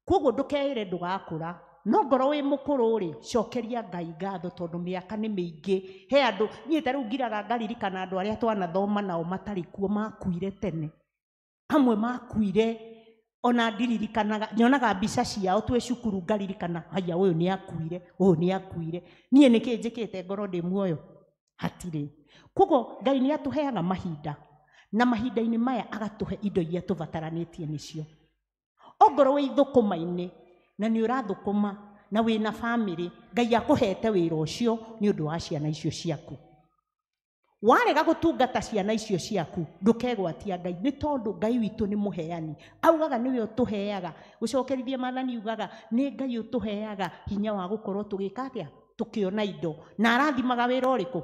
Koguo ndũkeĩre ndũgakũra, no ngorwo wĩ mũkũrũ rĩ, cokeria Ngai ngatho tondũ mĩaka nĩ mĩingĩ. He andũ niĩ ta rĩu ngiraga ngaririkana andũ arĩa twanathoma nao matarĩ kuo, makuire tene, amwe makuire ona ndiririkanaga, nyonaga mbica ciao twĩ cukuru ngaririkana, haya ũyũ nĩ akuire, ũyũ nĩ akuire, niĩ nĩkĩ njĩkĩte ngorwo ndĩ muoyo? Hatirĩ. Koguo Ngai nĩ atũheaga mahinda, na mahinda-inĩ maya agatũhe indo iria tũbataranĩtie nĩcio. Ongorwo wĩ ithũkũma-inĩ na nĩ ũrathũkũma na wĩna bamĩrĩ, Ngai akũhete wĩra ũcio nĩ ũndũ wa ciana icio ciaku. Warega gũtungata ciana icio ciaku, ndũkegwatia Ngai, nĩ tondũ Ngai witũ nĩ mũheani. Augaga nĩwe ũtũheaga, gũcokerithia Maathani ugaga nĩ Ngai ũtũheaga hinya wa gũkorwo tũgĩka atĩa, tũkĩona indo. Na arathimaga wĩra ũrĩkũ?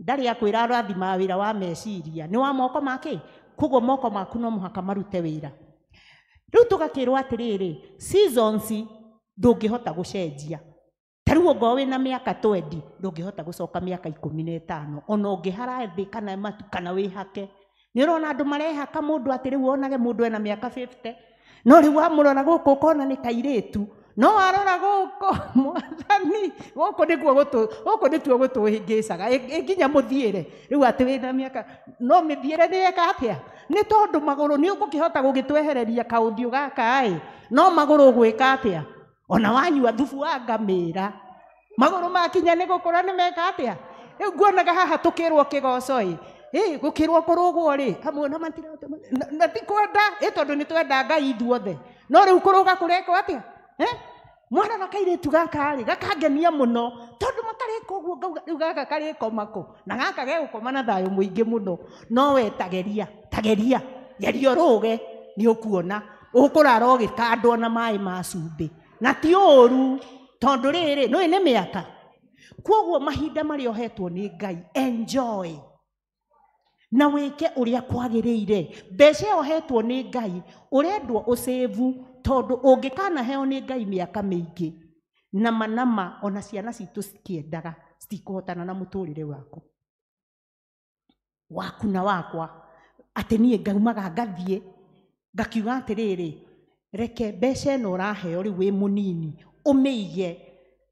Ndarĩ akwĩra arathimaga wĩra wa meciria, nĩ wa moko make. Koguo moko maku no mũhaka marute wĩra. Rĩu tũgakĩrwo atĩrĩrĩ, seasons ndũngĩhota gũcenjia. Ta rĩu ongorwo wĩna mĩaka 20 ndũngĩhota gũcoka mĩaka 15, ona ũngĩhara thĩ kana matu kana wĩhake. Nĩ ũrona andũ marehaka mũndũ atĩ rĩu onage mũndũ ena mĩaka 50, no rĩu wamũrora gũkũ ũkona nĩ kairĩtu, no warora gũkũ Mwathani, gũkũ nĩkuo gũkũ nĩtuo gũtũhĩngĩcaga ĩ nginya mũthiĩre. Rĩu atĩ wĩna mĩaka, no mĩthiĩre nĩ eka atĩa? Nĩ tondũ magũrũ nĩ ũgũkĩhota gũgĩtwehereria kaũthiũ gaka ĩ, no magũrũ ũgwĩka atĩa? Ona wanyua thubu wa ngamĩra, magũrũ makinya nĩ gũkũra nĩ meka atĩa? Rĩu nguonaga haha tũkĩrwo kĩgoco ĩ, gũkĩrwo kũrũgwo rĩ, amwe na matirahota, na ti kwenda ĩ, tondũ nĩ twenda Ngai ithuothe, no rĩu kũrũga kũrekwo atĩa? Mwana na kairĩtu gaka rĩ, gakangenia mũno tondũ makarĩka ũguo, ngauga rĩu gaka karĩkoma kũ? Na gaka gegũkoma na thayũ mũingĩ mũno. No we tageria, tageria, geria ũrũge, nĩ ũkuona ũkũrara ũgĩkandwo na maĩ ma cumbĩ, na ti ũru tondũ rĩrĩ nĩũĩ nĩ mĩaka. Koguo mahinda marĩa ũhetwo nĩ Ngai, enjoy na wĩke ũrĩa kwagĩrĩire. Mbeca ĩyo ũhetwo nĩ Ngai ũrendwo ũsave, tondũ ũngĩkanaheo nĩ Ngai mĩaka mĩingĩ, nama nama ona ciana citũ cikĩendaga citikũhotana na mũtũrĩre waku waku na wakwa. Atĩ niĩ ngaumaga ngathiĩ ngakiuga atĩrĩrĩ, reke mbeca ĩno ũraheo rĩu wĩ mũnini ũmĩige,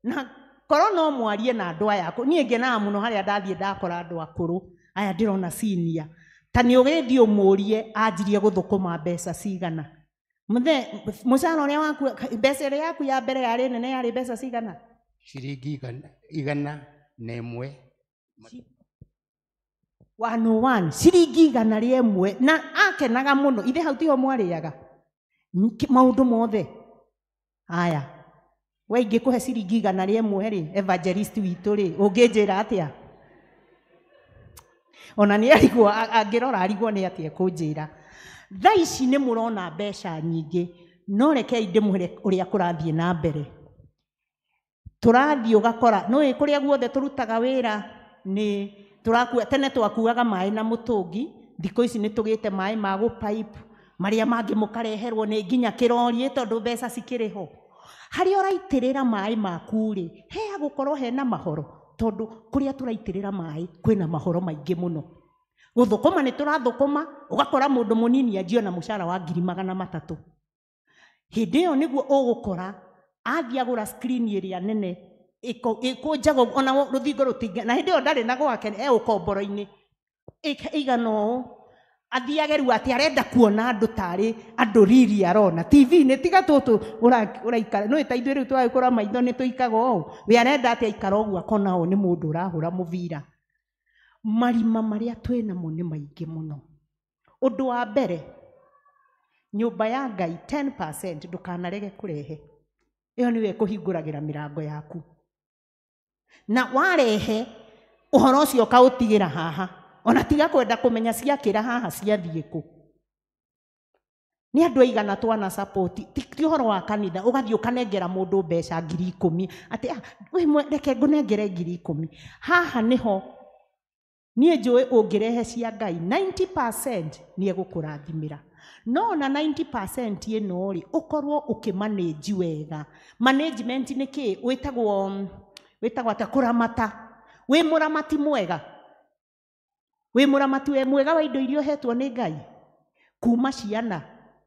na korwo no mwarie na andũ aya. Niĩ ngenaga mũno harĩa ndathiĩ ndakora andũ akũrũ aya ndĩrona senior, ta nĩ ũgĩthiĩ ũmũrie anjirie gũthũkũma mbeca cigana. Mũthee, mũcara ũrĩa waku, mbeca ĩrĩa yaku ya mbere yarĩ nene yarĩ mbeca cigana? Ciringi 101. 101, ciringi 101, na akenaga mũno. Ithe hau tiho mwarĩaga maũndũ mothe. Haya, We ingĩkũhe ciringi 100 rĩ, evangelist witũ rĩ, ũngĩnjĩra atĩa? Ona nĩ arigwo, angĩrora arigwo nĩ atĩa ekũnjĩra. Thaa ici nĩ mũrona mbeca nyingĩ, no rekei ndĩmwĩre ũrĩa kũrathiĩ na mbere. Tũrathiĩ ũgakora, nĩũĩ kũrĩa guothe tũrutaga wĩra nĩ tũrakua, tene twakuaga maĩ na mũtũngi, thikũ ici nĩ tũgĩte maĩ ma gũ-pipe, marĩa mangĩ mũkareherwo nĩ nginya kĩrori tondũ mbeca cikĩrĩ ho. Harĩa ũraitĩrĩra maĩ maku rĩ, he gũkorwo hena mahoro, tondũ kũrĩa tũraitĩrĩra maĩ kwĩna mahoro maingĩ mũno. Gũthũkũma nĩ tũrathũkũma, ũgakora mũndũ mũnini anjio na mũcara wa 300,000. Hĩndĩ ĩyo nĩguo ũgũkora athiĩ agũra screen ĩrĩa nene ĩkũnjagwo ona rũthingo rũtingĩ, na hĩndĩ ĩyo ndarĩ na gwake, e ũkomboro-inĩ ĩigana ũũ, athiage rĩu atĩ arenda kuona andũ tarĩ andũ riri arona TV-inĩ, tiga tũtũ ũraikara, nĩũĩ ta ithuĩ rĩu twagĩkũra maitho nĩ tũikaga ũũ, we arenda atĩ aikara ũguo akona ũũ nĩ mũndũ ũrahũra mũbira. Marima marĩa twĩnamo nĩ maingĩ mũno. Ũndũ wa mbere, nyũmba ya Ngai 10% ndũkanarege kũrehe. Ĩyo nĩyo ĩkũhingũragĩra mĩrango yaku. Na warehe ũhoro ũcio ũkaũtigĩra haha, ona tiga kwenda kũmenya ciakĩra haha ciathiĩ kũ. Nĩ andũ aigana twana support, ti ũhoro wa kanitha, ũgathiĩ ũkanengera mũndũ mbeca 10,000 atĩ we reke ngũnengere 10,000. Haha nĩho niĩ njũĩ ũngĩrehe cia Ngai 90% nĩ egũkũrathimĩra. No ona 90% ĩno rĩ, ũkorwo ũkĩmanage wega. Management nĩ kĩ? Wĩtagwo atĩa? Kũramata. Wĩ mũramati mwega. Wĩ mũramati we mwega wa indo iria ũhetwo nĩ Ngai. Kuma ciana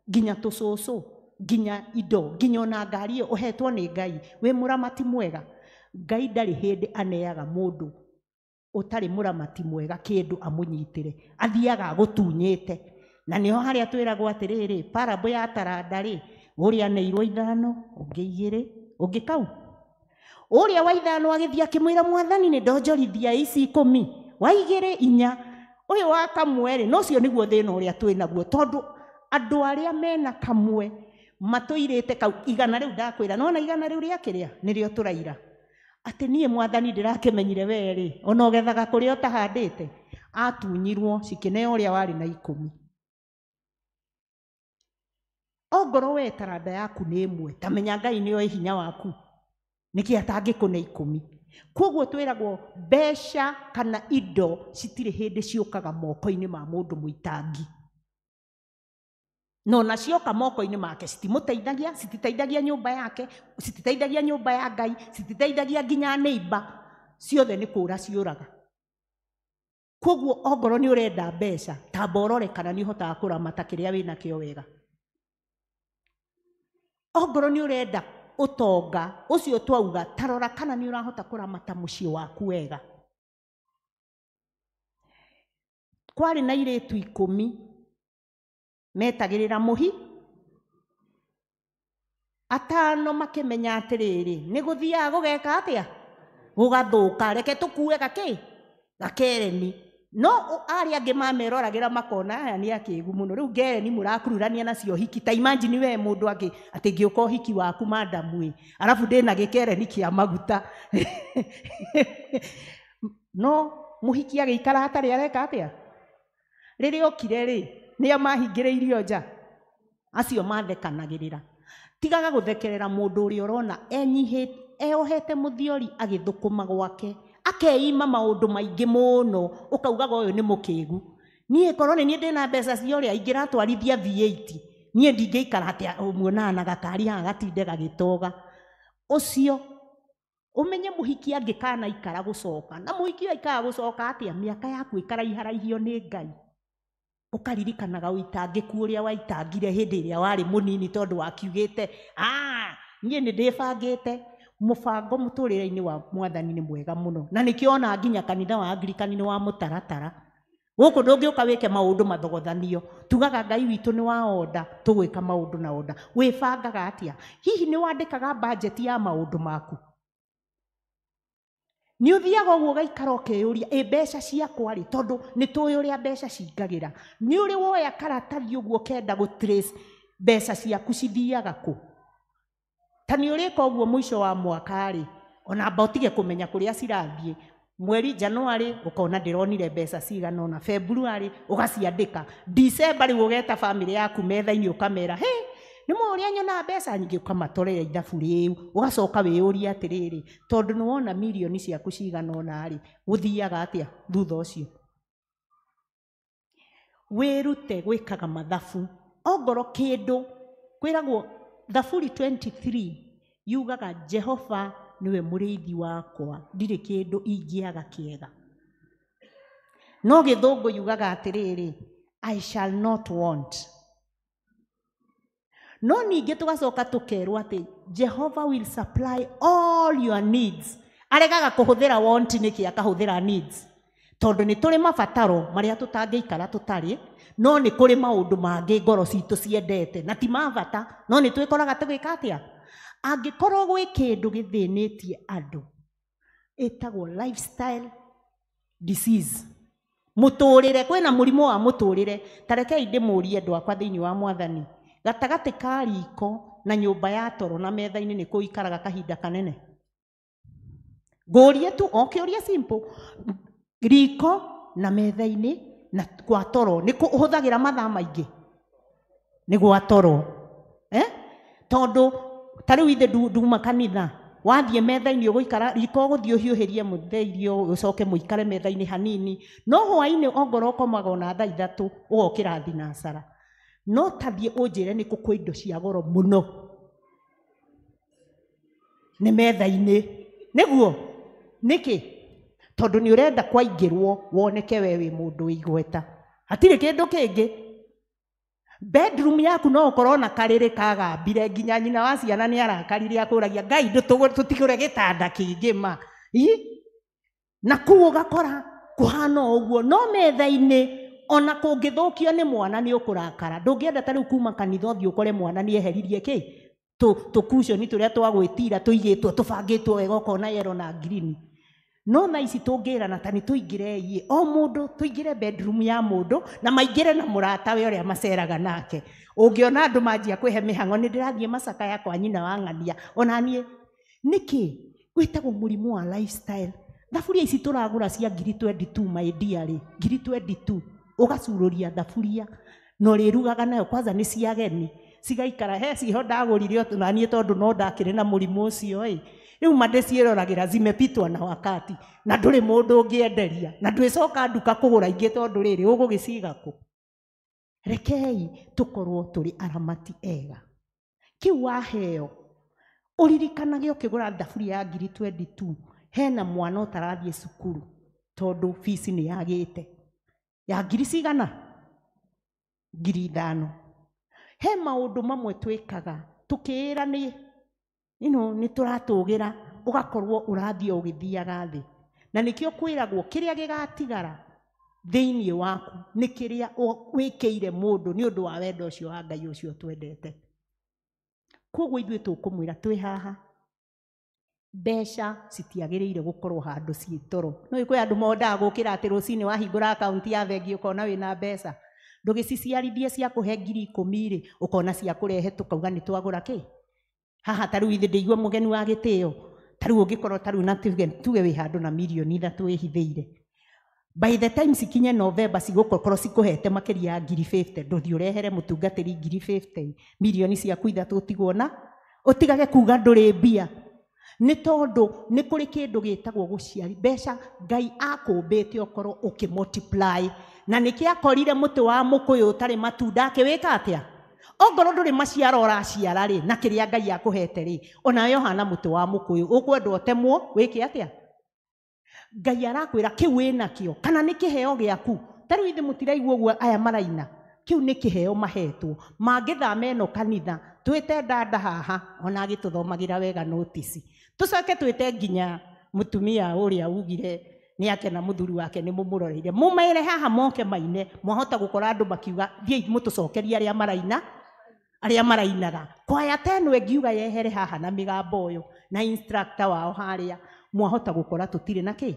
nginya tũcũcũ, nginya indo, nginya ona ngari ĩyo ũhetwo nĩ Ngai. Wĩ mũramati mwega. Ngai ndarĩ hĩndĩ aneaga mũndũ ũtarĩ mũramati mwega kĩndũ amũnyitĩre. Athiaga agũtunyĩte. Na nĩho harĩa twĩragwo atĩrĩrĩ, parable ya taranda rĩ, ũrĩa aneirwo 5, ũngĩ 2, ũngĩ kau. Ũrĩa wa 5 agĩthiĩ akĩmwĩra mwathani nĩ ndonjorithia ici 10, wa 2 4, ũyũ wa kamwe rĩ, no ũcio nĩguo thĩna ũrĩa twĩnaguo, tondũ andũ arĩa mena kamwe matũirĩte kau 100 rĩu ndakwĩra, nona 100 rĩu rĩakĩrĩa nĩrĩo tũraira. Atĩ niĩ mwathani ndĩrakĩmenyire we rĩ, ona ũgethaga kũrĩa ũtahandĩte. Atunyirwo cikĩneo ũrĩa warĩ na 10. Ongorwo we taranda yaku nĩ ĩmwe, ta menya Ngai nĩoĩ hinya waku, nĩkĩ atangĩkũne 10. Koguo twĩragwo mbeca kana indo citirĩ hĩndĩ ciũkaga moko-inĩ ma mũndũ mũitangi. No na cioka moko-inĩ make citimũteithagia, cititeithagia nyũmba yake, cititeithagia nyũmba ya Ngai, cititeithagia nginya neighbor, ciothe nĩ kũra ciũraga. Koguo ongorwo nĩ ũrenda mbeca, tamba ũrore kana nĩ ũhotaga kũramata kĩrĩa wĩnakĩo wega. Ongorwo nĩ ũrenda ũtonga ũcio twauga, tarora kana nĩ ũrahota kũramata mũciĩ waku wega. Kwarĩ na airĩtu 10 metagĩrĩra mũhi, 5 makĩmenya atĩrĩrĩ, nĩ gũthiaga gũgeka atĩa? Gũgathũka, reke tũkue gakĩ? Gakereni. No arĩa angĩ mameroragĩra makona aya nĩ akĩgu mũno, rĩu ngereni mũrakururania nacio hiki. Ta imagine we mũndũ angĩ atĩ ngĩũka ũhiki waku madam ĩ, arabu ndĩna gĩkereni kĩa maguta. No mũhiki agĩikara atarĩ areka atĩa? Rĩrĩa okire rĩ, nĩa mahingĩrĩirio nja, acio mathekanagĩrĩra. Tigaga gũthekerera mũndũ ũrĩa ũrona enyihĩte, eohete mũthiori agĩthũkũma gwake, akeima maũndũ maingĩ mũno, ũkaugaga ũyũ nĩ mũkĩgu. Niĩ korwo nĩ niĩ ndĩna mbeca cia ũrĩa ingĩratwarithia V8, niĩ ndingĩikara atĩ muonaga na gakari haha gatinde gagĩtoga. Ũcio ũmenye mũhiki angĩkanaikara gũcoka, na mũhiki ũyũ aikaraga gũcoka atĩa? Mĩaka yaku ĩkaraiharaihio nĩ Ngai. Ũkaririkanaga ũitangĩku ũrĩa waitangire hĩndĩ ĩrĩa warĩ mũnini, tondũ wakiugĩte niĩ nĩ ndĩbangĩte. Mũbango mũtũrĩre-inĩ wa mwathani nĩ mwega mũno, na nĩkĩo ona nginya kanitha wa Anglikani nĩ wa mũtaratara. Gũkũ ndũngĩũka wĩke maũndũ mathogothanio, tugaga Ngai witũ nĩ wa order, tũgwĩka maũndũ na order. Wĩbangaga atĩa? Hihi nĩ wandĩkaga budget ya maũndũ maku? Nĩ ũthiaga ũguo ũgaikara ũkeyũria, ĩ mbeca ciakwa rĩ, tondũ nĩ tũĩ ũrĩa mbeca cingagĩra. Nĩ ũrĩ woya karatathi ũguo ũkenda gũ trace mbeca ciaku cithiaga kũ? Ta nĩ ũrĩka ũguo mũico wa mwaka rĩ, ona amba ũtige kũmenya kũrĩa cirathiĩ. Mweri January ũkona ndĩronire mbeca cigana ũna, February ũgaciandĩka, December rĩu ũgeta bamĩrĩ yaku metha-inĩ ũkamera, he nĩ mũĩ ũrĩa nyonaga mbeca nyingĩ, ũkamatorera ithabu rĩu, ũgacoka wĩyũrie atĩrĩrĩ, tondũ nĩ wona mirioni ciaku cigana ũna rĩ, gũthiaga atĩa thutha ũcio? Wĩrute gwĩkaga mathabu ongorwo kĩndũ kwĩragwo Thaburi 23 yugaga Jehova niwe mũrĩithi wakwa, ndirĩ kĩndũ ingĩaga kĩega. No gĩthũngũ yugaga atĩrĩrĩ, I shall not want. No ningĩ tũgacoka tũkerwo atĩ Jehovah will supply all your needs. Aregaga kũhũthĩra want nĩkĩ, akahũthĩra needs? Tondũ nĩ tũrĩ mabataro marĩa tũtangĩikara tũtarĩ, no nĩ kũrĩ maũndũ mangĩ ngoro citũ ciendete na ti ma bata, no nĩ twĩkoraga tũgĩka atĩa? Angĩkorwo gwĩ kĩndũ gĩthĩnĩtie andũ, ĩtagwo lifestyle disease. Mũtũrĩre, kwĩna mũrimũ wa mũtũrĩre. Ta rekei ndĩmũrie andũ akwa thĩinĩ wa Mwathani, gatagatĩ ka riko na nyũmba ya toro na metha-inĩ nĩ kũikaraga kahinda kanene? Ngũrie tu o kĩũria simple. Riko na metha-inĩ na kwa toro nĩ ũhũthagĩra mathaa maingĩ? Nĩ gwa toro. Tondũ ta rĩu ithe nduma kanitha, wathiĩ metha-inĩ ũgũikara riko, ũgũthiĩ ũhiũhĩrie mũthe irio, ũcoke mũikare metha-inĩ hanini, no hwaĩ-inĩ ongorwo ũkomaga ona thaa 3 ũgokĩra thinacara. No tathiĩ ũnjĩre nĩ kũ kwĩ indo cia goro mũno? Nĩ metha-inĩ. Nĩguo? Nĩkĩ? Tondũ nĩ ũrenda kwaingĩrwo woneke we wĩ mũndũ wĩ igweta. Hatirĩ kĩndũ kĩngĩ. Bedroom yaku no ũkorwo na karĩrĩ kagambire nginya nyina wa ciana nĩ arakarire akũragia Ngai tũtigũre gĩtanda kĩngĩ ma. Na kũu ũgakora kũhana ũguo, no metha-inĩ ona kũngĩthũkio nĩ mwana nĩ ũkũrakara. Ndũngĩenda ta rĩu kuma kanitha ũthiĩ ũkore mwana nĩ eheririe kĩ? Tũkuconi tũrĩa twagwĩtira tũigĩtwo tũbangĩtwo wega ũkona yellow na green. No thaa ici tũngĩrana ta nĩ tũingĩre iĩ, o mũndũ tũingĩre bedroom ya mũndũ na maingĩre na mũratawe ũrĩa maceraga nake. Ũngĩona andũ manjia kwĩhe mĩhang'o, nĩ ndĩrathiĩ macakaya kwa nyina wa ng'ania ona niĩ. Nĩkĩ? Wĩtagwo mũrimũ wa lifestyle. Thaburia ici tũragũra cia ngiri 22 my dear rĩ, ngiri 22 ũgacurũria thaburia na ũrĩrugaga nayo, kwanza nĩ cia ageni cigaikara. He ciho ndagũrire ona niĩ tondũ no ndakĩrĩ na mũrimũ ũcio ĩ, rĩu ma ndĩciĩroragĩra zimepitwa na wakati, na ndũrĩ mũndũ ũngĩenderia na ndwĩcoka nduka kũgũra ingĩ tondũ rĩrĩ ũgũgĩciga kũ? Rekei tũkorwo tũrĩ aramati ega. Kĩu waheo ũririkanage ũkĩgũra thaburia ya ngiri 22 hena mwana ũtarathiĩ cukuru tondũ bici nĩ yagĩte ya ngiri cigana? Ngiri 5. He maũndũ mamwe twĩkaga tũkĩĩra nĩ nĩ tũratũgĩra, ũgakorwo ũrathiĩ ũgĩthiaga thĩ. Na nĩkĩo kwĩragwo kĩrĩa gĩgatigara thĩinĩ waku nĩ kĩrĩa wĩkĩire mũndũ nĩ ũndũ wa wendo ũcio wa Ngai ũcio twendete. Koguo ithuĩ tũkũmwĩra twĩ haha, mbeca citiagĩrĩire gũkorwo handũ ciĩ toro. No kwĩ andũ mondaga gũkĩra atĩ rũcinĩ wahingũra akaunti ya bengi ũkona wĩna mbeca, ndũgĩciciarithie cia kũhe ngiri 10 rĩ, ũkona cia kũrehe tũkauga nĩ twagũra kĩ? Haha ta rĩu ithe ndĩigua mũgeni wa gĩtĩo, ta rĩu ũngĩkorwo ta rĩu na tuge wĩ handũ na mirioni 3 wĩhithĩire, by the time cikinye November cigũkorwo cikũhete makĩria ya ngiri 50, ndũthiĩ ũrehere mũtungatĩri ngiri 50, mirioni ciaku 3 ũtigwo na ũtigage kuga ndũrĩ mbia. Nĩ tondũ nĩ kũrĩ kĩndũ gĩtagwo gũciari mbeca. Ngai akũmbĩte ũkorwo ũkĩ multiply, na nĩkĩo akorire mũtĩ wa mũkũyũ ũtarĩ matunda akĩwĩka atĩa? Ongorwo ndũrĩ maciaro ũraciara rĩ, na kĩrĩa Ngai akũhete rĩ, onawe ũhana mũtĩ wa mũkũyũ, ũkwendwo ũtemwo wĩke atĩa? Ngai arakwĩra kĩu wĩnakĩo kana nĩ kĩheo gĩaku. Ta rĩu ithe mũtiraigua ũguo aya maraina, kĩu nĩ kĩheo mahetwo. Mangĩthama ĩno kanitha, twĩte dada haha ona agĩtũthomagĩra wega notice, tũcoke twĩte nginya mũtumia ũrĩa ugire nĩ akena mũthuri wake nĩ mũmũroreire, mũmere haha moke maine. Mwahota gũkora andũ makiuga thiĩi mũtũcokerie arĩa maraina, arĩa marainaga. Kwaya ta ĩno ĩngiuga yehere haha na mĩgambo ũyũ na instructor wao harĩa, mwahota gũkora tũtirĩ na kĩ.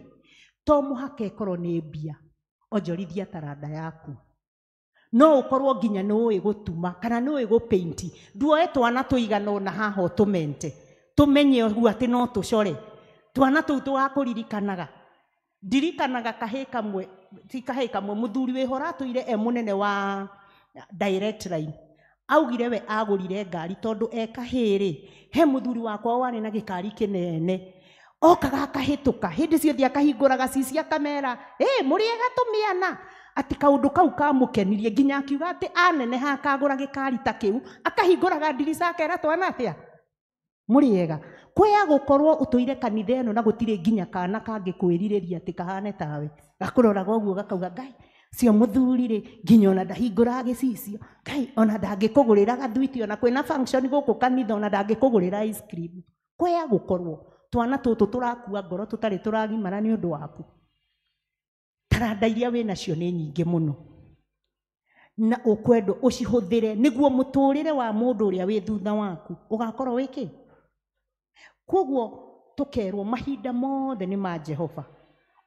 To mũhaka ĩkorwo nĩ mbia, onjorithia taranda yaku. No ũkorwo nginya nĩ ũĩ gũtuma kana nĩ ũĩ gũpaint, nduoe twana tũigana ũna haha ũtũmente. Tũmenye ũguo atĩ no tũcore. Twana tũu tũgakũririkanaga. Ndirikanaga kahĩĩ kamwe, ti kahĩĩ kamwe, mũthuri wĩho ũratũire e mũnene wa Direct Line. Augire we agũrire ngari tondũ e kahĩĩ rĩ, he mũthuri wakwa warĩ na gĩkari kĩnene. Okaga akahĩtũka, hĩndĩ ciothe akahingũra gacicio akamera, ĩ mũrĩega tũmĩana. Atĩ kaũndũ kau kamũkenirie nginya akiuga atĩ aneneha akagũra gĩkari ta kĩu, akahingũraga ndirica akera twana atĩa? Mũrĩega. Kwaya gũkorwo ũtũire kanitha ĩno na gũtirĩ nginya kana kangĩkwĩrirĩria atĩ kahane tawe. Gakũroraga ũguo gakauga Ngai, cio mũthuri rĩ, nginya ona ndahingũraga gĩcicio. Ngai, ona ndangĩkũgũrĩra gathwiti, ona kwĩna function gũkũ kanitha, ona ndangĩkũgũrĩra ice cream. Kwaya gũkorwo twana tũtũ tũrakua ngoro tũtarĩ tũragimara nĩ ũndũ waku. Taranda iria wĩnacio nĩ nyingĩ mũno. Na ũkwendwo ũcihũthĩre nĩguo mũtũrĩre wa mũndũ ũrĩa wĩ thutha waku ũgakorwo wĩ kĩ? Koguo tũkerwo mahinda mothe nĩ ma Jehova.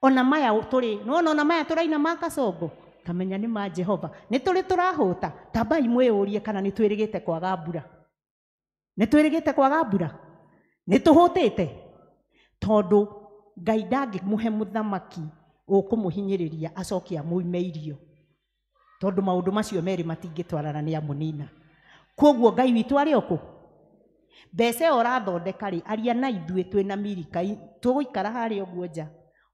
Ona maya tũrĩ, nĩwona ona maya tũraina ma Kasongo, tamenya nĩ ma Jehova. Nĩ tũrĩ tũrahũta, tambai mwĩyũrie kana nĩ twĩrĩgĩte kwaga mbura. Nĩ twĩrĩgĩte kwaga mbura? Nĩ tũhũtĩte? Tondũ Ngai ndangĩmũhe mũthamaki ũkũmũhinyĩrĩria acoke amũime irio. Tondũ maũndũ macio merĩ matingĩtwarana nĩ amũnina. Koguo Ngai witũ arĩ o kũ? Mbeca ĩyo ũrathondeka rĩ, aria na ithuĩ twĩna mirika, tũgũikara harĩa ũguo nja,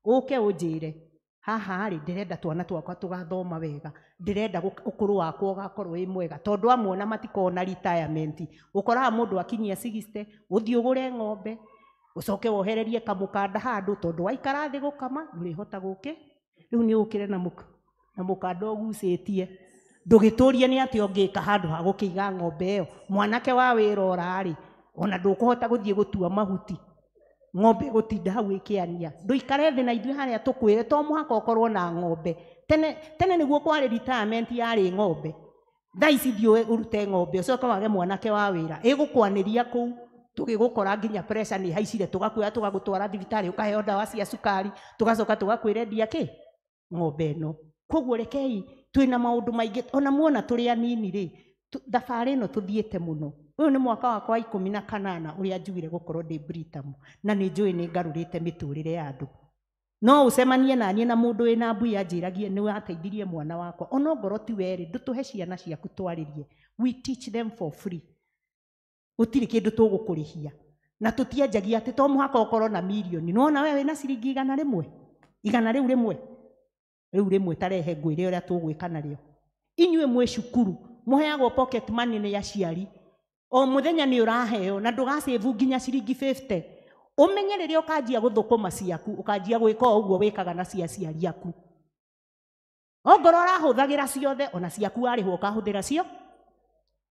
ũke ũnjĩre, haha rĩ, ndĩrenda twana twakwa tũgathoma wega, ndĩrenda ũkũrũ wakwa ũgakorwo wĩ mwega, tondũ amwe ona matikona retirement. Ũkoraga mũndũ akinyia 60, ũthiĩ ũgũre ng'ombe, ũcoke wohererie kamũkanda handũ, tondũ waikara thĩ gũkama, ndũrĩhota gũkĩ. Rĩu nĩ ũkĩre na mũkanda ũgucĩtie. Ndũgĩtũrie nĩ atĩa ũngĩka handũ ha gũkĩiga ng'ombe ĩyo. Mwanake wa wĩra ũrarĩ, ona ndũkũhota gũthiĩ gũtua mahuti. Ng'ombe ĩgũtinda hau ĩkĩania. Ndũikare thĩ na ithuĩ harĩa tũkwĩre, to mũhaka ũkorwo na ng'ombe. Tene, tene nĩguo kwarĩ retirement yarĩ ng'ombe. Thaa ici thiĩ ũrute ng'ombe, ũcoke wage mwanake wa wĩra. Ĩgũkwanĩria kũu, tũgĩgũkora nginya pressure nĩ ĩhaicire, tũgakuoya tũgagũtwara thibitarĩ, ũkaheo ndawa cia cukari, tũgacoka tũgakwĩra endia kĩ? Ng'ombe ĩno. Koguo rekei twĩna maũndũ maingĩ, ona muona tũrĩ anini rĩ, thabarĩ ĩno tũthiĩte mũno. Ũyũ nĩ mwaka wakwa wa 18 ũrĩa njugire gũkorwo ndĩ Britam, na nĩ njũĩ nĩ ngarũrĩte mĩtũrĩre ya andũ. No ũcemanie naniĩ na mũndũ wĩna mbui anjĩragie nĩ wateithirie mwana wakwa. Ona ongorwo ti we rĩ, ndũtũhe ciana ciaku twarĩrie. We teach them for free. Gũtirĩ kĩndũ tũgũkũrĩhia. Na tũtianjagia atĩ to mũhaka ũkorwo na mirioni. Nĩwona we wĩna ciringi 100? 100 rĩu rĩmwe. Rĩu rĩmwe tarehe ngwĩre ũrĩa tũgwĩka narĩo. Inyuĩ mwĩ cukuru, mũheagwo pocket money nĩ aciari. O mũthenya nĩ ũraheo na ndũgacĩvu nginya ciringi 50. Ũmenye rĩrĩa ũkanjia gũthũkũma ciaku, ũkanjia gwĩka o ũguo wĩkaga na cia aciari aku. Ongorwo ũrahũthagĩra ciothe, ona ciaku warĩhwo ũkahũthĩra cio.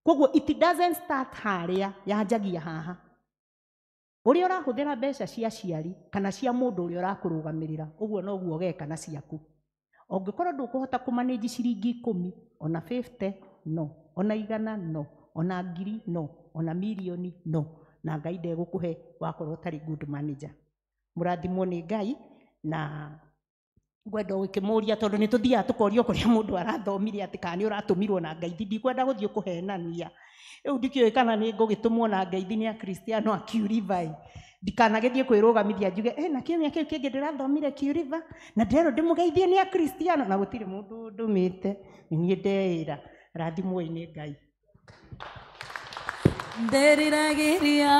Koguo it doesn't start harĩa, yanjagia haha. Ũrĩa ũrahũthĩra mbeca cia aciari kana cia mũndũ ũrĩa ũrakũrũgamĩrĩra, ũguo noguo ũgeka na ciaku. Ũngĩkorwo ndũkũhota kũmanage ciringi 10, ona 50 no, ona 100 no, ona 1000 no, ona mirioni no, na Ngai ndegũkũhe wakorwo ũtarĩ good manager. Mũrathimwo nĩ Ngai na ngwenda gũkĩmũria tondũ nĩ tũthiaga tũkorio kũrĩa mũndũ arathomire atĩ kana nĩ ũratũmirwo na ngeithi. Ndikwenda gũthiĩ kũhenania. Rĩu ndikĩũĩ kana nĩ ngũgĩtũmwo na ngeithi nĩ Akristiano a Q-River. Ndikanagĩthiĩ kwĩrũgamithia njuge, na kiumia kĩu kĩngĩ ndĩrathomire Q-River, na ndĩrerwo ndĩmũgeithie nĩ Akristiano, na gũtirĩ mũndũ ũndũmĩte, nĩ niĩ ndeĩra. Rathimwoi nĩ Ngai. Nderiragĩria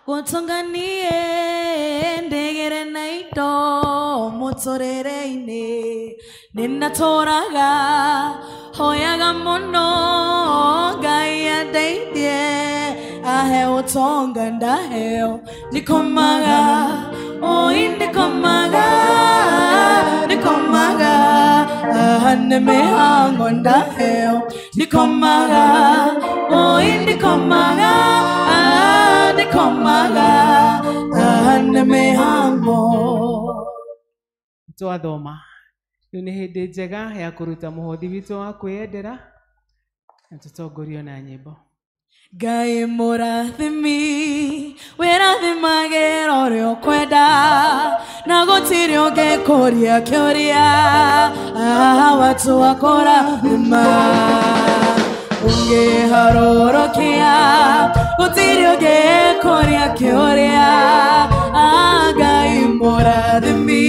gũtũnganie ndĩgĩre na indo mũtũrĩre-inĩ. Nĩndatũraga hoyaga mũno Ngai andeithie ahe ũtonga ndaheo. Ndikomaga, oi ndikomaga, ndikomaga, nĩ mĩhango ndaheo. Ndikomaga, oi ndikomaga, ndikomaga, nĩ mĩhango. Twathoma rĩu nĩ hĩndĩ njega ya kũruta mũhothi witũ wa kwĩyendera na tũtongorio na nyĩmbo. Ngai mũrathimi wĩrathimagĩra ũrĩa ũkwenda na gũtirĩ ũngĩkũria kĩũria watu wakũrathima. Ũngĩharũrũkia gũtirĩ ũngĩkũria kĩũria Ngai mũrathimi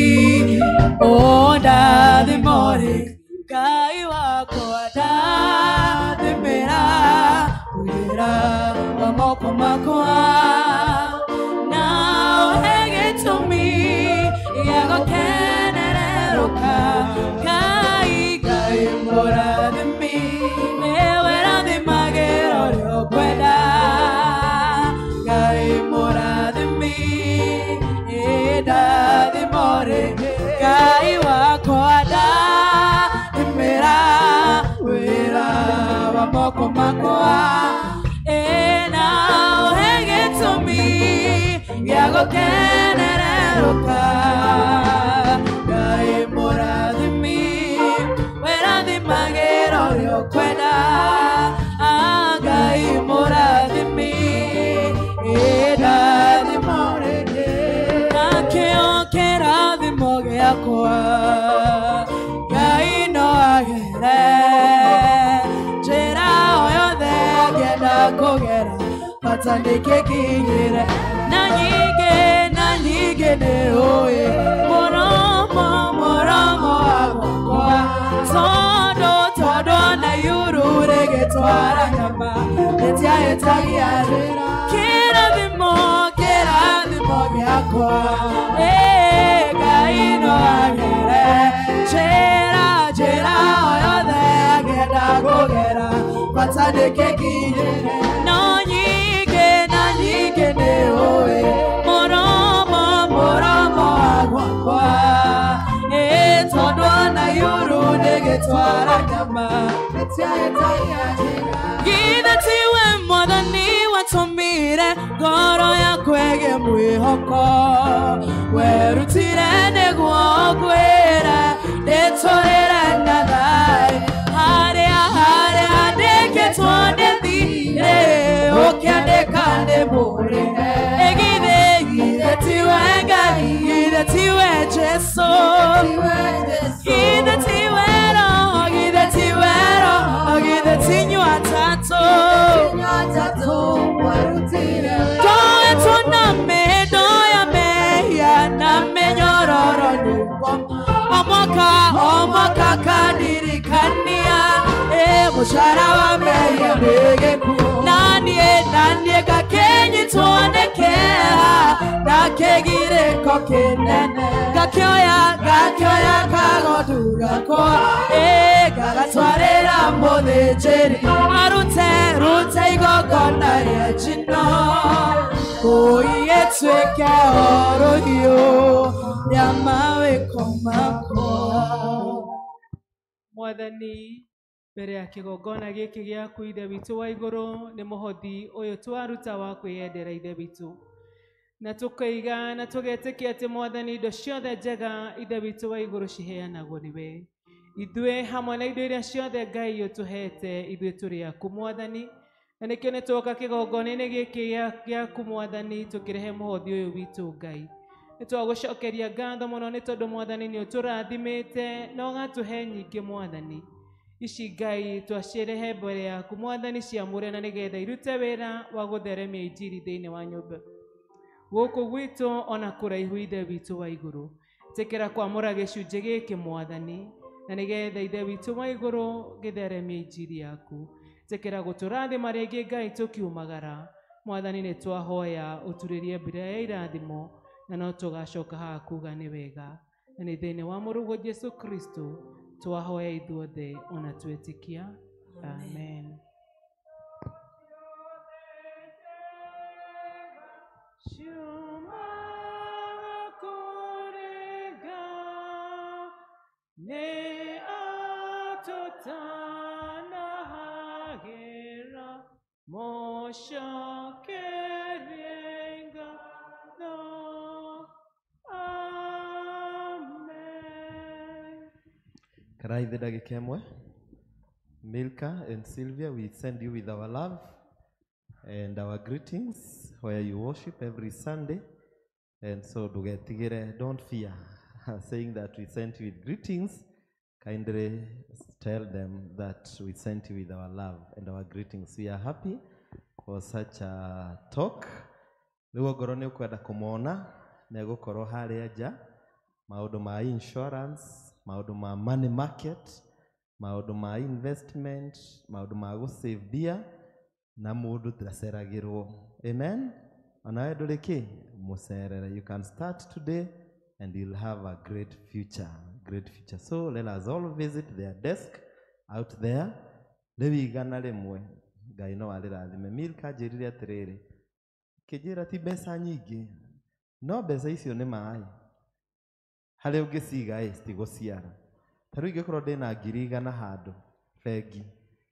ũndathimore Ngai wakwa ndathimĩra wĩra wa moko makwa na ũhe gĩtũmi gĩa gũkenererũka Ngai Ngai mũrathimi nĩwe rathimagĩra ũrĩa ũkwenda Ngai mũrathimi ndathimore Ngai wakwa ndathimĩra wĩra wa moko makwa na ũhe gĩtũmi gĩa gũkenererũka Ngai mũrathimi we rathimagĩra ũrĩa ũkwenda Ngai mũrathimi ndathimore nakĩo kĩrathimo gĩakwa Ngai no agere njĩra o yothe angĩenda kũgera bata nĩkĩkinyĩre na nyingĩ nĩ ũĩ mũromo mũromo wa gwakwa tondũ tondũ na iuru rĩgĩtwara nyama rĩtiahĩtagia rĩra kĩrathimo kĩrathimo gĩakwa Ngai no agere njĩra njĩra o yothe angĩenda kũgera bata nĩkĩkinyĩre no nyingĩ na nyingĩ nĩ ũĩ mũromo mũromo wa gwakwa tondũ ona iuru rĩgĩtwara nyama githĩ tiwe Mwathani watũmire ngoro yakwa ĩgĩe mwĩhoko werutire nĩguo ngwĩre ndĩtũrĩre na thayũ harĩa harĩa handĩkĩtwo ndĩthire ũkĩandĩka ndĩmũrĩhe githĩ githĩ tiwe Ngai githĩ tiwe Jesũ githĩ tiwe Roho githĩ tiwe Roho githĩ ti inyuĩ atatũ Ndoetwo na mĩhĩndo ya mehia na mĩnyororo nĩguo o mwaka kandirikania mũcara wa mehia nĩ gĩkuũ na niĩ ngakĩnyitwo nĩ kĩeha na kĩgirĩko kĩnene ngakĩoya ngakĩoya kagondu gakwa ngagatwarĩra mũthĩnjĩri arute rute igongona rĩa njino kũiĩtuĩke o rũhiũ rĩa mawĩko makwa. Mwathani mbere ya kĩgongona gĩkĩ gĩaku Ithe witũ wa igũrũ nĩ mũhothi ũyũ twaruta wa kwĩyendera Ithe witũ na tũkaiga na tũgetĩkia atĩ Mwathani indo ciothe njega Ithe witũ wa igũrũ ciheanagwo nĩwe ithuĩ hamwe na indo iria ciothe Ngai ũtũhete ithuĩ tũrĩ aku Mwathani na nĩkĩo nĩ twoka kĩgongona-inĩ gĩkĩ gĩaku Mwathani tũkĩrehe mũhothi ũyũ witũ Ngai nĩ twagũcokeria ngatho mũno nĩ tondũ Mwathani nĩ ũtũrathimĩte na ũgatũhe nyingĩ Mwathani ici Ngai twacirehe mbere yaku Mwathani ciamũre na nĩgetha irute wĩra wa gũtheremia injiri thĩinĩ wa nyũmba gũkũ gwitũ ona kũraihu Ithe witũ wa igũrũ tĩkĩra kwamũra gĩcunjĩ gĩkĩ Mwathani na nĩgetha Ithe witũ wa igũrũ gĩtheremie injiri yaku tĩkĩra gũtũrathima rĩngĩ Ngai tũkiumagara Mwathani nĩ twahoya ũturĩrie mbura ya irathimo na no tũgacoka haha kuga nĩ wega na nĩ thĩinĩ wa mũrũguo Jesũ Kristo twahoya ithuothe ona twetĩkia amen. Karaithe ndagĩka ĩmwe. Milka and Sylvia, we send you with our love and our greetings where you worship every Sunday. And so ndũgetigĩre, don't fear saying that we sent you with greetings. Kindly tell them that we sent you with our love and our greetings. We are happy for such a talk. Rĩu ongorwo nĩ ũkwenda kũmona nĩ egũkorwo harĩa nja, maũndũ ma insurance, maũndũ ma money market, maũndũ ma investment, maũndũ ma gũsave mbia, na mũndũ ndaceragĩrwo. Amen. Onawe ndũrĩ kĩ mũcerere. You can start today and you'll have a great future, great future. So let us all visit their desk out there. Rĩu 100 Ngai no arĩrathime. Milka anjĩrire atĩrĩrĩ, kĩnjĩra ti mbeca nyingĩ, no mbeca icio nĩ maĩ, harĩa ũngĩciga ĩ citigũciara. Ta rĩu ingĩkorwo ndĩna 100,000 handũ bengi,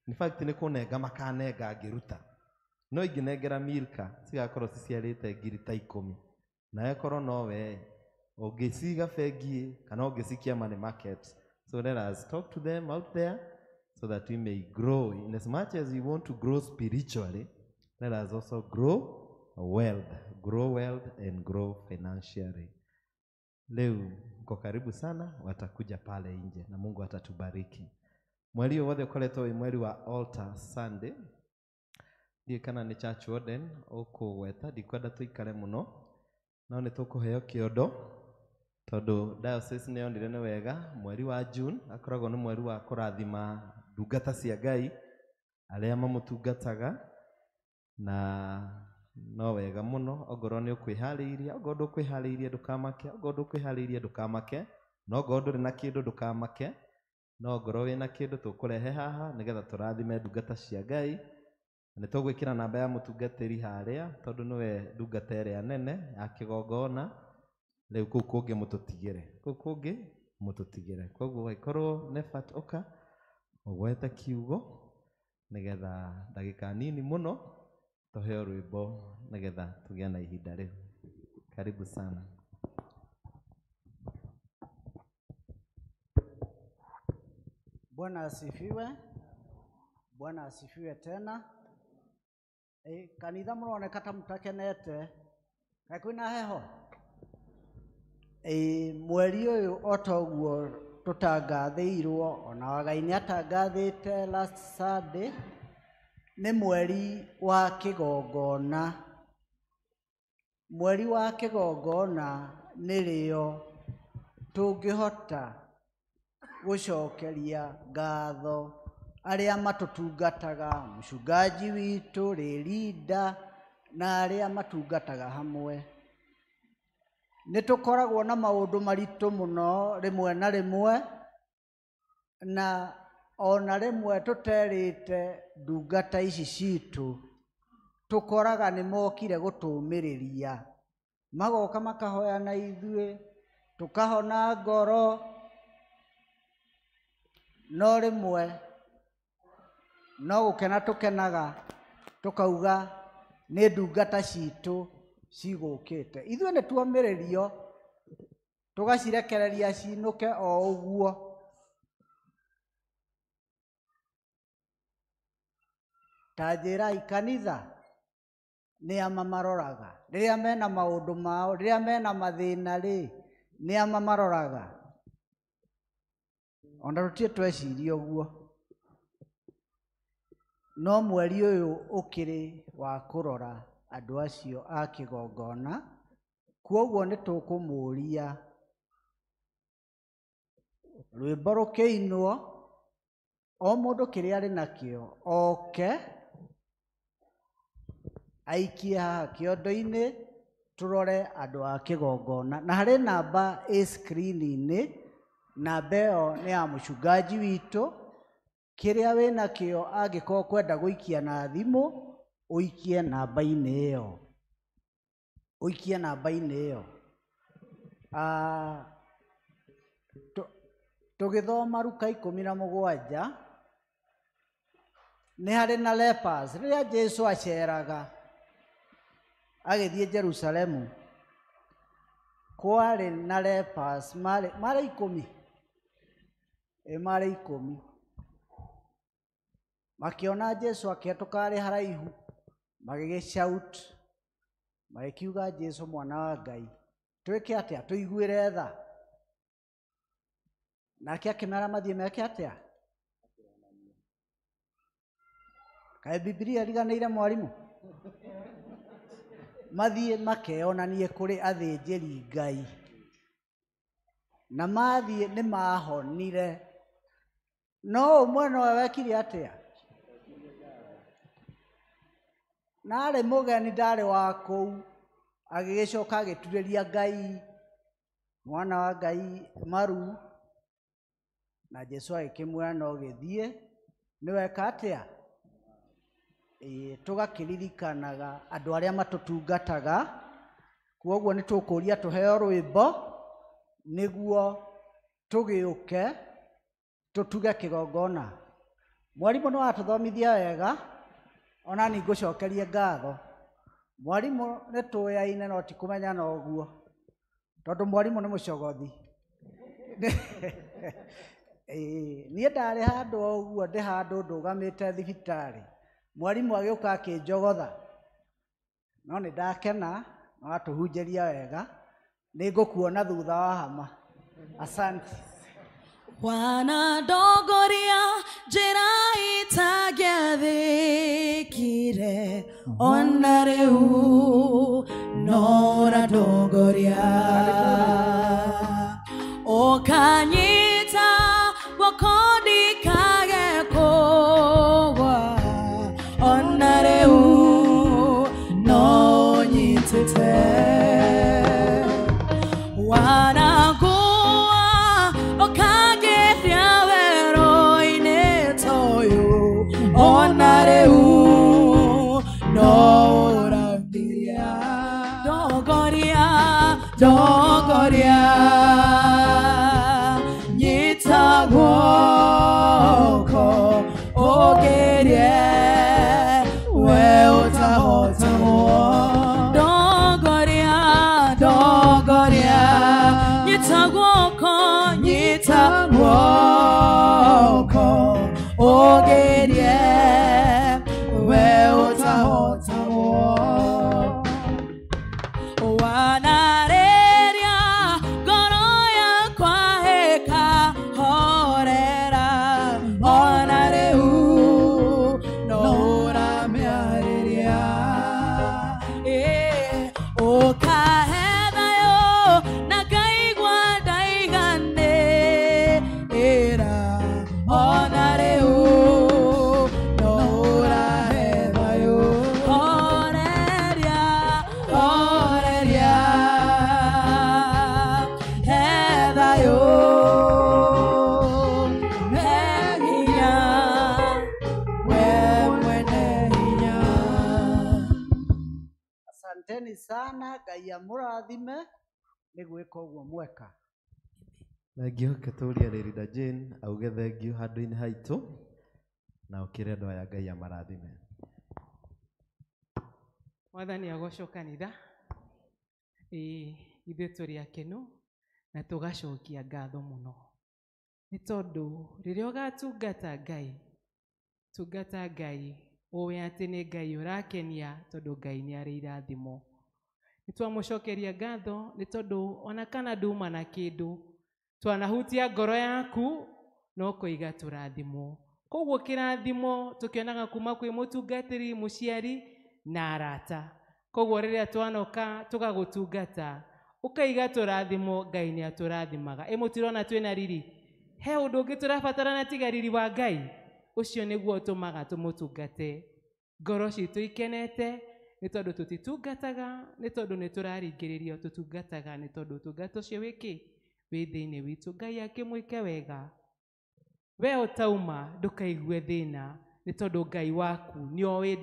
in fact nĩ kũnenga makanenga ngĩruta, no ingĩnengera Milka cigakorwo ciciarĩte 10,000, nawe korwo nowe ũngĩciga bengi kana ũngĩcikia money market. So let us talk to them out there so that we may grow. In as much as we want to grow spiritually, let us also grow wealth, grow wealth and grow financially. Leo mko karibu sana, watakuja pale nje na Mungu atatubariki. Mweri wothe ũkoretwo wĩ mweri wa Altar Sunday. Ndiũĩ kana nĩ church warden ũkũgweta, ndikwenda tũikare mũno, no nĩ tũkũheo kĩondo tondũ diocese nĩ yonire nĩ wega mweri wa June akoragwo nĩ mweri wa kũrathima ndungata cia Ngai arĩa mamũtungataga, na no wega mũno ongorwo nĩ ũkwĩharĩirie, ongorwo ndũkwĩharĩirie ndũkamake, ongorwo ndũkwĩharĩirie ndũkamake, no ongorwo ndũrĩ na kĩndũ ndũkamake, no ongorwo wĩna kĩndũ tũkũrehe haha nĩgetha tũrathime ndungata cia Ngai. Nĩ tũgwĩkĩra namba ya mũtungatĩri harĩa tondũ nĩwe ndungata ĩrĩa nene ya kĩgongona. Rĩu kũu kũngĩ mũtũtigĩre, kũu kũngĩ mũtũtigĩre. Koguo angĩkorwo Nephat ũka ũgwete kiugo nĩgetha ndagĩka nini mũno tũheo rwĩmbo nĩgetha tũgĩe na ihinda rĩu. Karibu sana. Bwana asifiwe. Bwana asifiwe tena. Kanitha mũroneka ta mũtakenete. Kaĩ kwĩna heho? Mweri ũyũ o toguo tũtangathĩirwo, ona Ngai nĩ atangathĩte last Sunday, nĩ mweri wa kĩgongona. Mweri wa kĩgongona nĩrĩo tũngĩhota gũcokeria ngatho arĩa matũtungataga, mũcungaji witũ, rĩrinda, na arĩa matungataga hamwe. Nĩ tũkoragwo na maũndũ maritũ mũno rĩmwe na rĩmwe, na ona rĩmwe tũterĩte ndungata ici citũ, tũkoraga nĩ mokire gũtũmĩrĩria, magoka makahoya na ithuĩ, tũkahona ngoro, no rĩmwe no gũkena tũkenaga tũkauga nĩ ndungata citũ cigũkĩte. Ithuĩ nĩ tuomĩrĩrio tũgacirekereria cinũke o ũguo. Ta njĩrai kanitha nĩ a mamaroraga rĩrĩa mena maũndũ mao, rĩrĩa mena mathĩna rĩ, nĩ a mamaroraga. Ona tũtirĩ tweciria ũguo, no mweri ũyũ ũkĩrĩ wa kũrora andũ acio a kĩgongona. Kwoguo nĩ tũkũmũria rwĩmbo rũkĩinwo, o mũndũ kĩrĩa arĩ nakĩo oke aikie haha kĩondo-inĩ, tũrore andũ a kĩgongona. Na harĩ namba ĩ screen-inĩ, namba ĩyo nĩ ya mũcungaji witũ. Kĩrĩa wĩnakĩo angĩkorwo kwenda gũikia na thimũ, ũikie namba-inĩ ĩyo, ũikie namba-inĩ ĩyo. Tũgĩthoma Luka 17 nĩ harĩ na lepers. Rĩrĩa Jesũ aceraga agĩthiĩ Jerusalemu, kwarĩ na lepers marĩ 10, marĩ 10. Makĩona Jesũ akĩhetũka arĩ haraihu, magĩgĩshout, magĩkiuga, Jesũ mwana wa Ngai, twĩke atĩa tũiguĩre tha? Nake akĩmera mathiĩ meke atĩa? Kaĩ Bibilia ĩriganĩire mwarimũ? Mathiĩ makeyonanie kũrĩ athĩnjĩri Ngai. Na mathiĩ nĩ mahonire. No ũmwe nowe wekire atĩa? Na arĩ mũgeni ndarĩ wa kũu, agĩgĩcoka agĩturĩria Ngai, mwana wa Ngai maru, na Jesu agĩkĩmwĩra no gĩthiĩ, nĩweka atĩa? Ĩĩ, tũgakĩririkanaga andũ arĩa matũtungataga, kwoguo nĩ tũkũria tũheo rwĩmbo nĩguo tũgĩũke tũtuge kĩgongona. Mwarimũ nĩ watũthomithia wega, ona ni ngũcokerie ngatho. Mwarimũ nĩ tũyaine no ti kũmenyana ũguo, tondũ mwarimũ nĩ mũcogothi. Ĩĩ, niĩ ndarĩ handũ o ũguo ndĩ handũ ndũgamĩte thibitarĩ, mwarimũ agĩũka akĩnjogotha, no nĩ ndakena, no atũhunjĩria wega, nĩ ngũkuona thutha wa hama. Asante. Wanadongoria njĩra itangĩathĩkire, ona rĩu no ũrandongoria. Ũkanyita guoko ndikage kũgwa, ona rĩu no ũnyitĩte. Wanangua ũkangeria werũ-inĩ ta ũyũ, ona rĩu no ũrangiria. Ndongoria, ndongoria, nyita guoko ũngerie, we ũtahotagwo. Ndongoria, ndongoria, nyita guoko, nyita guoko ũngerie, we ũtahotagwo. Wanarĩria ngoro yakwa ĩkahorera, ona rĩu no ũramĩarĩria. Ĩ, ũkahe thayũ na ngaigua ndaiganĩra, ona rĩu no ũrahe thayũ. Horeria, horeria, he thayũ, he hinya, we mwene hinya. Asanteni sana, Ngai amũrathime nĩ gwĩka ũguo mweka. Thengio Keturia Lerida Jane auge thengio handũ-inĩ haitũ na ũkĩre andũ aya Ngai amarathime. Mwathani agocwo kanitha. Ĩĩ, ithuĩ tũrĩ akenu na tũgacokia ngatho mũno, nĩ tondũ rĩrĩa ũgatungata Ngai, tungata Ngai ũĩ atĩ nĩ Ngai ũrakenia, tondũ Ngai nĩ arĩ irathimo. Nĩ twamũcokeria ngatho nĩ tondũ ona kana nduma na kĩndũ, twanahutia ngoro yaku no kũiga tũrathimwo. Koguo kĩrathimo tũkĩonaga kuma kwĩ mũtungatĩri, mũciari na arata. Koguo rĩrĩa twanoka tũgagũtungata, ũkaiga tũrathimo, Ngai nĩ atũrathimaga. Ĩ mũtirona twĩna riri? He ũndũ ũngĩ tũrabatara na tiga riri wa Ngai? Ũcio nĩguo ũtũmaga tũmũtungate. Ngoro citũ ikenete nĩ tondũ tũtitungataga, nĩ tondũ nĩ tũraringĩrĩrio, tũtungataga nĩ tondũ ũtungata ũcio wĩ kĩ? Wĩ thĩinĩ witũ. Ngai akĩmwĩke wega. We ũtauma ndũkaigue thĩna, nĩ tondũ Ngai waku nĩoĩ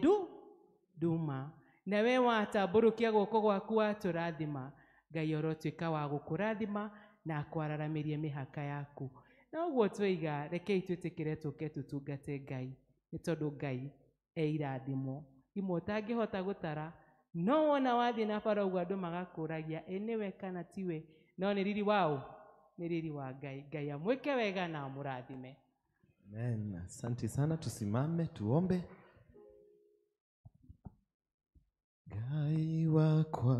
nduma. Na we watambũrũkia guoko gwaku watũrathima, Ngai orotuĩka wa gũkũrathima na akwararamĩrie mĩhaka yaku. Na ũguo twaiga, rekei twĩtĩkĩre tũke tũtungate Ngai, nĩ tondũ Ngai e irathimo imwe ũtangĩhota gũtara. No wona wathiĩ na bara ũguo andũ magakũragia ĩ nĩwe kana tiwe, no nĩ riri waũ? Nĩ riri wa Ngai. Ngai amwĩke wega na amũrathime. Amen. Asante sana, tusimame tuombe. Ngai wakwa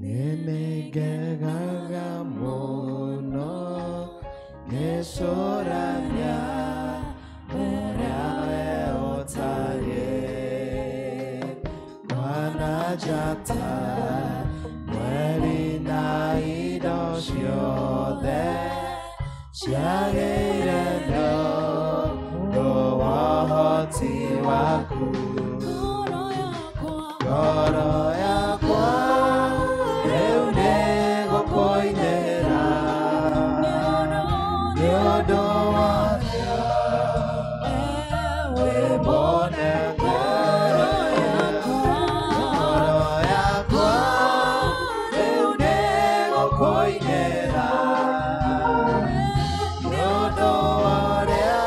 nĩnĩngegaga mũno nĩ Ndecũrania ũrĩa we ũtariĩ, mwana njata mweri na indo ciothe ciagĩire nĩ ũndũ wa ũhoti waku. Ngoro yakwa rĩu nĩgũkũinĩra nĩ ũndũ wa wĩ mũnene. Ngoro yakwa rĩu nĩgũkũinĩra nĩ ũndũ wa ũrĩa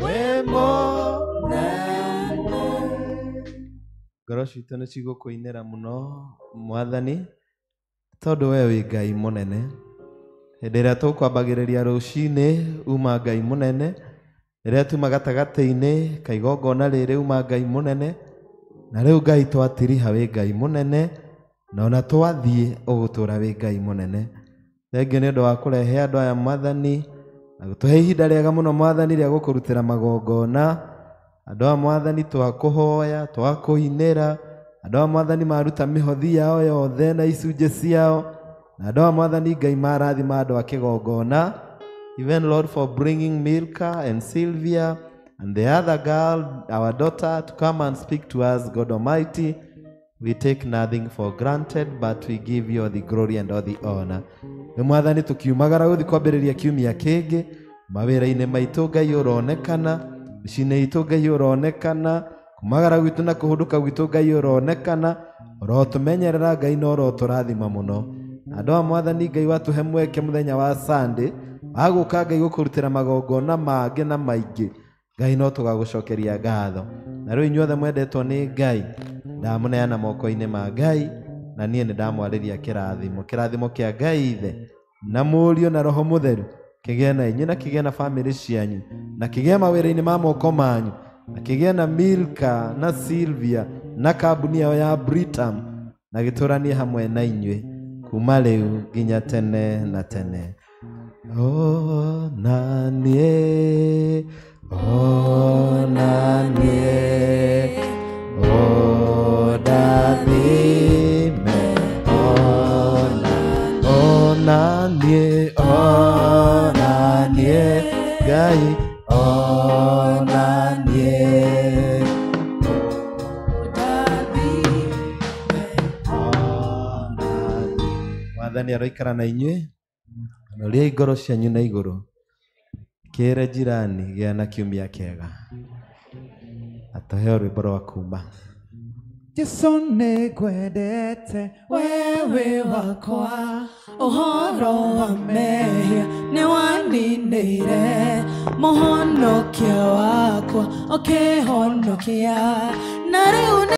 wĩ mũnene. Ngoro citũ nĩ cigũkũinĩra mũno Mwathani, tondũ we wĩ Ngai mũnene. Hĩndĩ ĩrĩa tũkwambagĩrĩria rũcinĩ uma Ngai mũnene, rĩrĩa tuma gatagatĩ-inĩ ka igongona rĩrĩ uma Ngai mũnene, na rĩu Ngai twatiriha wĩ Ngai mũnene, na ona twathiĩ ũgũtũra wĩ Ngai mũnene. Thengiũ nĩ ũndũ wa kũrehe andũ aya Mwathani, na gũtũhe ihinda rĩega mũno Mwathani rĩa gũkũrutĩra magongona. Andũ aya Mwathani twakũhoya, twakũinĩra. Andũ aya Mwathani maruta mĩhothi yao yothe na icunjĩ ciao. Na andũ aya Mwathani Ngai marathima andũ a kĩgongona. Even Lord for bringing Milka and Sylvia and the other girl, our daughter, to come and speak to us, God Almighty. We take nothing for granted, but we give you all the glory and all the honor. Nĩ Mwathani tũkiumagara gũthiĩ kwambĩrĩria kiumia kĩngĩ, mawĩra-inĩ maitũ Ngai ũronekana, mĩciĩ-inĩ itũ Ngai ũronekana, kumagara gwitũ na kũhũndũka gwitũ Ngai ũronekana, ũrotũmenyerera Ngai na ũrotũrathima mũno. Andũ a Mwathani Ngai watũhe mweke mũthenya wa Sunday wa gũka Ngai gũkũrutĩra magongona mangĩ na maingĩ, Ngai no tũgagũcokeria ngatho. Na rĩu inyuothe mwendetwo nĩ Ngai, ndamũneana moko-inĩ ma Ngai, na niĩ nĩ ndamwarĩria kĩrathimo, kĩrathimo kĩa Ngai Ithe na Mũriũ na Roho Mũtheru kĩgĩe na inyuĩ na kĩgĩe na bamĩrĩ cianyu na kĩgĩe mawĩra-inĩ ma moko manyu na kĩgĩe na Milka na Sylvia na kambuni yao ya Britam, na gĩtũranie hamwe na inyuĩ kuma rĩu nginya tene na tene. Ona niĩ, ona niĩ, ũndathime, ona niĩ, ona niĩ, Ngai, ona niĩ. Mwathani aroikara na inyuĩ, roriai ngoro cianyu na igũrũ, kĩĩre jirani gĩa na kiumia kĩega, atũhe rwĩmbo rwa kuma. Jesu nĩngwendete wewe wakwa, ũhoro wa mehia nĩwaninĩire, mũhonokia wakwa ũkĩhonokia, na rĩu